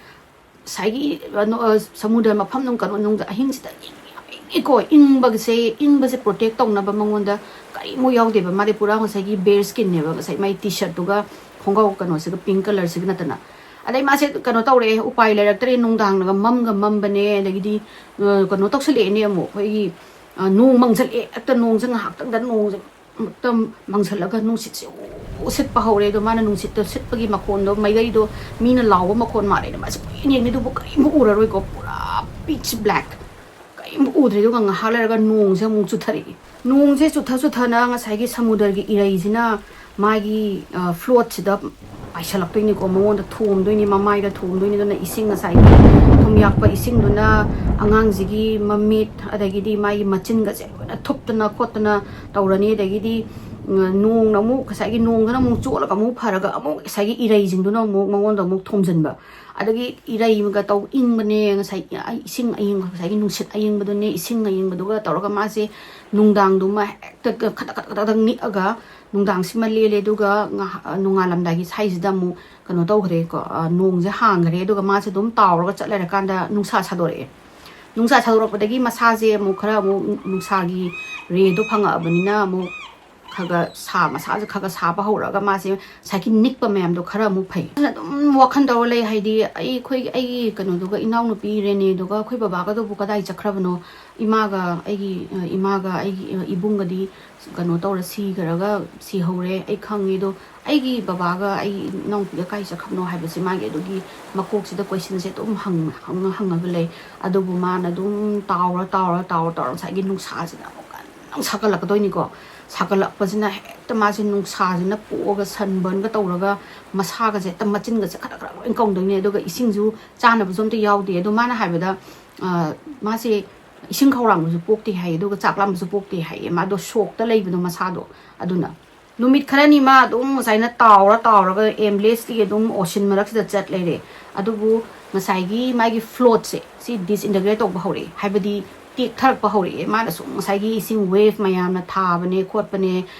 ꯉꯁꯥꯏꯒꯤ ꯀꯩꯅꯣ, ꯑ, ꯁꯃꯨꯗ꯭ꯔ ꯃꯐꯝ ꯅꯨꯡ ꯀꯩꯅꯣ ꯅꯨꯡꯗ ꯑꯍꯤꯡꯁꯤꯗ ꯏꯪꯉꯤꯀꯣ, ꯏꯪꯕꯒꯤꯁꯦ, ꯏꯪꯕꯁꯦ protect ꯇꯧꯅꯕ ꯃꯉꯣꯟꯗ ꯀꯔꯤꯃꯨꯛ ꯌꯥꯎꯗꯦꯕ꯫ ꯃꯥꯗꯤ ꯄꯨꯔꯥ ꯉꯁꯥꯏꯒꯤ bare skinꯅꯦꯕ, ꯉꯁꯥꯏ ꯃꯥꯏ T-shirtꯇꯨꯒ ꯈꯣꯡꯒ꯭ꯔꯥꯎ ꯀꯩꯅꯣꯁꯤꯒ, pink colourꯁꯤꯒ ꯅꯠꯇꯅ꯫ ꯑꯗꯩ ꯃꯥꯁꯦ ꯀꯩꯅꯣ ꯇꯧꯔꯛꯑꯦ, ꯎꯄꯥꯏ ꯂꯩꯔꯛꯇ꯭ꯔꯦ, ꯅꯨꯡꯗꯥꯡꯅꯒ ꯃꯝꯒ ꯃꯝꯕꯅꯦ꯫ ꯑꯗꯒꯤꯗꯤ ꯑ, ꯀꯩꯅꯣ ꯇꯧꯁꯜꯂꯛꯑꯦꯅꯦ ꯑꯃꯨꯛ, ꯑꯩꯈꯣꯏꯒꯤ ꯑ, ꯅꯣꯡ ꯃꯪꯁꯜꯂꯛꯑꯦ꯫ ꯍꯦꯛꯇ ꯅꯣꯡꯁꯦ ꯉꯥꯏꯍꯥꯛꯇꯪꯗ ꯅꯣꯡꯁꯦ ꯍꯦꯛꯇ ꯃꯪꯁꯜꯂꯒ ꯅꯨꯡꯁꯤꯠꯁꯦ ꯎ ꯁꯤꯠꯄ ꯍꯧꯔꯦ꯫ ꯑꯗꯣ ꯃꯥꯅ ꯅꯨꯡꯁꯤꯠꯇ ꯁꯤꯠꯄꯒꯤ ꯃꯈꯣꯟꯗꯣ, ꯃꯩꯗꯩꯗꯣ ꯃꯤꯅ ꯂꯥꯎꯕ ꯃꯈꯣꯟ ꯃꯥꯜꯂꯦꯅ ꯃꯥꯁꯦ ꯀꯣꯏꯌꯦꯡ ꯌꯦꯡꯉꯦ, ꯑꯗꯨꯕꯨ ꯀꯔꯤꯝ ꯎꯔꯔꯣꯏꯀꯣ, ꯄꯨꯔꯥ pitch black, ꯀꯔꯤꯝ ꯎꯗ꯭ꯔꯦ꯫ ꯑꯗꯨꯒ ꯉꯥꯏꯍꯥꯛ ꯂꯩꯔꯒ ꯅꯣꯡꯁꯦ ꯑꯃꯨꯛ ꯆꯨꯊꯔꯛꯏ꯫ ꯅꯣꯡꯁꯦ ꯆꯨꯊ ꯆꯨꯊꯅ ꯉꯁꯥꯏꯒꯤ ꯁꯃꯨꯗ꯭ꯔꯒꯤ ꯏꯔꯩꯁꯤꯅ ꯃꯥꯒꯤ, ꯑ, floatꯁꯤꯗ ꯄꯥꯏꯁꯜꯂꯛꯇꯣꯏꯅꯤꯀꯣ, ꯃꯉꯣꯟꯗ ꯊꯣꯝꯗꯣꯏꯅꯤ, ꯃꯃꯥꯏꯗ ꯊꯣꯝꯗꯣꯏꯅꯤ꯫ ꯑꯗꯨꯅ ꯏꯁꯤꯡ, ꯉꯁꯥꯏꯒꯤ ꯊꯨꯝ ꯌꯥꯛꯄ ꯏꯁꯤꯡꯗꯨꯅ ꯑꯉꯥꯡꯁꯤꯒꯤ ꯃꯃꯤꯠ, ꯑꯗꯒꯤꯗꯤ ꯃꯥꯒꯤ ꯃꯆꯤꯟꯒꯁꯦ ꯂꯣꯏꯅ ꯊꯨꯞꯇꯅ ꯈꯣꯠꯇꯅ ꯇꯧꯔꯅꯤ꯫ ꯑꯗꯒꯤꯗꯤ, ꯎꯝ, ꯅꯣꯡꯅ ꯑꯃꯨꯛ, ꯉꯁꯥꯏꯒꯤ ꯅꯣꯡꯗꯨꯅ ꯑꯃꯨꯛ ꯆꯣꯠꯂꯒ ꯑꯃꯨꯛ ꯐꯔꯒ ꯑꯃꯨꯛ ꯉꯁꯥꯏꯒꯤ ꯏꯔꯩꯁꯤꯡꯗꯨꯅ ꯑꯃꯨꯛ ꯃꯉꯣꯟꯗ ꯑꯃꯨꯛ ꯊꯣꯝꯖꯤꯟꯕ꯫ ꯑꯗꯒꯤ ꯏꯔꯩꯒ ꯇꯧ ꯏꯪꯕꯅꯦ, ꯉꯁꯥꯏ ꯑꯩ ꯏꯁꯤꯡ ꯑꯏꯪꯕ, ꯉꯁꯥꯏꯒꯤ ꯅꯨꯡꯁꯤꯠ ꯑꯏꯪꯕꯗꯨꯅꯦ, ꯏꯁꯤꯡ ꯑꯏꯪꯕꯗꯨꯒ ꯇꯧꯔꯒ ꯃꯥꯁꯦ ꯅꯨꯡꯗꯥꯡꯗꯨꯃ ꯍꯦꯛꯇ ꯈꯗꯛ ꯈꯗꯛ ꯈꯗꯛ ꯅꯤꯛꯑꯒ ꯅꯨꯡꯗꯥꯡꯁꯤꯃ ꯂꯦꯜꯂꯦ꯫ ꯑꯗꯨꯒ ꯉꯥꯏꯍꯥꯛ, ꯅꯣꯡꯉꯥꯜꯂꯝꯗꯥꯏꯒꯤ ꯁ꯭ꯋꯥꯏꯁꯤꯗ ꯑꯃꯨꯛ ꯀꯩꯅꯣ ꯇꯧꯈ꯭ꯔꯦꯀꯣ, ꯑ, ꯅꯣꯡꯁꯦ ꯍꯥꯡꯈ꯭ꯔꯦ꯫ ꯑꯗꯨꯒ ꯃꯥꯁꯦ ꯑꯗꯨꯝ ꯇꯥꯎꯔꯒ ꯆꯠ ꯂꯩꯔꯀꯥꯟꯗ ꯅꯨꯡꯁꯥ ꯁꯥꯗꯣꯔꯛꯑꯦ꯫ ꯅꯨꯡꯁꯥ ꯁꯥꯗꯣꯔꯛꯄꯗꯒꯤ ꯃꯁꯥꯁꯦ ꯑꯃꯨꯛ ꯈꯔ ꯑꯃꯨꯛ ꯅꯨꯡꯁꯥꯒꯤ rayꯗꯣ ꯐꯪꯉꯛꯑꯕꯅꯤꯅ ꯑꯃꯨꯛ ꯈꯒ ꯁꯥ-, ꯃꯁꯥꯁꯦ ꯈꯒ ꯁꯥꯕ ꯍꯧꯔꯛꯑꯒ ꯃꯥꯁꯦ ꯉꯁꯥꯏꯒꯤ ꯅꯤꯛꯄ ꯃꯌꯥꯝꯗꯣ ꯈꯔ ꯑꯃꯨꯛ ꯐꯩ꯫ ꯑꯗꯨꯅ ꯑꯗꯨꯝ ꯋꯥꯈꯜ ꯇꯧꯔ ꯂꯩ, ꯍꯥꯏꯗꯤ ꯑꯩ, ꯑꯩꯈꯣꯏꯒꯤ, ꯑꯩꯒꯤ ꯀꯩꯅꯣꯗꯨꯒ, ꯏꯅꯥꯎꯅꯨꯄꯤ ꯔꯦꯅꯦꯗꯨꯒ ꯑꯩꯈꯣꯏ ꯕꯕꯥꯒꯗꯨꯕꯨ ꯀꯗꯥꯏ ꯆꯠꯈ꯭ꯔꯕꯅꯣ? ꯏꯃꯥꯒ ꯑꯩꯒꯤ, ꯑ, ꯏꯃꯥꯒ ꯑꯩꯒꯤ, ꯑ, ꯏꯕꯨꯡꯒꯗꯤ ꯀꯩꯅꯣ ꯇꯧꯔ ꯁꯤꯈ꯭ꯔꯒ ꯁꯤꯍꯧꯔꯦ, ꯑꯩ ꯈꯪꯉꯦ꯫ ꯑꯗꯣ ꯑꯩꯒꯤ ꯕꯕꯥꯒ ꯑꯩꯒꯤ ꯏꯅꯥꯎꯅꯨꯄꯤꯒ ꯀꯥꯏ ꯆꯠꯈ꯭ꯔꯕꯅꯣ ꯍꯥꯏꯕꯁꯦ ꯃꯥꯒꯤ ꯑꯗꯨꯒꯤ ꯃꯀꯣꯛꯁꯤꯗ questionꯁꯦ ꯑꯗꯨꯝ ꯍꯪ-, ꯍꯪꯉ-, ꯍꯪꯉꯒ ꯂꯩ꯫ ꯑꯗꯨꯕꯨ ꯃꯥꯅ ꯑꯗꯨꯝ ꯇꯥꯎꯔ, ꯇꯥꯎꯔ, ꯇꯥꯎꯔ, ꯇꯥꯎꯔ ꯉꯁꯥꯏꯒꯤ ꯅꯨꯡꯁꯥꯁꯤꯅ ꯑꯃꯨꯛ ꯀꯟꯅ ꯑꯃꯨꯛ ꯁꯥꯒꯠꯂꯛꯀꯗꯣꯏꯅꯤꯀꯣ꯫ ꯁꯥꯒꯠꯂꯛꯄꯁꯤꯅ ꯍꯦꯛꯇ ꯃꯥꯁꯦ ꯅꯨꯡꯁꯥꯁꯤꯅ ꯄꯣꯛꯑꯒ sunburnꯒ ꯇꯧꯔꯒ ꯃꯁꯥꯒꯁꯦ ꯍꯦꯛꯇ ꯃꯆꯤꯟꯒꯁꯦ ꯈꯗꯛ ꯈꯗꯛ ꯂꯣꯏ ꯀꯪꯗꯣꯏꯅꯦ꯫ ꯑꯗꯨꯒ ꯏꯁꯤꯡꯁꯨ ꯆꯥꯅꯕꯁꯨ ꯑꯝꯇ ꯌꯥꯎꯗꯦ꯫ ꯑꯗꯣ ꯃꯥꯅ ꯍꯥꯏꯕꯗ, ꯑ, ꯃꯥꯁꯦ ꯏꯁꯤꯡ ꯈꯧꯔꯥꯡꯕꯁꯨ ꯄꯣꯛꯇꯦ ꯍꯥꯏꯌꯦ, ꯑꯗꯨꯒ ꯆꯥꯛ ꯂꯥꯝꯕꯁꯨ ꯄꯣꯛꯇꯦ ꯍꯥꯏꯌꯦ꯫ ꯃꯥꯗꯣ shockꯇ ꯂꯩꯕꯗꯣ ꯃꯁꯥꯗꯣ꯫ ꯑꯗꯨꯅ ꯅꯨꯃꯤꯠ ꯈꯔꯅꯤ ꯃꯥ ꯑꯗꯨꯝ ꯉꯁꯥꯏꯅ ꯇꯥꯎꯔ ꯇꯥꯎꯔꯒ aimlessly ꯑꯗꯨꯝ ocean ꯃꯔꯛꯁꯤꯗ ꯆꯠ ꯂꯩꯔꯦ꯫ ꯑꯗꯨꯕꯨ ꯉꯁꯥꯏꯒꯤ ꯃꯥꯒꯤ floatꯁꯦ ꯁꯤ disintegrate ꯇꯧꯕ ꯍꯧꯔꯛꯑꯦ, ꯍꯥꯏꯕꯗꯤ ꯇꯦꯛꯊꯔꯛꯄ ꯍꯧꯔꯛꯑꯦ꯫ ꯃꯥꯅ ꯁꯨꯝ ꯉꯁꯥꯏꯒꯤ ꯏꯁꯤꯡ ꯋꯦꯐ ꯃꯌꯥꯝꯅ ꯊꯥꯕꯅꯦ ꯈꯣꯠꯄꯅꯦ,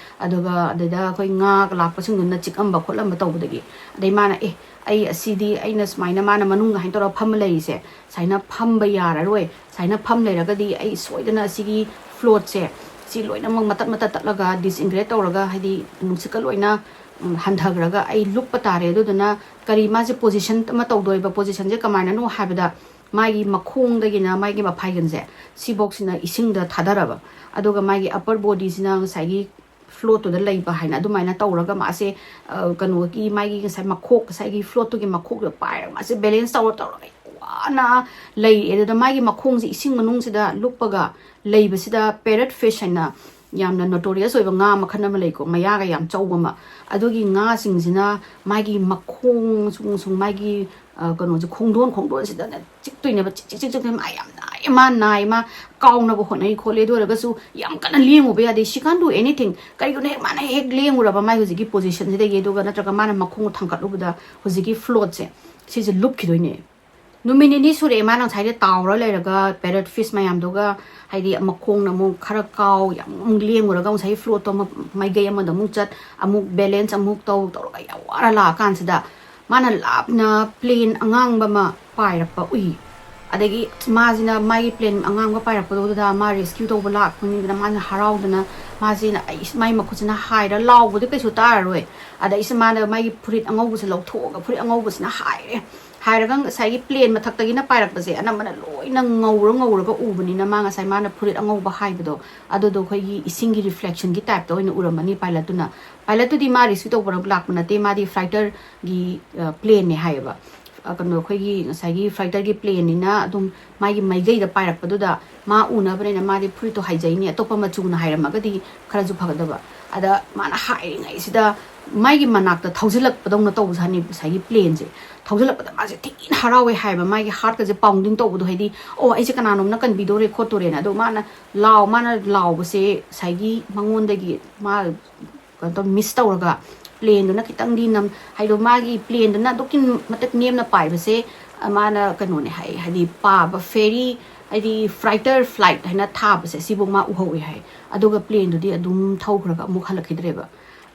ꯑꯗꯨꯒ ꯑꯗꯨꯗ ꯑꯩꯈꯣꯏ ꯉꯥ ꯂꯥꯛꯄꯁꯤꯡꯗꯨꯅ ꯆꯤꯛꯑꯝꯕ ꯈꯣꯠꯂꯝꯕ ꯇꯧꯕꯗꯒꯤ꯫ ꯑꯗꯩ ꯃꯥꯅ, "ꯑꯦ, ꯑꯩ ꯑꯁꯤꯗꯤ ꯑꯩꯅ ꯁꯨꯃꯥꯏꯅ ꯃꯥꯅ ꯃꯅꯨꯡꯗ ꯍꯥꯏꯅ ꯇꯧꯔꯒ ꯐꯝꯃ ꯂꯩꯔꯤꯁꯦ, ꯁꯨꯃꯥꯏꯅ ꯐꯝꯕ ꯌꯥꯔꯔꯣꯏ, ꯁꯨꯃꯥꯏꯅ ꯐꯝ ꯂꯩꯔꯒꯗꯤ ꯑꯩ ꯁꯣꯏꯗꯅ ꯑꯁꯤꯒꯤ ꯐ꯭ꯂꯣꯠꯁꯦ ꯁꯤ ꯂꯣꯏꯅꯃꯛ ꯃꯇꯠ ꯃꯇꯠ ꯇꯠꯂꯒ ꯗꯤꯁꯏꯟꯇꯦꯒ꯭ꯔꯦꯠ ꯇꯧꯔꯒ, ꯍꯥꯏꯗꯤ ꯅꯨꯡꯁꯤꯠꯀ ꯂꯣꯏꯅ ꯎꯝ, ꯍꯟꯊꯈ꯭ꯔꯒ ꯑꯩ ꯂꯨꯞꯄ ꯇꯥꯔꯦ꯫ ꯑꯗꯨꯗꯨꯅ ꯀꯔꯤ ꯃꯥꯁꯦ ꯄꯣꯖꯤꯁꯟ ꯑꯃ ꯇꯧꯗꯣꯏꯕ, ꯄꯣꯖꯤꯁꯟꯁꯦ ꯀꯃꯥꯏꯅꯅꯣ ꯍꯥꯏꯕꯗ ꯃꯥꯒꯤ ꯃꯈꯣꯡꯗꯒꯤꯅ ꯃꯥꯒꯤ ꯃꯐꯥꯏꯒꯟꯁꯦ ꯁꯤꯐꯧꯁꯤꯅ ꯏꯁꯤꯡꯗ ꯊꯥꯗꯔꯕ, ꯑꯗꯨꯒ ꯃꯥꯒꯤ ꯑꯄꯔ ꯕꯣꯗꯤꯁꯤꯅ ꯉꯁꯥꯏꯒꯤ ꯐ꯭ꯂꯣꯠꯇꯨꯗ ꯂꯩꯕ ꯍꯥꯏꯅ ꯑꯗꯨꯃꯥꯏꯅ ꯇꯧꯔꯒ ꯃꯥꯁꯦ, ꯑ, ꯀꯩꯅꯣꯒꯤ ꯃꯥꯒꯤ ꯉꯁꯥꯏ ꯃꯈꯣꯛ, ꯉꯁꯥꯏꯒꯤ ꯐ꯭ꯂꯣꯠꯇꯨꯒꯤ ꯃꯈꯣꯛꯇꯨꯗ ꯄꯥꯏꯔꯒ ꯃꯥꯁꯦ ꯕꯦꯂꯦꯟꯁ ꯇꯧꯔ ꯇꯧꯔꯒ ꯋꯥꯅ ꯂꯩꯔꯦ꯫ ꯑꯗꯨꯗ ꯃꯥꯒꯤ ꯃꯈꯣꯡꯁꯦ ꯏꯁꯤꯡ ꯃꯅꯨꯡꯁꯤꯗ ꯂꯨꯞꯄꯒ ꯂꯩꯕꯁꯤꯗ ꯄꯦꯔꯠ ꯐꯤꯁ ꯍꯥꯏꯅ ꯌꯥꯝꯅ ꯅꯣꯇꯣꯔꯤꯌꯁ ꯑꯣꯏꯕ ꯉꯥ ꯃꯈꯜ ꯑꯃ ꯂꯩꯀꯣ, ꯃꯌꯥꯒ ꯌꯥꯝ ꯆꯧꯕ ꯑꯃ, ꯑꯗꯨꯒꯤ ꯉꯥꯁꯤꯡꯁꯤꯅ ꯃꯥꯒꯤ ꯃꯈꯣꯡ ꯁꯨꯡ ꯁꯨꯡ ꯃꯥꯒꯤ, ꯑ, ꯀꯩꯅꯣꯁꯦ, ꯈꯣꯡꯗꯣꯟ ꯈꯣꯡꯗꯣꯟꯁꯤꯗꯅ ꯆꯤꯛꯇꯣꯏꯅꯦꯕ, ꯆꯤꯛ ꯆꯤꯛ ꯆꯤꯛ ꯆꯤꯛ꯫ ꯃꯥ ꯌꯥꯝ ꯅꯥꯏ, ꯃꯥ ꯅꯥꯏ, ꯃꯥ ꯀꯥꯎꯅꯕ ꯍꯣꯠꯅꯩ ꯈꯣꯠꯂꯤ, ꯑꯗꯨ ꯑꯣꯏꯔꯒꯁꯨ ꯌꯥꯝ ꯀꯟꯅ ꯂꯦꯡꯉꯨꯕ ꯌꯥꯗꯦ, she can't do anything꯫ ꯀꯔꯤꯒꯨꯝꯕ ꯍꯦꯛ ꯃꯥꯅ ꯍꯦꯛ ꯂꯦꯡꯉꯨꯔꯕ ꯃꯥꯏ ꯍꯧꯖꯤꯛꯀꯤ ꯄꯣꯖꯤꯁꯟꯁꯤꯗꯒꯤ, ꯑꯗꯨꯒ ꯅꯠꯇ꯭ꯔꯒ ꯃꯥꯅ ꯃꯈꯣꯡ ꯊꯥꯡꯒꯠꯂꯨꯕꯗ ꯍꯧꯖꯤꯛꯀꯤ ꯐ꯭ꯂꯣꯠꯁꯦ ꯁꯤꯁꯦ ꯂꯨꯞꯈꯤꯗꯣꯏꯅꯦ꯫ ꯅꯨꯃꯤꯠ ꯅꯤꯅꯤ ꯁꯨꯔꯛꯑꯦ ꯃꯥꯅ ꯉꯁꯥꯏꯗ ꯇꯥꯎꯔ ꯂꯩꯔꯒ ꯄꯦꯔꯠ ꯐꯤꯁ ꯃꯌꯥꯝꯗꯨꯒ, ꯍꯥꯏꯗꯤ ꯃꯈꯣꯡꯅ ꯑꯃꯨꯛ ꯈꯔ ꯀꯥꯎ, ꯌꯥꯝ ꯑꯃꯨꯛ ꯂꯦꯡꯉꯨꯔꯒ ꯉꯁꯥꯏꯒꯤ ꯐ꯭ꯂꯣꯠꯇꯣ ꯑꯃ ꯃꯥꯏꯀꯩ ꯑꯃꯗ ꯑꯃꯨꯛ ꯆꯠ, ꯑꯃꯨꯛ ꯕꯦꯂꯦꯟꯁ ꯑꯃꯨꯛ ꯇꯧ ꯇꯧꯔꯒ ꯌꯥꯝ ꯋꯥꯔ ꯂꯥꯛꯑꯀꯥꯟꯁꯤꯗ ꯃꯥꯅ ꯂꯥꯞꯅ ꯄ꯭ꯂꯦꯟ ꯑꯉꯥꯡꯕ ꯑꯃ ꯄꯥꯏꯔꯛꯄ ꯎꯏ꯫ ꯑꯗꯒꯤ ꯃꯥꯁꯤꯅ ꯃꯥꯒꯤ ꯄ꯭ꯂꯦꯟ ꯑꯉꯥꯡꯕ ꯄꯥꯏꯔꯛꯄꯗꯨꯗ ꯃꯥ ꯔꯦꯁꯀ꯭ꯌꯨ ꯇꯧꯕ ꯂꯥꯛꯄꯅꯤꯗꯅ ꯃꯥꯅ ꯍꯔꯥꯎꯗꯅ, ꯃꯥꯁꯤꯅ ꯑꯩ, ꯃꯥꯏ ꯃꯈꯨꯠꯁꯤꯅ ꯍꯥꯏꯔ ꯂꯥꯎꯕꯗꯤ ꯀꯩꯁꯨ ꯇꯥꯔꯔꯣꯏ꯫ ꯑꯗ ꯑꯩꯁꯦ ꯃꯥꯅ ꯃꯥꯒꯤ ꯐꯨꯔꯤꯠ ꯑꯉꯧꯕꯁꯦ ꯂꯧꯊꯣꯛꯑꯒ ꯐꯨꯔꯤꯠ ꯑꯉꯧꯕꯁꯤꯅ ꯍꯥꯏꯔꯦ꯫ ꯍꯥꯏꯔꯒ ꯉꯁꯥꯏꯒꯤ ꯄ꯭ꯂꯦꯟ ꯃꯊꯛꯇꯒꯤꯅ ꯄꯥꯏꯔꯛꯄꯁꯦ ꯑꯅꯝꯕꯅ ꯂꯣꯏꯅ ꯉꯧꯔ ꯉꯧꯔꯒ ꯎꯕꯅꯤꯅ ꯃꯥ ꯉꯁꯥꯏ ꯃꯥꯅ ꯐꯨꯔꯤꯠ ꯑꯉꯧꯕ ꯍꯥꯏꯕꯗꯣ ꯑꯗꯨꯗꯣ ꯑꯩꯈꯣꯏꯒꯤ ꯏꯁꯤꯡꯒꯤ ꯔꯤꯐ꯭ꯂꯦꯛꯁꯟꯒꯤ ꯇꯥꯏꯞꯇ ꯑꯣꯏꯅ ꯎꯔꯝꯃꯅꯤ ꯄꯥꯏꯂꯠꯇꯨꯅ꯫ ꯄꯥꯏꯂꯠꯇꯨꯗꯤ ꯃꯥ ꯔꯦꯁꯀ꯭ꯌꯨ ꯇꯧꯕ ꯂꯥꯛꯄ ꯅꯠꯇꯦ, ꯃꯥꯗꯤ ꯐ꯭ꯂꯥꯏꯇꯔꯒꯤ, ꯑ, ꯄ꯭ꯂꯦꯟꯅꯦ ꯍꯥꯏꯌꯦꯕ꯫ ꯑ, ꯀꯩꯅꯣ, ꯑꯩꯈꯣꯏꯒꯤ ꯉꯁꯥꯏꯒꯤ ꯐ꯭ꯂꯥꯏꯇꯔꯒꯤ ꯄ꯭ꯂꯦꯟꯅꯤꯅ ꯑꯗꯨꯝ ꯃꯥꯒꯤ ꯃꯥꯏꯀꯩꯗ ꯄꯥꯏꯔꯛꯄꯗꯨꯗ ꯃꯥ ꯎꯅꯕꯅꯤꯅ ꯃꯥꯗꯤ ꯐꯨꯔꯤꯠꯇꯣ ꯍꯥꯏꯖꯩꯅꯤ, ꯑꯇꯣꯞꯄ ꯃꯆꯨꯅ ꯍꯥꯏꯔꯝꯃꯒꯗꯤ ꯈꯔꯁꯨ ꯐꯒꯗꯕ꯫ ꯑꯗ ꯃꯥꯅ ꯍꯥꯏꯔꯤꯉꯩꯁꯤꯗ ꯃꯥꯒꯤ ꯃꯅꯥꯛꯇ ꯊꯧꯖꯤꯜꯂꯛꯄꯗꯧꯅ ꯇꯧꯕꯖꯥꯠꯅꯤ ꯉꯁꯥꯏꯒꯤ ꯄ꯭ꯂꯦꯟꯁꯦ꯫ ꯊꯧꯖꯤꯜꯂꯛꯄꯗ ꯃꯥꯁꯦ ꯊꯤꯅ ꯍꯔꯥꯎꯋꯦ ꯍꯥꯏꯕ, ꯃꯥꯒꯤ ꯍꯥꯔꯠꯀꯁꯦ ꯄꯥꯎꯟꯗꯤꯡ ꯇꯧꯕꯗꯣ, ꯍꯥꯏꯗꯤ, "ꯑꯣ, ꯑꯩꯁꯦ ꯀꯅꯥꯅꯣꯝꯅ ꯀꯟꯕꯤꯗꯧꯔꯦ ꯈꯣꯠꯇꯣꯔꯦꯅ"꯫ ꯑꯗꯣ ꯃꯥꯅ ꯂꯥꯎ-, ꯃꯥꯅ ꯂꯥꯎꯕꯁꯦ ꯉꯁꯥꯏꯒꯤ ꯃꯉꯣꯟꯗꯒꯤ ꯃꯥ ꯀꯩꯅꯣ ꯇꯧ-, ꯃꯤꯁ ꯇꯧꯔꯒ ꯄ꯭ꯂꯦꯟꯗꯨꯅ ꯈꯤꯇꯪꯗꯤ ꯅꯝ-, ꯍꯥꯏꯗꯣ ꯃꯥꯒꯤ ꯄ꯭ꯂꯦꯟꯗꯨꯅ ꯑꯗꯨꯛꯀꯤ ꯃꯇꯤꯛ ꯅꯦꯝꯅ ꯄꯥꯏꯕꯁꯦ, ꯑ, ꯃꯥꯅ ꯀꯩꯅꯣꯅꯦ ꯍꯥꯏ, ꯍꯥꯏꯗꯤ ꯄꯥꯕ ꯐꯦꯔꯤ, ꯍꯥꯏꯗꯤ ꯐ꯭ꯔꯥꯏꯇꯔ ꯐ꯭ꯂꯥꯏꯠ ꯍꯥꯏꯅ ꯊꯥꯕꯁꯦ, ꯁꯤꯐꯧ ꯃꯥ ꯎꯍꯧꯋꯦ ꯍꯥꯏ꯫ ꯑꯗꯨꯒ ꯄ꯭ꯂꯦꯟꯗꯨꯗꯤ ꯑꯗꯨꯝ ꯊꯧꯈ꯭ꯔꯒ ꯑꯃꯨꯛ ꯍꯜꯂꯛꯈꯤꯗ꯭ꯔꯦꯕ꯫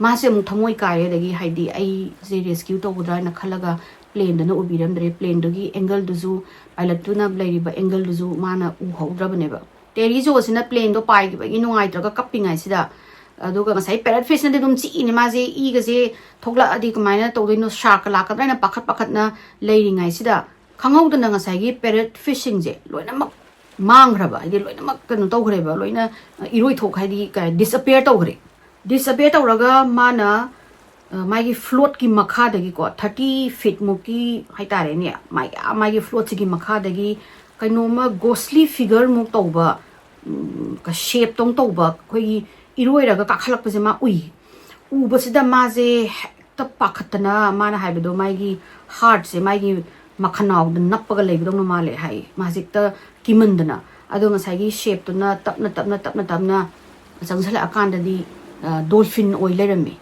ꯃꯥꯁꯦ ꯑꯃꯨꯛ ꯊꯃꯣꯏ ꯀꯥꯏꯔꯦ, ꯑꯗꯒꯤ ꯍꯥꯏꯗꯤ ꯑꯩꯁꯦ ꯔꯦꯁꯀ꯭ꯌꯨ ꯇꯧꯒꯗ꯭ꯔꯥ ꯍꯥꯏꯅ ꯈꯜꯂꯒ ꯄ꯭ꯂꯦꯟꯗꯨꯅ ꯎꯕꯤꯔꯝꯗ꯭ꯔꯦ꯫ ꯄ꯭ꯂꯦꯟꯗꯨꯒꯤ ꯑꯦꯡꯒꯜꯗꯨꯁꯨ, ꯄꯥꯏꯂꯠꯇꯨꯅ ꯂꯩꯔꯤꯕ ꯑꯦꯡꯒꯜꯗꯨꯁꯨ ꯃꯥꯅ ꯎꯍꯧꯗ꯭ꯔꯕꯅꯦꯕ꯫ ꯇꯦꯔꯤ ꯖꯣꯁꯤꯅ ꯄ꯭ꯂꯦꯟꯗꯣ ꯄꯥꯏꯈꯤꯕꯒꯤ ꯅꯨꯡꯉꯥꯏꯇ꯭ꯔꯒ ꯀꯞꯄꯤꯉꯩꯁꯤꯗ, ꯑꯗꯨꯒ ꯉꯁꯥꯏ ꯄꯦꯔꯠ ꯐꯤꯁꯅꯗꯤ ꯑꯗꯨꯝ ꯆꯤꯛꯏꯅꯦ, ꯃꯥꯁꯦ ꯏꯒꯁꯦ ꯊꯣꯛꯂꯛꯑꯗꯤ ꯀꯃꯥꯏꯅ ꯇꯧꯗꯣꯏꯅꯣ, ꯁꯥꯔꯛꯀ ꯂꯥꯛꯀꯗ꯭ꯔꯥ ꯍꯥꯏꯅ ꯄꯥꯈꯠ ꯄꯥꯈꯠꯅ ꯂꯩꯔꯤꯉꯩꯁꯤꯗ, ꯈꯪꯍꯧꯗꯅ ꯉꯁꯥꯏꯒꯤ ꯄꯦꯔꯠ ꯐꯤꯁꯁꯤꯡꯁꯦ ꯂꯣꯏꯅꯃꯛ ꯃꯥꯡꯈ꯭ꯔꯕ, ꯍꯥꯏꯗꯤ ꯂꯣꯏꯅꯃꯛ ꯀꯩꯅꯣ ꯇꯧꯈ꯭ꯔꯦꯕ, ꯂꯣꯏꯅ ꯏꯔꯣꯏꯊꯣꯛ, ꯍꯥꯏꯗꯤ ꯗꯤꯁꯑꯄꯤꯌꯔ ꯇꯧꯈ꯭ꯔꯦ꯫ ꯗꯤꯁꯑꯄꯤꯌꯔ ꯇꯧꯔꯒ ꯃꯥꯅ, ꯑ, ꯃꯥꯒꯤ ꯐ꯭ꯂꯣꯠꯀꯤ ꯃꯈꯥꯗꯒꯤꯀꯣ, ꯊꯥꯔꯇꯤ ꯐꯤꯠꯃꯨꯛꯀꯤ ꯍꯥꯏꯇꯥꯔꯦꯅꯦ, ꯃꯥꯒꯤ, ꯑꯥ, ꯃꯥꯒꯤ ꯐ꯭ꯂꯣꯠꯁꯤꯒꯤ ꯃꯈꯥꯗꯒꯤ ꯀꯩꯅꯣꯝꯃ ꯒꯣꯁꯂꯤ ꯐꯤꯒꯔꯃꯨꯛ ꯇꯧꯕ, ꯎꯝ, ꯀ-, ꯁꯦꯞꯇꯧ ꯇꯧꯕ, ꯑꯩꯈꯣꯏꯒꯤ ꯏꯔꯣꯏꯔꯒ ꯀꯥꯈꯠꯂꯛꯄꯁꯦ ꯃꯥ ꯎꯏ꯫ ꯎꯕꯁꯤꯗ ꯃꯥꯁꯦ ꯍꯦꯛꯇ ꯄꯥꯈꯠꯇꯅ, ꯃꯥꯅ ꯍꯥꯏꯕꯗꯣ, ꯃꯥꯒꯤ ꯍꯥꯔꯠꯁꯦ ꯃꯥꯒꯤ ꯃꯈꯅꯥꯎꯗ ꯅꯞꯄꯒ ꯂꯩꯕꯗꯧꯅ ꯃꯥꯜꯂꯦ ꯍꯥꯏ꯫ ꯃꯥꯁꯦ ꯍꯦꯛꯇ ꯀꯤꯃꯟꯗꯅ꯫ ꯑꯗꯣ ꯉꯁꯥꯏꯒꯤ ꯁꯦꯞꯇꯨꯅ ꯇꯞꯅ ꯇꯞꯅ ꯇꯞꯅ ꯇꯞꯅ ꯆꯪꯁꯤꯜꯂꯛꯑꯀꯥꯟꯗꯗꯤ, ꯑ, ꯗꯣꯜꯐꯤꯟ ꯑꯣꯏ ꯂꯩꯔꯝꯃꯤ꯫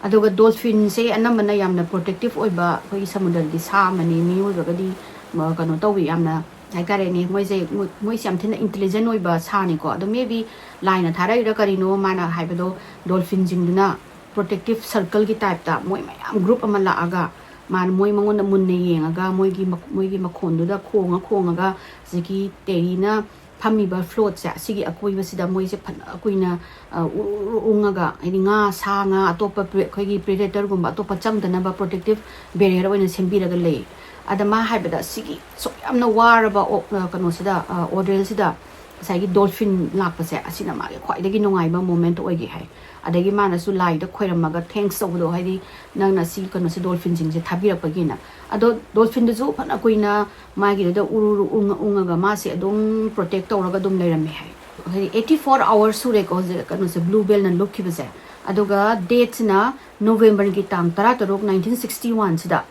ꯑꯗꯨꯒ ꯗꯣꯜꯐꯤꯟꯁꯦ ꯑꯅꯝꯕꯅ ꯌꯥꯝꯅ ꯄ꯭ꯔꯣꯇꯦꯛꯇꯤꯞ ꯑꯣꯏꯕ ꯑꯩꯈꯣꯏꯒꯤ ꯁꯃꯨꯗ꯭ꯔꯒꯤ ꯁꯥ ꯑꯃꯅꯤ꯫ ꯃꯤꯑꯣꯏꯕꯒꯗꯤ, ꯃ, ꯀꯩꯅꯣ ꯇꯧꯋꯤ, ꯌꯥꯝꯅ ꯍꯥꯏꯇꯥꯔꯦꯅꯦ, ꯃꯣꯏꯁꯦ, ꯃꯣꯏ-, ꯃꯣꯏꯁꯦ ꯌꯥꯝ ꯊꯤꯅ ꯏꯟꯇꯦꯂꯤꯖꯦꯟ ꯑꯣꯏꯕ ꯁꯥꯅꯤꯀꯣ꯫ ꯑꯗꯣ maybe ꯂꯥꯏꯅ ꯊꯥꯔꯛꯏꯔꯥ ꯀꯔꯤꯅꯣ, ꯃꯥꯅ ꯍꯥꯏꯕꯗꯣ, ꯗꯣꯜꯐꯤꯟꯁꯤꯡꯗꯨꯅ ꯄ꯭ꯔꯣꯇꯦꯛꯇꯤꯞ ꯁꯔꯀꯜꯒꯤ ꯇꯥꯏꯞꯇ ꯃꯣꯏ ꯃꯌꯥꯝ ꯒ꯭ꯔꯨꯞ ꯑꯃ ꯂꯥꯛꯑꯒ, ꯃꯥꯅ ꯃꯣꯏ ꯃꯉꯣꯟꯗ ꯃꯨꯟꯅ ꯌꯦꯡꯉꯒ, ꯃꯣꯏꯒꯤ ꯃꯈ-, ꯃꯣꯏꯒꯤ ꯃꯈꯣꯟꯗꯨꯗ ꯈꯣꯡꯉ ꯈꯣꯡꯉꯒ, ꯍꯧꯖꯤꯛꯀꯤ ꯇꯦꯔꯤꯅ ꯐꯝꯃꯤꯕ ꯐ꯭ꯂꯣꯠꯁꯦ, ꯑꯁꯤꯒꯤ ꯑꯀꯣꯏꯕꯁꯤꯗ ꯃꯣꯏꯁꯦ ꯐꯅ ꯀꯨꯏꯅ, ꯑ, ꯎꯔꯨ ꯎꯔꯨ ꯎꯪꯉꯒ, ꯍꯥꯏꯗꯤ ꯉꯥ, ꯁꯥ ꯉꯥ ꯑꯇꯣꯞꯄ ꯄ꯭ꯔꯦ-, ꯑꯩꯈꯣꯏꯒꯤ ꯄ꯭ꯔꯤꯗꯦꯇꯔꯒꯨꯝꯕ ꯑꯇꯣꯞꯄ ꯆꯪꯗꯅꯕ ꯄ꯭ꯔꯣꯇꯦꯛꯇꯤꯞ ꯕꯦꯔꯤꯌꯔ ꯑꯣꯏꯅ ꯁꯦꯝꯕꯤꯔꯒ ꯂꯩ꯫ ꯑꯗ ꯃꯥ ꯍꯥꯏꯕꯗ, ꯁꯤꯒꯤ ꯁꯨꯛ ꯌꯥꯝꯅ ꯋꯥꯔꯕ ꯑꯣ-, ꯑ, ꯀꯩꯅꯣꯁꯤꯗ, ꯑ, ꯑꯣꯔꯗꯦꯜꯁꯤꯗ ꯉꯁꯥꯏꯒꯤ ꯗꯣꯜꯐꯤꯟ ꯂꯥꯛꯄꯁꯦ, ꯑꯁꯤꯅ ꯃꯥꯒꯤ ꯈ꯭ꯋꯥꯏꯗꯒꯤ ꯅꯨꯡꯉꯥꯏꯕ ꯃꯣꯃꯦꯟꯠ ꯑꯣꯏꯒꯦ ꯍꯥꯏ꯫ ꯑꯗꯒꯤ ꯃꯥꯅꯁꯨ ꯂꯥꯏꯗ ꯈꯣꯏꯔꯝꯃꯒ ꯊꯦꯡꯛꯁ ꯇꯧꯕꯗꯣ, ꯍꯥꯏꯗꯤ, "ꯅꯪꯅ ꯁꯤ ꯀꯩꯅꯣꯁꯦ, ꯗꯣꯜꯐꯤꯟꯁꯤꯡꯁꯦ ꯊꯥꯕꯤꯔꯛꯄꯒꯤꯅ"꯫ ꯑꯗꯣ ꯗꯣꯜꯐꯤꯟꯗꯨꯁꯨ ꯐꯅ ꯀꯨꯏꯅ ꯃꯥꯒꯤꯗꯨꯗ ꯎꯔꯨ ꯎꯔꯨ ꯎꯪꯉ ꯎꯪꯉꯒ ꯃꯥꯁꯦ ꯑꯗꯨꯝ ꯄ꯭ꯔꯣꯇꯦꯛ ꯇꯧꯔꯒ ꯑꯗꯨꯝ ꯂꯩꯔꯝꯃꯦ ꯍꯥꯏ꯫ ꯍꯥꯏꯗꯤ eighty four hours ꯁꯨꯔꯦꯀꯣ ꯍꯧꯖꯤꯛ ꯀꯩꯅꯣꯁꯦ, ꯕ꯭ꯂꯨ ꯕꯦꯜꯅ ꯂꯨꯞꯈꯤꯕꯁꯦ꯫ ꯑꯗꯨꯒ ꯗꯦꯠꯁꯤꯅ ꯅꯣꯕꯦꯝꯕꯔꯒꯤ ꯇꯥꯡ ꯇꯔꯥ ꯇꯔꯨꯛ, nineteen sixty one ꯁꯤꯗ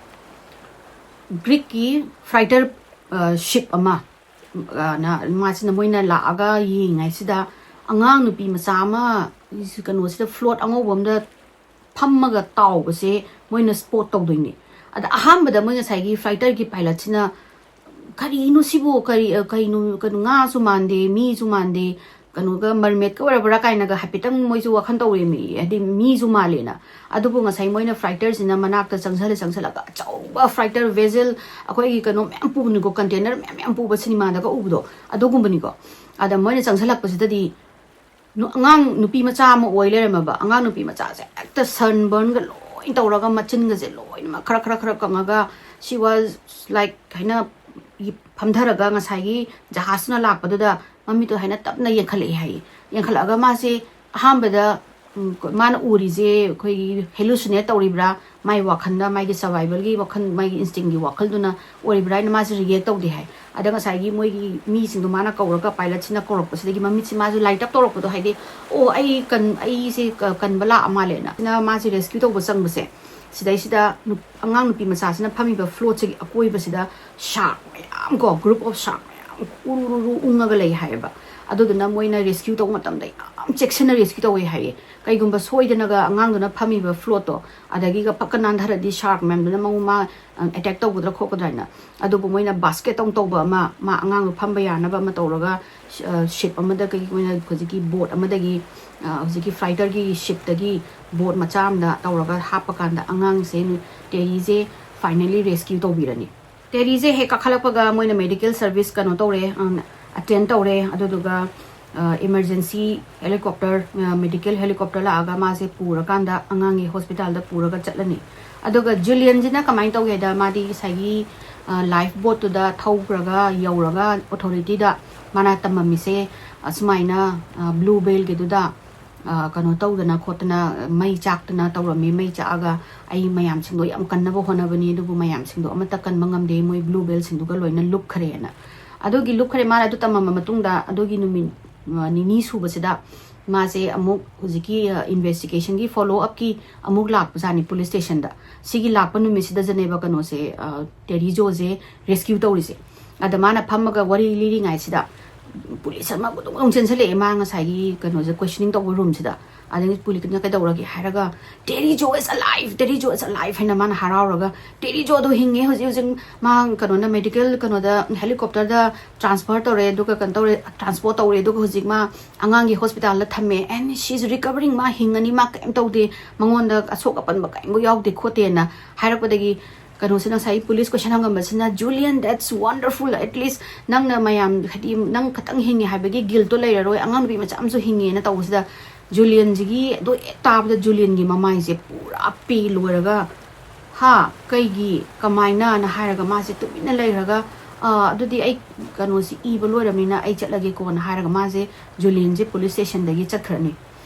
ꯒ꯭ꯔꯤꯛꯀꯤ ꯐ꯭ꯔꯥꯏꯇꯔ, ꯑ, ꯁꯤꯞ ꯑꯃ, ꯑ, ꯅ, ꯃꯥꯁꯤꯅ, ꯃꯣꯏꯅ ꯂꯥꯛꯑꯒ ꯌꯦꯡꯉꯤꯉꯩꯁꯤꯗ ꯑꯉꯥꯡ ꯅꯨꯄꯤ ꯃꯆꯥ ꯑꯃ ꯀꯩꯅꯣꯁꯤꯗ, ꯐ꯭ꯂꯣꯠ ꯑꯉꯧꯕ ꯑꯃꯗ ꯐꯝꯃꯒ ꯇꯥꯎꯕꯁꯦ ꯃꯣꯏꯅ ꯁ꯭ꯄꯣꯠ ꯇꯧꯗꯣꯏꯅꯦ꯫ ꯑꯗ ꯑꯍꯥꯟꯕꯗ ꯃꯣꯏ ꯉꯁꯥꯏꯒꯤ ꯐ꯭ꯂꯥꯏꯇꯔꯒꯤ ꯄꯥꯏꯂꯠꯁꯤꯅ "ꯀꯔꯤꯅꯣ ꯁꯤꯕꯨ? ꯀꯔꯤ, ꯑ, ꯀꯩꯅꯣ, ꯀꯩꯅꯣ, ꯉꯥꯁꯨ ꯃꯥꯟꯗꯦ, ꯃꯤꯁꯨ ꯃꯥꯟꯗꯦ, ꯀꯩꯅꯣꯒ ꯃꯔꯃꯦꯠꯀ ꯑꯣꯏꯔꯕ꯭ꯔꯥ?" ꯀꯥꯏꯅꯒ ꯍꯥꯏꯐꯦꯠꯇꯪ ꯃꯣꯏꯁꯨ ꯋꯥꯈꯜ ꯇꯧꯔꯦꯃꯤ, ꯍꯥꯏꯗꯤ ꯃꯤꯁꯨ ꯃꯥꯜꯂꯦꯅ꯫ ꯑꯗꯨꯕꯨ ꯉꯁꯥꯏ ꯃꯣꯏꯅ ꯐ꯭ꯔꯥꯏꯇꯔꯁꯤꯅ ꯃꯅꯥꯛꯇ ꯆꯪꯁꯜꯂ ꯆꯪꯁꯜꯂꯒ ꯑꯆꯧꯕ ꯐ꯭ꯔꯥꯏꯇꯔ ꯚꯦꯖꯦꯜ, ꯑꯩꯈꯣꯏꯒꯤ ꯀꯩꯅꯣ ꯃꯌꯥꯝ ꯄꯨꯕꯅꯤꯀꯣ, ꯀꯟꯇꯦꯅꯔ ꯃꯌꯥꯝ ꯃꯌꯥꯝ ꯄꯨꯕ ꯁꯤꯅꯦꯃꯥꯗꯒ ꯎꯕꯗꯣ, ꯑꯗꯨꯒꯨꯝꯕꯅꯤꯀꯣ꯫ ꯑꯗ ꯃꯣꯏꯅ ꯆꯪꯁꯜꯂꯛꯄꯁꯤꯗꯗꯤ ꯅꯨ-, ꯑꯉꯥꯡ ꯅꯨꯄꯤ ꯃꯆꯥ ꯑꯃ ꯑꯣꯏ ꯂꯩꯔꯝꯃꯕ꯫ ꯑꯉꯥꯡ ꯅꯨꯄꯤ ꯃꯆꯥꯁꯦ ꯍꯦꯛꯇ ꯁꯟꯕꯔꯟꯒ ꯂꯣꯏ ꯇꯧꯔꯒ, ꯃꯆꯤꯟꯒꯁꯦ ꯂꯣꯏꯅꯃꯛ ꯈꯔ ꯈꯔ ꯈꯔ ꯀꯪꯉꯒ, she was like, ꯍꯥꯏꯅ ꯐꯝꯊꯔꯒ ꯉꯁꯥꯏꯒꯤ ꯖꯍꯥꯖꯅ ꯂꯥꯛꯄꯗꯨꯗ ꯃꯃꯤꯠꯇꯣ ꯍꯥꯏꯅ ꯇꯞꯅ ꯌꯦꯡꯈꯠꯂꯛꯑꯦ ꯍꯥꯏꯌꯦ꯫ ꯌꯦꯡꯈꯠꯂꯛꯑꯒ ꯃꯥꯁꯦ ꯑꯍꯥꯟꯕꯗ, ꯎꯝ, ꯃꯥꯅ ꯎꯔꯤꯁꯦ ꯑꯩꯈꯣꯏꯒꯤ ꯍꯦꯂꯨꯁꯤꯅꯦꯠ ꯇꯧꯔꯤꯕ꯭ꯔꯥ, ꯃꯥꯏ ꯋꯥꯈꯜꯗ, ꯃꯥꯒꯤ ꯁꯔꯚꯥꯏꯚꯦꯜꯒꯤ ꯋꯥꯈꯜ, ꯃꯥꯒꯤ ꯏꯟꯁꯇꯤꯡꯒꯤ ꯋꯥꯈꯜꯗꯨꯅ ꯑꯣꯏꯔꯤꯕ꯭ꯔꯥ ꯍꯥꯏꯅ ꯃꯥꯁꯦ ꯔꯤꯌꯦꯛ ꯇꯧꯗꯦ ꯍꯥꯏ꯫ ꯑꯗ ꯉꯁꯥꯏꯒꯤ ꯃꯣꯏꯒꯤ ꯃꯤꯁꯤꯡꯗꯣ ꯃꯥꯅ ꯀꯧꯔꯒ, ꯄꯥꯏꯂꯠꯁꯤꯅ ꯀꯧꯔꯛꯄꯁꯤꯗꯒꯤ ꯃꯃꯤꯠꯁꯤ ꯃꯥꯁꯦ ꯂꯥꯏꯠ ꯑꯞ ꯇꯧꯔꯛꯄꯗꯣ, ꯍꯥꯏꯗꯤ, "ꯑꯣ, ꯑꯩ ꯀꯟ-, ꯑꯩꯁꯦ ꯀ-, ꯀꯟꯕ ꯂꯥꯛꯑ ꯃꯥꯜꯂꯦꯅ"꯫ ꯁꯤꯅ ꯃꯥꯁꯦ ꯔꯦꯁꯀ꯭ꯌꯨ ꯇꯧꯕ ꯆꯪꯕꯁꯦ, ꯁꯤꯗꯩꯁꯤꯗ ꯅꯨ-, ꯑꯉꯥꯡ ꯅꯨꯄꯤ ꯃꯆꯥꯁꯤꯅ ꯐꯝꯃꯤꯕ ꯐ꯭ꯂꯣꯠꯁꯤꯒꯤ ꯑꯀꯣꯏꯕꯁꯤꯗ ꯁꯥꯔꯛ ꯃꯌꯥꯝ ꯀꯣ, group of shark ꯃꯌꯥꯝ ꯎꯔꯨꯔꯨꯔꯨ ꯎꯪꯉꯒ ꯂꯩ ꯍꯥꯏꯌꯦꯕ꯫ ꯑꯗꯨꯗꯨꯅ ꯃꯣꯏꯅ ꯔꯦꯁꯀ꯭ꯌꯨ ꯇꯧꯕ ꯃꯇꯝꯗ ꯌꯥꯝ ꯆꯦꯛꯁꯤꯟꯅ ꯔꯦꯁꯀ꯭ꯌꯨ ꯇꯧꯋꯦ ꯍꯥꯏꯌꯦ꯫ ꯀꯩꯒꯨꯝꯕ ꯁꯣꯏꯗꯅꯒ ꯑꯉꯥꯡꯗꯨꯅ ꯐꯝꯃꯤꯕ ꯐ꯭ꯂꯣꯠꯇꯣ ꯑꯗꯒꯤꯒ ꯄꯛꯀ ꯅꯥꯟꯊꯔꯗꯤ ꯁꯥꯔꯛ ꯃꯌꯥꯝꯗꯨꯅ ꯃꯉꯣꯟ, ꯃꯥ, ꯑ, ꯑꯦꯇꯦꯛ ꯇꯧꯒꯗ꯭ꯔꯥ ꯈꯣꯠꯀꯗ꯭ꯔꯥ ꯍꯥꯏꯅ꯫ ꯑꯗꯨꯕꯨ ꯃꯣꯏꯅ ꯕꯥꯁꯀꯦꯠ ꯑꯃ ꯇꯧꯕ ꯑꯃ, ꯃꯥ ꯑꯉꯥꯡꯗꯣ ꯐꯝꯕ ꯌꯥꯅꯕ ꯑꯃ ꯇꯧꯔꯒ, ꯑ, ꯁꯤꯞ ꯑꯃꯗ ꯀꯩꯒꯤ ꯑꯣꯏꯅ ꯍꯧꯖꯤꯛꯀꯤ ꯕꯣꯠ ꯑꯃꯗꯒꯤ, ꯑ, ꯍꯧꯖꯤꯛꯀꯤ ꯐ꯭ꯔꯥꯏꯇꯔꯒꯤ ꯁꯤꯞꯇꯒꯤ ꯕꯣꯠ ꯃꯆꯥ ꯑꯃꯗ ꯇꯧꯔꯒ ꯍꯥꯞꯄꯀꯥꯟꯗ ꯑꯉꯥꯡꯁꯦ ꯅꯨ-, ꯇꯦꯔꯤꯁꯦ finally rescue ꯇꯧꯕꯤꯔꯅꯤ꯫ ꯇꯦꯔꯤꯁꯦ ꯍꯦꯛ ꯀꯥꯈꯠꯂꯛꯄꯒ ꯃꯣꯏꯅ ꯃꯦꯗꯤꯀꯦꯜ ꯁꯔꯚꯤꯁ ꯀꯩꯅꯣ ꯇꯧꯔꯦ, ꯑꯇꯦꯟ ꯇꯧꯔꯦ꯫ ꯑꯗꯨꯗꯨꯒ, ꯑ, ꯏꯃꯔꯖꯦꯟꯁꯤ ꯍꯦꯂꯤꯀꯣꯞꯇꯔ, ꯑ, ꯃꯦꯗꯤꯀꯦꯜ ꯍꯦꯂꯤꯀꯣꯞꯇꯔ ꯂꯥꯛꯑꯒ ꯃꯥꯁꯦ ꯄꯨꯔꯀꯥꯟꯗ ꯑꯉꯥꯡꯒꯤ ꯍꯣꯁꯄꯤꯇꯥꯜꯗ ꯄꯨꯔꯒ ꯆꯠꯂꯅꯤ꯫ ꯑꯗꯨꯒ ꯖꯨꯂꯤꯌꯟꯁꯤꯅ ꯀꯃꯥꯏꯅ ꯇꯧꯒꯦꯗ, ꯃꯥꯗꯤ ꯉꯁꯥꯏꯒꯤ, ꯑ, ꯂꯥꯏꯐ ꯕꯣꯠꯇꯨꯗ ꯊꯧꯈ꯭ꯔꯒ ꯌꯧꯔꯒ ꯑꯣꯊꯣꯔꯤꯇꯤꯗ ꯃꯥꯅ ꯇꯝꯃꯝꯃꯤꯁꯦ, ꯑꯁꯨꯃꯥꯏꯅ, ꯑ, ꯕ꯭ꯂꯨ ꯋꯦꯜꯒꯤꯗꯨꯗ, ꯑ, ꯀꯩꯅꯣ ꯇꯧꯗꯅ ꯈꯣꯠꯇꯅ, ꯃꯩ ꯆꯥꯛꯇꯅ ꯇꯧꯔꯝꯃꯤ꯫ ꯃꯩ ꯆꯥꯛꯑꯒ ꯑꯩ ꯃꯌꯥꯝꯁꯤꯡꯗꯣ ꯌꯥꯝ ꯀꯟꯅꯕ ꯍꯣꯠꯅꯕꯅꯤ, ꯑꯗꯨꯕꯨ ꯃꯌꯥꯝꯁꯤꯡꯗꯣ ꯑꯃꯠꯇ ꯀꯟꯕ ꯉꯝꯗꯦ, ꯃꯣꯏ ꯕ꯭ꯂꯨ ꯋꯦꯜꯁꯤꯡꯗꯨꯒ ꯂꯣꯏꯅ ꯂꯨꯞꯈ꯭ꯔꯦꯅ꯫ ꯑꯗꯨꯒꯤ ꯂꯨꯞꯈ꯭ꯔꯦ, ꯃꯥꯅ ꯑꯗꯨ ꯇꯝꯃꯝꯕ ꯃꯇꯨꯡꯗ ꯑꯗꯨꯒꯤ ꯅꯨꯃꯤꯠ, ꯑ, ꯅꯤꯅꯤ ꯁꯨꯕꯁꯤꯗ ꯃꯥꯁꯦ ꯑꯃꯨꯛ ꯍꯧꯖꯤꯛꯀꯤ, ꯑ, ꯏꯟꯚꯦꯁꯇꯤꯒꯦꯁꯟꯒꯤ ꯐꯣꯂꯣ ꯑꯞꯀꯤ ꯑꯃꯨꯛ ꯂꯥꯛꯄꯖꯥꯠꯅꯤ ꯄꯨꯂꯤꯁ ꯁ꯭ꯇꯦꯁꯟꯗ꯫ ꯁꯤꯒꯤ ꯂꯥꯛꯄ ꯅꯨꯃꯤꯠꯁꯤꯗꯖꯅꯦꯕ ꯀꯩꯅꯣꯁꯦ, ꯑ, ꯇꯦꯔꯤ ꯖꯣꯁꯦ ꯔꯦꯁꯀ꯭ꯌꯨ ꯇꯧꯔꯤꯁꯦ꯫ ꯑꯗ ꯃꯥꯅ ꯐꯝꯃꯒ ꯋꯥꯔꯤ ꯂꯤꯔꯤꯉꯩꯁꯤꯗ ꯄꯨꯂꯤꯁ ꯑꯃ ꯒꯨꯗꯨꯡ ꯒꯨꯗꯨꯡ ꯆꯦꯟꯁꯤꯜꯂꯛꯑꯦ꯫ ꯃꯥ ꯉꯁꯥꯏꯒꯤ ꯀꯩꯅꯣꯁꯦ, ꯀꯣꯏꯁꯅꯤꯡ ꯇꯧꯕ ꯔꯨꯝꯁꯤꯗ꯫ ꯑꯗꯒꯤ ꯄꯨꯂꯤꯁꯅ ꯀꯩꯗꯧꯔꯒꯦ ꯍꯥꯏꯔꯒ, "Terry Joe is alive, Terry Joe is alive" ꯍꯥꯏꯅ ꯃꯥꯅ ꯍꯔꯥꯎꯔꯒ, "Terry Joe ꯗꯣ ꯍꯤꯡꯉꯦ, ꯍꯧꯖꯤꯛ ꯍꯧꯖꯤꯛ ꯃꯥ ꯀꯩꯅꯣꯅ medical ꯀꯩꯅꯣꯗ, helicopter ꯗ transfer ꯇꯧꯔꯦ, ꯑꯗꯨꯒ ꯀꯩꯅꯣ ꯇꯧꯔꯦ, transport ꯇꯧꯔꯦ, ꯑꯗꯨꯒ ꯍꯧꯖꯤꯛ ꯃꯥ ꯑꯉꯥꯡꯒꯤ hospital ꯗ ꯊꯝꯃꯦ, and she is recovering, ꯃꯥ ꯍꯤꯡꯉꯅꯤ, ꯃꯥ ꯀꯩꯝ ꯇꯧꯗꯦ, ꯃꯉꯣꯟꯗ ꯑꯁꯣꯛ ꯑꯄꯟꯕ ꯀꯔꯤꯝꯐꯥꯎ ꯌꯥꯎꯗꯦ ꯈꯣꯠꯇꯦꯅ" ꯍꯥꯏꯔꯛꯄꯗꯒꯤ, ꯀꯩꯅꯣꯁꯤꯅ, ꯉꯁꯥꯏ police question ꯍꯪꯉꯝꯕꯁꯤꯅ, "Julian, that's wonderful, at least ꯅꯪꯅ ꯃꯌꯥꯝ, ꯍꯥꯏꯗꯤ ꯅꯪ ꯈꯇꯪ ꯍꯤꯡꯉꯦ ꯍꯥꯏꯕꯒꯤ guilt ꯇꯣ ꯂꯩꯔꯔꯣꯏ, ꯑꯉꯥꯡ ꯅꯨꯄꯤ ꯃꯆꯥ ꯑꯃꯁꯨ ꯍꯤꯡꯉꯦꯅ" ꯇꯧꯕꯁꯤꯗ, ꯖꯨꯂꯤꯌꯟꯁꯤꯒꯤ ꯑꯗꯨ ꯍꯦꯛ ꯇꯥꯕꯗ ꯖꯨꯂꯤꯌꯟꯒꯤ ꯃꯃꯥꯏꯁꯦ ꯄꯨꯔꯥ pale ꯑꯣꯏꯔꯒ, "ꯍꯥ, ꯀꯩꯒꯤ, ꯀꯃꯥꯏꯅ?" ꯅ ꯍꯥꯏꯔꯒ ꯃꯥꯁꯦ ꯇꯨꯃꯤꯟꯅ ꯂꯩꯈ꯭ꯔꯒ, "ꯑꯥ, ꯑꯗꯨꯗꯤ ꯑꯩ ꯀꯩꯅꯣꯁꯤ ꯏꯕ ꯂꯣꯏꯔꯕꯅꯤꯅ ꯑꯩ ꯆꯠꯂꯒꯦꯀꯣꯅ" ꯍꯥꯏꯔꯒ ꯃꯥꯁꯦ, ꯖꯨꯂꯤꯌꯟꯁꯦ ꯄꯨꯂꯤꯁ ꯁ꯭ꯇꯦꯁꯟꯗꯒꯤ ꯆꯠꯈ꯭ꯔꯅꯤ꯫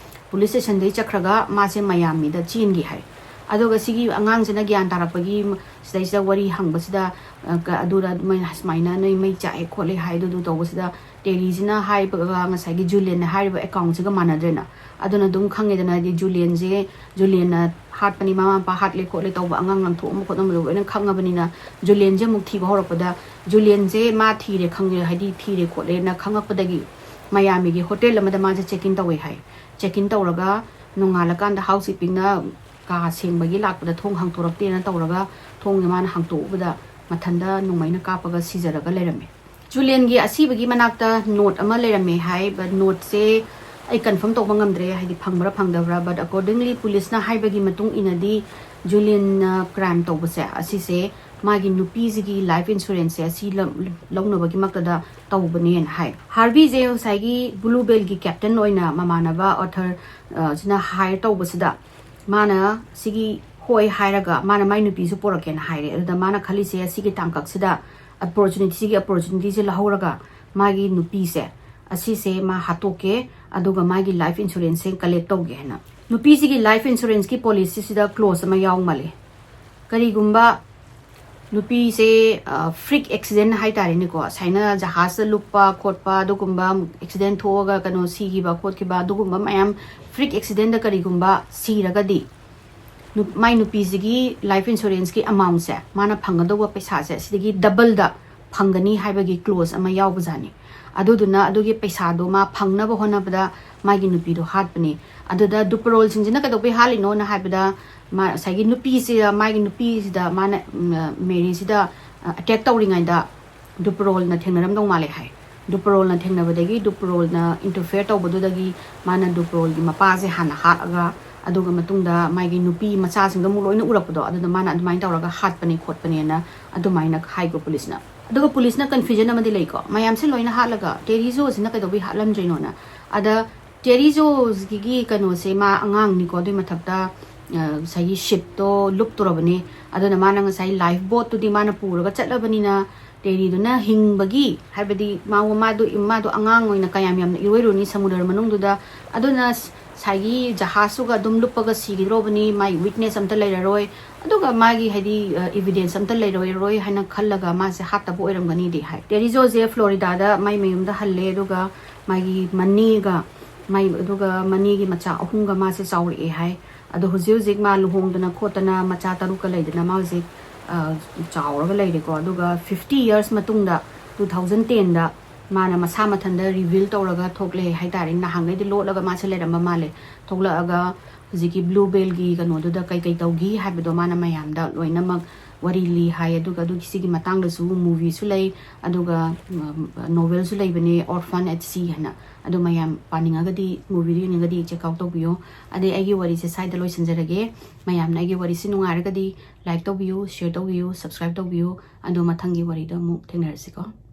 ꯄꯨꯂꯤꯁ ꯁ꯭ꯇꯦꯁꯟꯗꯒꯤ ꯆꯠꯈ꯭ꯔꯒ ꯃꯥꯁꯦ ꯃꯌꯥꯃꯤꯗ ꯆꯦꯟꯈꯤ ꯍꯥꯏ꯫ ꯑꯗꯨꯒ ꯁꯤꯒꯤ ꯑꯉꯥꯡꯁꯤꯅ ꯒ꯭ꯌꯥꯟ ꯇꯥꯔꯛꯄꯒꯤ ꯁꯤꯗꯩꯁꯤꯗ ꯋꯥꯔꯤ ꯍꯪꯕꯁꯤꯗ, ꯑ, ꯀ-, ꯑꯗꯨꯗ ꯃꯣꯏꯅ ꯁꯨꯃꯥꯏꯅ ꯅꯣꯏ ꯃꯩ ꯆꯥꯛꯑꯦ ꯈꯣꯠꯂꯦ ꯍꯥꯏ, ꯑꯗꯨꯗꯨ ꯇꯧꯕꯁꯤꯗ ꯇꯦꯔꯤꯁꯤꯅ ꯍꯥꯏꯕꯒ ꯉꯁꯥꯏꯒꯤ ꯖꯨꯂꯤꯌꯟꯅ ꯍꯥꯏꯔꯤꯕ account ꯁꯤꯒ ꯃꯥꯟꯅꯗ꯭ꯔꯦꯅ꯫ ꯑꯗꯨꯅ ꯑꯗꯨꯝ ꯈꯪꯉꯦꯗꯅ, ꯍꯥꯏꯗꯤ ꯖꯨꯂꯤꯌꯟꯁꯦ, ꯖꯨꯂꯤꯌꯟꯅ ꯍꯥꯠꯄꯅꯤ, ꯃꯃꯥ ꯃꯄꯥ ꯍꯥꯠꯂꯦ ꯈꯣꯠꯂꯦ ꯇꯧꯕ, ꯑꯉꯥꯡ ꯂꯪꯊꯣꯛꯑꯝꯕ ꯈꯣꯠꯂꯝꯕꯗꯣ ꯂꯣꯏꯅ ꯈꯪꯉꯕꯅꯤꯅ, ꯖꯨꯂꯤꯌꯟꯁꯦ ꯑꯃꯨꯛ ꯊꯤꯕ ꯍꯧꯔꯛꯄꯗ, ꯖꯨꯂꯤꯌꯟꯁꯦ ꯃꯥ ꯊꯤꯔꯦ ꯈꯪꯉꯦ, ꯍꯥꯏꯗꯤ ꯊꯤꯔꯦ ꯈꯣꯠꯂꯦꯅ ꯈꯪꯉꯛꯄꯗꯒꯤ ꯃꯌꯥꯃꯤꯒꯤ ꯍꯣꯇꯦꯜ ꯑꯃꯗ ꯃꯥꯁꯦ check in ꯇꯧꯋꯦ ꯍꯥꯏ꯫ Check in ꯇꯧꯔꯒ ꯅꯣꯡꯉꯥꯜꯂꯀꯥꯟꯗ housekeeping ꯅ ꯀꯥ ꯁꯦꯡꯕꯒꯤ ꯂꯥꯛꯄꯗ ꯊꯣꯡ ꯍꯥꯡꯇꯣꯔꯛꯇꯦꯅ ꯇꯧꯔꯒ ꯊꯣꯡꯁꯦ ꯃꯥꯅ ꯍꯥꯡꯇꯣꯛꯎꯕꯗ ꯃꯊꯟꯇ ꯅꯣꯡꯃꯩꯅ ꯀꯥꯞꯄꯒ ꯁꯤꯖꯔꯒ ꯂꯩꯔꯝꯃꯦ꯫ ꯖꯨꯂꯤꯌꯟꯒꯤ ꯑꯁꯤꯕꯒꯤ ꯃꯅꯥꯛꯇ note ꯑꯃ ꯂꯩꯔꯝꯃꯦ ꯍꯥꯏ, but note ꯁꯦ ꯑꯩ confirm ꯇꯧꯕ ꯉꯝꯗ꯭ꯔꯦ, ꯍꯥꯏꯗꯤ ꯐꯪꯕ꯭ꯔꯥ ꯐꯪꯗꯕ꯭ꯔꯥ, but accordingly ꯄꯨꯂꯤꯁꯅ ꯍꯥꯏꯕꯒꯤ ꯃꯇꯨꯡ ꯏꯟꯅꯗꯤ ꯖꯨꯂꯤꯌꯟꯅ crime ꯇꯧꯕꯁꯦ ꯑꯁꯤꯁꯦ ꯃꯥꯒꯤ ꯅꯨꯄꯤꯁꯤꯒꯤ life insurance ꯁꯦ ꯑꯁꯤ ꯂꯧ-, ꯂꯧꯅꯕꯒꯤꯃꯛꯇꯗ ꯇꯧꯕꯅꯦꯅ ꯍꯥꯏ꯫ ꯍꯥꯔꯕꯤꯁꯦ ꯉꯁꯥꯏꯒꯤ Blue Whale ꯒꯤ captain ꯑꯣꯏꯅ ꯃꯃꯥꯟꯅꯕ Arthur, ꯑ, ꯁꯤꯅ hire ꯇꯧꯕꯁꯤꯗ ꯃꯥꯅ ꯁꯤꯒꯤ ꯍꯣꯏ ꯍꯥꯏꯔꯒ ꯃꯥꯅ ꯃꯥꯏ ꯅꯨꯄꯤꯁꯨ ꯄꯣꯔꯛꯀꯦꯅ ꯍꯥꯏꯔꯦ꯫ ꯑꯗꯨꯗ ꯃꯥꯅ ꯈꯜꯂꯤꯁꯦ ꯑꯁꯤꯒꯤ ꯇꯥꯡꯀꯛꯁꯤꯗ opportunity, ꯁꯤꯒꯤ opportunity ꯁꯦ ꯂꯧꯍꯧꯔꯒ ꯃꯥꯒꯤ ꯅꯨꯄꯤꯁꯦ ꯑꯁꯤꯁꯦ ꯃꯥ ꯍꯥꯠꯇꯣꯛꯀꯦ, ꯑꯗꯨꯒ ꯃꯥꯒꯤ life insurance ꯁꯦ collect ꯇꯧꯒꯦ ꯍꯥꯏꯅ꯫ ꯅꯨꯄꯤꯁꯤꯒꯤ life insurance ꯀꯤ policy ꯁꯤꯗ clause ꯑꯃ ꯌꯥꯎ ꯃꯥꯜꯂꯦ꯫ ꯀꯔꯤꯒꯨꯝꯕ ꯅꯨꯄꯤꯁꯦ, ꯑ, freak accident ꯍꯥꯏꯇꯥꯔꯦꯅꯦꯀꯣ, ꯁꯨꯃꯥꯏꯅ ꯖꯍꯥꯖꯇ ꯂꯨꯞꯄ ꯈꯣꯠꯄ, ꯑꯗꯨꯒꯨꯝꯕ accident ꯊꯣꯛꯑꯒ ꯀꯩꯅꯣ ꯁꯤꯈꯤꯕ ꯈꯣꯠꯈꯤꯕ, ꯑꯗꯨꯒꯨꯝꯕ ꯃꯌꯥꯝ, freak accident ꯗ ꯀꯔꯤꯒꯨꯝꯕ ꯁꯤꯔꯒꯗꯤ ꯅꯨ-, ꯃꯥꯏ ꯅꯨꯄꯤꯁꯤꯒꯤ life insurance ꯀꯤ amount ꯁꯦ, ꯃꯥꯅ ꯐꯪꯒꯗꯧꯕ ꯄꯩꯁꯥꯁꯦ ꯁꯤꯗꯒꯤ double ꯗ ꯐꯪꯒꯅꯤ ꯍꯥꯏꯕꯒꯤ clause ꯑꯃ ꯌꯥꯎꯕꯖꯥꯠꯅꯤ꯫ ꯑꯗꯨꯗꯨꯅ ꯑꯗꯨꯒꯤ ꯄꯩꯁꯥꯗꯣ ꯃꯥ ꯐꯪꯅꯕ ꯍꯣꯠꯅꯕꯗ ꯃꯥꯒꯤ ꯅꯨꯄꯤꯗꯣ ꯍꯥꯠꯄꯅꯤ꯫ ꯑꯗꯨꯗ ꯗꯨꯄꯔꯣꯜꯁꯤꯡꯁꯤꯅ ꯀꯩꯗꯧꯕꯩ ꯍꯥꯠꯂꯤꯅꯣꯅ ꯍꯥꯏꯕꯗ, ꯃꯥ ꯉꯁꯥꯏꯒꯤ ꯅꯨꯄꯤꯁꯤꯗ, ꯃꯥꯒꯤ ꯅꯨꯄꯤꯁꯤꯗ ꯃꯥꯅ, ꯎꯝ, ꯃꯦꯔꯤꯁꯤꯗ ꯑꯦꯇꯦꯛ ꯇꯧꯔꯤꯉꯩꯗ ꯗꯨꯄꯔꯣꯜꯅ ꯊꯦꯡꯅꯔꯝꯗꯧ ꯃꯥꯜꯂꯦ ꯍꯥꯏ꯫ ꯗꯨꯄꯔꯣꯜꯅ ꯊꯦꯡꯅꯕꯗꯒꯤ ꯗꯨꯄꯔꯣꯜꯅ ꯏꯟꯇꯔꯐꯤꯌꯔ ꯇꯧꯕꯗꯨꯗꯒꯤ ꯃꯥꯅ ꯗꯨꯄꯔꯣꯜꯒꯤ ꯃꯄꯥꯁꯦ ꯍꯥꯟꯅ ꯍꯥꯠꯂꯒ, ꯑꯗꯨꯒ ꯃꯇꯨꯡꯗ ꯃꯥꯒꯤ ꯅꯨꯄꯤ ꯃꯆꯥꯁꯤꯡꯗꯣ ꯑꯃꯨꯛ ꯂꯣꯏꯅ ꯎꯔꯛꯄꯗꯣ, ꯑꯗꯨꯗ ꯃꯥꯅ ꯑꯗꯨꯃꯥꯏꯅ ꯇꯧꯔꯒ ꯍꯥꯠꯄꯅꯦ ꯈꯣꯠꯄꯅꯦꯅ ꯑꯗꯨꯃꯥꯏꯅ ꯍꯥꯏꯀꯣ ꯄꯨꯂꯤꯁꯅ꯫ ꯑꯗꯨꯒ ꯄꯨꯂꯤꯁꯅ ꯀꯟꯐ꯭ꯌꯨꯖꯟ ꯑꯃꯗꯤ ꯂꯩꯀꯣ, ꯃꯌꯥꯝꯁꯦ ꯂꯣꯏꯅ ꯍꯥꯠꯂꯒ ꯇꯦꯔꯤꯖꯣꯁꯤꯅ ꯀꯩꯗꯧꯕꯩ ꯍꯥꯠꯂꯝꯗ꯭ꯔꯤꯅꯣꯅ꯫ ꯑꯗ ꯇꯦꯔꯤꯖꯣꯁꯤꯒꯤ ꯀꯩꯅꯣꯁꯦ, ꯃꯥ ꯑꯉꯥꯡꯅꯤꯀꯣ, ꯑꯗꯨꯏ ꯃꯊꯛꯇ, ꯑ, ꯉꯁꯥꯏꯒꯤ ꯁꯤꯞꯇꯣ ꯂꯨꯞꯇꯣꯔꯕꯅꯤ꯫ ꯑꯗꯨꯅ ꯃꯥꯅ ꯉꯁꯥꯏ ꯂꯥꯏꯐ ꯕꯣꯠꯇꯨꯗꯤ ꯃꯥꯅ ꯄꯨꯔꯒ ꯆꯠꯂꯕꯅꯤꯅ, ꯇꯦꯔꯤꯗꯨꯅ ꯍꯤꯡꯕꯒꯤ, ꯍꯥꯏꯕꯗꯤ ꯃꯥ-, ꯃꯥꯗꯣ, ꯃꯥꯗꯣ ꯑꯉꯥꯡ ꯑꯣꯏꯅ ꯀꯌꯥꯝ ꯌꯥꯝꯅ ꯏꯔꯣꯏꯔꯨꯅꯤ ꯁꯃꯨꯗ꯭ꯔ ꯃꯅꯨꯡꯗꯨꯗ꯫ ꯑꯗꯨꯅ ꯉꯁꯥꯏꯒꯤ ꯖꯍꯥꯖꯇꯨꯒ ꯑꯗꯨꯝ ꯂꯨꯞꯄꯒ ꯁꯤꯈꯤꯗ꯭ꯔꯣꯕꯅꯤ, ꯃꯥꯒꯤ ꯋꯤꯠꯅꯦꯁ ꯑꯝꯇ ꯂꯩꯔꯔꯣꯏ, ꯑꯗꯨꯒ ꯃꯥꯒꯤ, ꯍꯥꯏꯗꯤ, ꯑ, ꯏꯚꯤꯗꯦꯟꯁ ꯑꯝꯇ ꯂꯩꯔꯔꯣꯏ ꯍꯥꯏꯅ ꯈꯜꯂꯒ ꯃꯥꯁꯦ ꯍꯥꯠꯇꯕ ꯑꯣꯏꯔꯝꯒꯅꯤꯗꯤ ꯍꯥꯏ꯫ ꯇꯦꯔꯤꯖꯣꯁꯦ ꯐ꯭ꯂꯣꯔꯤꯗꯥꯗ ꯃꯥꯏ ꯃꯌꯨꯝꯗ ꯍꯜꯂꯦ, ꯑꯗꯨꯒ ꯃꯥꯒꯤ ꯃꯅꯦꯒ, ꯃꯥꯏ, ꯑꯗꯨꯒ ꯃꯅꯦꯒꯤ ꯃꯆꯥ ꯑꯍꯨꯝꯒ ꯃꯥꯁꯦ ꯆꯥꯎꯔꯛꯑꯦ ꯍꯥꯏ꯫ ꯑꯗꯣ ꯍꯧꯖꯤꯛ ꯍꯧꯖꯤꯛ ꯃꯥ ꯂꯨꯍꯣꯡꯗꯅ ꯈꯣꯠꯇꯅ ꯃꯆꯥ ꯇꯔꯨꯛꯀ ꯂꯩꯗꯅ ꯃꯥ ꯍꯧꯖꯤꯛ, ꯑ, ꯆꯥꯎꯔꯒ ꯂꯩꯔꯦꯀꯣ꯫ ꯑꯗꯨꯒ ꯐꯤꯐꯇꯤ ꯌꯔꯁ ꯃꯇꯨꯡꯗ, ꯇꯨ ꯊꯥꯎꯖꯟ ꯇꯦꯟꯗ ꯃꯥꯅ ꯃꯁꯥ ꯃꯊꯟꯇ ꯔꯤꯚꯤꯜ ꯇꯧꯔꯒ ꯊꯣꯛꯂꯛꯑꯦ ꯍꯥꯏꯇꯥꯔꯦ꯫ ꯅꯍꯥꯟꯈꯩꯗꯤ ꯂꯣꯠꯂꯒ ꯃꯥꯁꯦ ꯂꯩꯔꯝꯕ ꯃꯥꯜꯂꯦ꯫ ꯊꯣꯛꯂꯛꯑꯒ ꯍꯧꯖꯤꯛꯀꯤ ꯕ꯭ꯂꯨ ꯕꯦꯜꯒꯤ ꯀꯩꯅꯣꯗꯨꯗ ꯀꯩꯀꯩ ꯇꯧꯈꯤ ꯍꯥꯏꯕꯗꯣ ꯃꯥꯅ ꯃꯌꯥꯝꯗ ꯂꯣꯏꯅꯃꯛ ꯋꯥꯔꯤ ꯂꯤ ꯍꯥꯏ꯫ ꯑꯗꯨꯒ ꯑꯗꯨꯒꯤ ꯁꯤꯒꯤ ꯃꯇꯥꯡꯗꯁꯨ ꯃꯨꯚꯤꯁꯨ ꯂꯩ, ꯑꯗꯨꯒ, ꯎꯝ, ꯅꯣꯕꯦꯜꯁꯨ ꯂꯩꯕꯅꯦ, ꯑꯣꯔꯐꯟ ꯑꯦꯠ ꯁꯤ ꯍꯥꯏꯅ꯫ ꯑꯗꯣ ꯃꯌꯥꯝ ꯄꯥꯅꯤꯡꯉꯒꯗꯤ, ꯃꯨꯚꯤꯗꯨ ꯌꯦꯡꯅꯤꯡꯉꯒꯗꯤ ꯆꯦꯛ ꯑꯥꯎꯠ ꯇꯧꯕꯤꯌꯣ꯫ ꯑꯗꯩ ꯑꯩꯒꯤ ꯋꯥꯔꯤꯁꯦ ꯁ꯭ꯋꯥꯏꯗ ꯂꯣꯏꯁꯤꯟꯖꯔꯒꯦ꯫ ꯃꯌꯥꯝꯅ ꯑꯩꯒꯤ ꯋꯥꯔꯤꯁꯦ ꯅꯨꯡꯉꯥꯏꯔꯒꯗꯤ ꯂꯥꯏꯛ ꯇꯧꯕꯤꯌꯨ, ꯁꯤꯌꯔ ꯇꯧꯕꯤꯌꯨ, ꯁꯕꯁꯀ꯭ꯔꯥꯏꯕ ꯇꯧꯕꯤꯌꯨ꯫ ꯑꯗꯣ ꯃꯊꯪꯒꯤ ꯋꯥꯔꯤꯗ ꯑꯃꯨꯛ ꯊꯦꯡꯅꯔꯁꯤꯀꯣ꯫